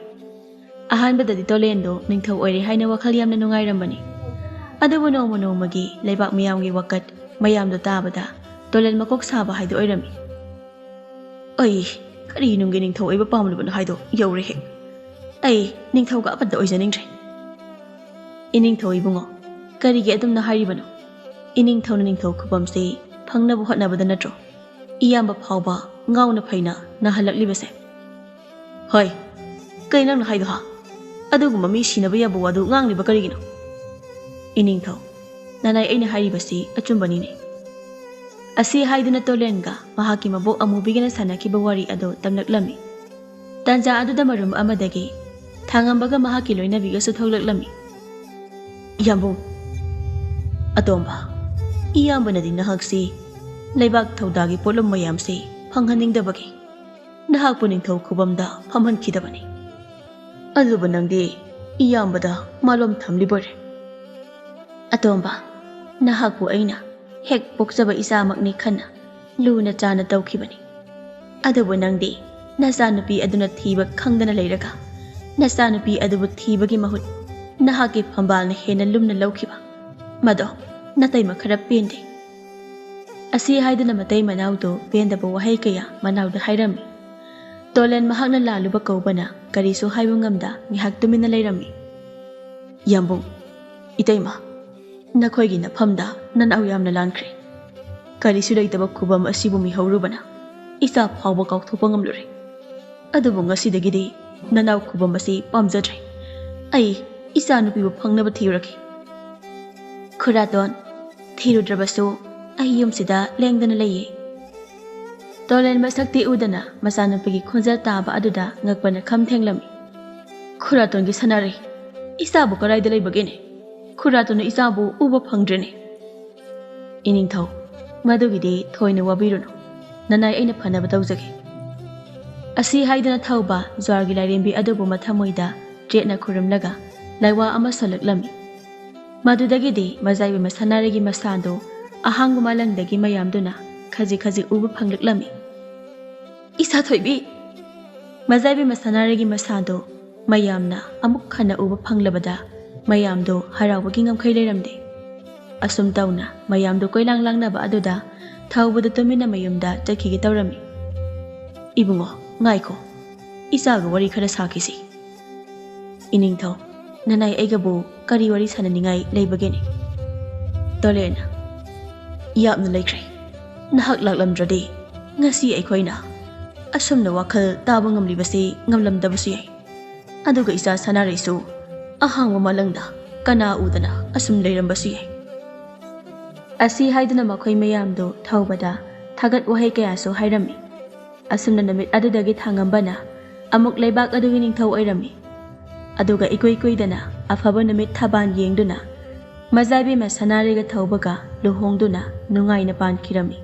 ꯑꯍꯥꯟꯕꯗꯗꯤ ꯇꯣꯂꯦꯟꯗꯣ ꯅꯤꯡꯊꯧ ꯑꯣꯏꯔꯦ ꯍꯥꯏꯅ ꯋꯥꯈꯜ ꯌꯥꯝꯅ ꯅꯨꯡꯉꯥꯏꯔꯝꯕꯅꯤ꯫ ꯑꯗꯨꯕꯨ ꯅꯣꯡꯃ ꯅꯣꯡꯃꯒꯤ ꯂꯩꯕꯥꯛ ꯃꯤꯌꯥꯝꯒꯤ ꯋꯥꯀꯠ ꯃꯌꯥꯝꯗꯣ ꯇꯥꯕꯗ ꯇꯣꯂꯦꯟ ꯃꯀꯣꯛ ꯁꯥꯕ ꯍꯥꯏꯗꯨ ꯑꯣꯏꯔꯝꯃꯤ꯫ "ꯑꯩ ꯀꯔꯤ ꯅꯨꯡꯒꯤ ꯅꯤꯡꯊꯧ ꯑꯣꯏꯕ ꯄꯥꯝꯂꯤꯕꯅꯣ ꯍꯥꯏꯗꯣ ꯌꯧꯔꯦꯍꯦ꯫ ꯑꯩ ꯅꯤꯡꯊꯧꯒ ꯑꯃꯠꯇ ꯑꯣꯏꯖꯅꯤꯡꯗ꯭ꯔꯦ꯫" "ꯏꯅꯤꯡꯊꯧ ꯏꯕꯨꯡꯉꯣ, ꯀꯔꯤꯒꯤ ꯑꯗꯨꯝꯅ ꯍꯥꯏꯔꯤꯕꯅꯣ? ꯏꯅꯤꯡꯊꯧꯅ ꯅꯤꯡꯊꯧ ꯈꯨꯕꯝꯁꯤ ꯐꯪꯅꯕ ꯍꯣꯠꯅꯕꯗ ꯅꯠꯇ꯭ꯔꯣ ꯏꯌꯥꯝꯕ ꯐꯥꯎꯕ ꯉꯥꯎꯅ ꯐꯩꯅ ꯅꯥꯍꯜꯂꯛꯂꯤꯕꯁꯦ?" "ꯍꯣꯏ, ꯀꯩ ꯅꯪꯅ ꯍꯥꯏꯗꯣ ꯍꯥ? ꯑꯗꯨꯒꯨꯝꯕ ꯃꯤ ꯁꯤꯅꯕ ꯌꯥꯕ ꯋꯥꯗꯨ ꯉꯥꯡꯂꯤꯕ ꯀꯔꯤꯒꯤꯅꯣ?" "ꯏꯅꯤꯡꯊꯧ, ꯅꯅꯥꯏ ꯑꯩꯅ ꯍꯥꯏꯔꯤꯕꯁꯤ ꯑꯆꯨꯝꯕꯅꯤꯅꯦ꯫" ꯑꯁꯤ ꯍꯥꯏꯗꯨꯅ ꯇꯣꯂꯦꯟꯒ ꯃꯍꯥꯛꯀꯤ ꯃꯕꯣꯛ ꯑꯃꯨꯕꯤꯒꯅ ꯁꯥꯟꯅꯈꯤꯕ ꯋꯥꯔꯤ ꯑꯗꯨ ꯇꯝꯂꯛꯂꯝꯃꯤ꯫ ꯇꯥꯟꯖꯥ ꯑꯗꯨꯗ ꯃꯔꯨꯝ ꯑꯃꯗꯒꯤ ꯊꯥꯡꯉꯝꯕꯒ ꯃꯍꯥꯛꯀꯤ ꯂꯣꯏꯅꯕꯤꯒꯁꯨ ꯊꯣꯛꯂꯛꯂꯝꯃꯤ꯫ "ꯏꯌꯥꯝꯕꯨꯡ, ꯑꯇꯣꯝꯕ, ꯏꯌꯥꯝꯕꯅꯗꯤ ꯅꯍꯥꯛꯁꯤ ꯂꯩꯕꯥꯛ ꯊꯧꯗꯥꯒꯤ ꯄꯣꯠꯂꯨꯝ ꯃꯌꯥꯝꯁꯤ ꯐꯪꯍꯟꯅꯤꯡꯗꯕꯒꯤ ꯅꯍꯥꯛꯄꯨ ꯅꯤꯡꯊꯧ ꯈꯨꯕꯝꯗ ꯐꯝꯍꯟꯈꯤꯗꯕꯅꯤ꯫ ꯑꯗꯨꯕꯨ ꯅꯪꯗꯤ ꯏꯌꯥꯝꯕꯗ ꯃꯥꯂꯣꯝ ꯊꯝꯂꯤꯕꯣꯏꯔꯦ꯫" "ꯑꯇꯣꯝꯕ, ꯅꯍꯥꯛꯄꯨ ꯑꯩꯅ ꯍꯦꯛ ꯄꯣꯛꯆꯕ ꯏꯆꯥꯃꯛꯅꯤ ꯈꯟꯅ ꯂꯨꯅ ꯆꯥꯅ ꯇꯧꯈꯤꯕꯅꯤ꯫ ꯑꯗꯨꯕꯨ ꯅꯪꯗꯤ ꯅꯆꯥꯅꯨꯄꯤ ꯑꯗꯨꯅ ꯊꯤꯕ ꯈꯪꯗꯅ ꯂꯩꯔꯒ, ꯅꯆꯥꯅꯨꯄꯤ ꯑꯗꯨꯕꯨ ꯊꯤꯕꯒꯤ ꯃꯍꯨꯠ ꯅꯍꯥꯛꯀꯤ ꯐꯝꯕꯥꯜꯅ ꯍꯦꯟꯅ ꯂꯨꯝꯅ ꯂꯧꯈꯤꯕ, ꯃꯗꯣ ꯅꯇꯩꯃ ꯈꯔ ꯄꯦꯟꯗꯦ꯫ ꯑꯁꯤ ꯍꯥꯏꯗꯨꯅ ꯃꯇꯩ ꯃꯅꯥꯎꯗꯨ ꯄꯦꯟꯗꯕ ꯋꯥꯍꯩ ꯀꯌꯥ ꯃꯅꯥꯎꯗ ꯍꯥꯏꯔꯝꯃꯤ꯫ ꯇꯣꯂꯦꯟ ꯃꯍꯥꯛꯅ ꯂꯥꯜꯂꯨꯕ ꯀꯧꯕꯅ ꯀꯔꯤꯁꯨ ꯍꯥꯏꯕ ꯉꯝꯗ ꯉꯥꯏꯍꯥꯛ ꯇꯨꯃꯤꯟꯅ ꯂꯩꯔꯝꯃꯤ꯫ "ꯌꯥꯝꯕꯨꯡ, ꯏꯇꯩꯃ, ꯅꯈꯣꯏꯒꯤ ꯅꯐꯝꯗ ꯅꯅꯥꯎ ꯌꯥꯝꯅ ꯂꯥꯟꯈ꯭ꯔꯦ꯫ ꯀꯔꯤꯁꯨ ꯂꯩꯇꯕ ꯈꯨꯕꯝ ꯑꯁꯤꯕꯨ ꯃꯤꯍꯧꯔꯨꯕꯅ ꯏꯆꯥ ꯐꯥꯎꯕ ꯀꯥꯎꯊꯣꯛꯄ ꯉꯝꯂꯨꯔꯦ꯫ ꯑꯗꯨꯕꯨ ꯉꯁꯤꯗꯒꯤꯗꯤ ꯅꯅꯥꯎ ꯈꯨꯕꯝ ꯑꯁꯤ ꯄꯥꯝꯖꯗ꯭ꯔꯦ꯫ ꯑꯩ ꯏꯆꯥ ꯅꯨꯄꯤꯕꯨ ꯐꯪꯅꯕ ꯊꯤꯔꯨꯔꯒꯦ꯫" "ꯈꯨꯔꯥꯇꯣꯟ, ꯊꯤꯔꯨꯗ꯭ꯔꯕꯁꯨ ꯑꯩ ꯌꯨꯝꯁꯤꯗ ꯂꯦꯡꯗꯅ ꯂꯩꯌꯦ꯫" ꯇꯣꯂꯦꯟ ꯃꯁꯛꯇꯤ ꯎꯗꯅ ꯃꯆꯥꯅꯨꯄꯤꯒꯤ ꯈꯣꯟꯖꯦꯜ ꯇꯥꯕ ꯑꯗꯨꯗ ꯉꯛꯄꯅ ꯈꯝ ꯊꯦꯡꯂꯝꯃꯤ꯫ "ꯈꯨꯔꯥꯇꯣꯟꯒꯤ ꯁꯅꯥꯔꯩ, ꯏꯆꯥꯕꯨ ꯀꯗꯥꯏꯗ ꯂꯩꯕꯒꯦꯅꯦ? ꯈꯨꯔꯥꯇꯣꯟꯅ ꯏꯆꯥꯕꯨ ꯎꯕ ꯐꯪꯗ꯭ꯔꯦꯅꯦ꯫" "ꯏꯅꯤꯡꯊꯧ, ꯃꯗꯨꯒꯤꯗꯤ ꯊꯣꯏꯅ ꯋꯥꯕꯤꯔꯨꯅꯨ, ꯅꯅꯥꯏ ꯑꯩꯅ ꯐꯅꯕ ꯇꯧꯖꯒꯦ꯫" ꯑꯁꯤ ꯍꯥꯏꯗꯨꯅ ꯊꯧꯕ ꯖ꯭ꯋꯥꯔꯒꯤ ꯂꯥꯏꯔꯦꯝꯕꯤ ꯑꯗꯨꯕꯨ ꯃꯊꯃꯣꯏꯗ ꯆꯦꯠꯅ ꯈꯨꯔꯨꯝꯂꯒ ꯂꯥꯏꯋꯥ ꯑꯃ ꯁꯣꯜꯂꯛꯂꯝꯃꯤ꯫ ꯃꯗꯨꯗꯒꯤꯗꯤ ꯃꯖꯥꯏꯕꯤ ꯃꯁꯥꯟꯅꯔꯤꯒꯤ ꯃꯁꯥꯗꯨ ꯑꯍꯥꯡꯕ ꯃꯥꯂꯪꯗꯒꯤ ꯃꯌꯥꯝꯗꯨꯅ ꯈꯖꯤꯛ ꯈꯖꯤꯛ ꯎꯕ ꯐꯪꯂꯛꯂꯝꯃꯤ꯫ "ꯏꯆꯥ ꯊꯣꯏꯕꯤ!" ꯃꯖꯥꯏꯕꯤ ꯃꯁꯥꯟꯅꯔꯤꯒꯤ ꯃꯁꯥꯗꯨ ꯃꯌꯥꯝꯅ ꯑꯃꯨꯛ ꯍꯟꯅ ꯎꯕ ꯐꯪꯂꯕꯗ ꯃꯌꯥꯝꯗꯨ ꯍꯔꯥꯎꯕꯒꯤ ꯉꯝꯈꯩ ꯂꯩꯔꯝꯗꯦ꯫ ꯑꯁꯨꯝ ꯇꯧꯅ ꯃꯌꯥꯝꯗꯨ ꯀꯣꯏꯂꯥꯡ ꯂꯥꯡꯅꯕ ꯑꯗꯨꯗ ꯊꯧꯕꯗ ꯇꯨꯃꯤꯟꯅ ꯃꯌꯨꯝꯗ ꯆꯠꯈꯤꯒꯦ ꯇꯧꯔꯝꯃꯤ꯫ "ꯏꯕꯨꯡꯉꯣ, ꯉꯥꯏꯈꯣ, ꯏꯆꯥꯒ ꯋꯥꯔꯤ ꯈꯔ ꯁꯥꯈꯤꯁꯤ꯫" "ꯏꯅꯤꯡꯊꯧ, ꯅꯅꯥꯏ ꯑꯩꯒꯕꯨ ꯀꯔꯤ ꯋꯥꯔꯤ ꯁꯥꯟꯅꯅꯤꯡꯉꯥꯏ ꯂꯩꯕꯒꯦꯅꯦ?" ꯇꯣꯂꯦꯟꯅ, "ꯌꯥꯝꯅ ꯂꯩꯈ꯭ꯔꯦ꯫ ꯅꯍꯥꯛ ꯂꯥꯛꯂꯝꯗ꯭ꯔꯗꯤ ꯉꯁꯤ ꯑꯩꯈꯣꯏꯅ ꯑꯁꯨꯝꯅ ꯋꯥꯈꯜ ꯇꯥꯕ ꯉꯝꯂꯤꯕꯁꯤ ꯉꯝꯂꯝꯗꯕꯁꯨ ꯌꯥꯏ꯫ ꯑꯗꯨꯒ ꯏꯆꯥ ꯁꯅꯥꯔꯩꯁꯨ ꯑꯍꯥꯡꯕ ꯃꯥꯂꯪꯗ ꯀꯅꯥ ꯎꯗꯅ ꯑꯁꯨꯝ ꯂꯩꯔꯝꯕꯁꯨ ꯌꯥꯏ꯫" ꯑꯁꯤ ꯍꯥꯏꯗꯨꯅ ꯃꯈꯣꯏ ꯃꯌꯥꯝꯗꯨ ꯊꯧꯕꯗ ꯊꯥꯒꯠ ꯋꯥꯍꯩ ꯀꯌꯥꯁꯨ ꯍꯥꯏꯔꯝꯃꯤ꯫ ꯑꯁꯨꯝꯅ ꯅꯨꯃꯤꯠ ꯑꯗꯨꯗꯒꯤ ꯊꯥꯡꯉꯝꯕꯅ ꯑꯃꯨꯛ ꯂꯩꯕꯥꯛ ꯑꯗꯨꯒꯤ ꯅꯤꯡꯊꯧ ꯑꯣꯏꯔꯝꯃꯤ꯫ ꯑꯗꯨꯒ ꯏꯀꯨꯏ ꯀꯨꯏꯗꯅ ꯑꯐꯕ ꯅꯨꯃꯤꯠ ꯊꯕꯥꯟ ꯌꯦꯡꯗꯨꯅ ꯃꯖꯥꯏꯕꯦꯝꯃ ꯁꯅꯥꯔꯩꯒ ꯊꯧꯕꯒ ꯂꯨꯍꯣꯡꯗꯨꯅ ꯅꯨꯡꯉꯥꯏꯅ ꯄꯥꯟꯈꯤꯔꯝꯃꯤ꯫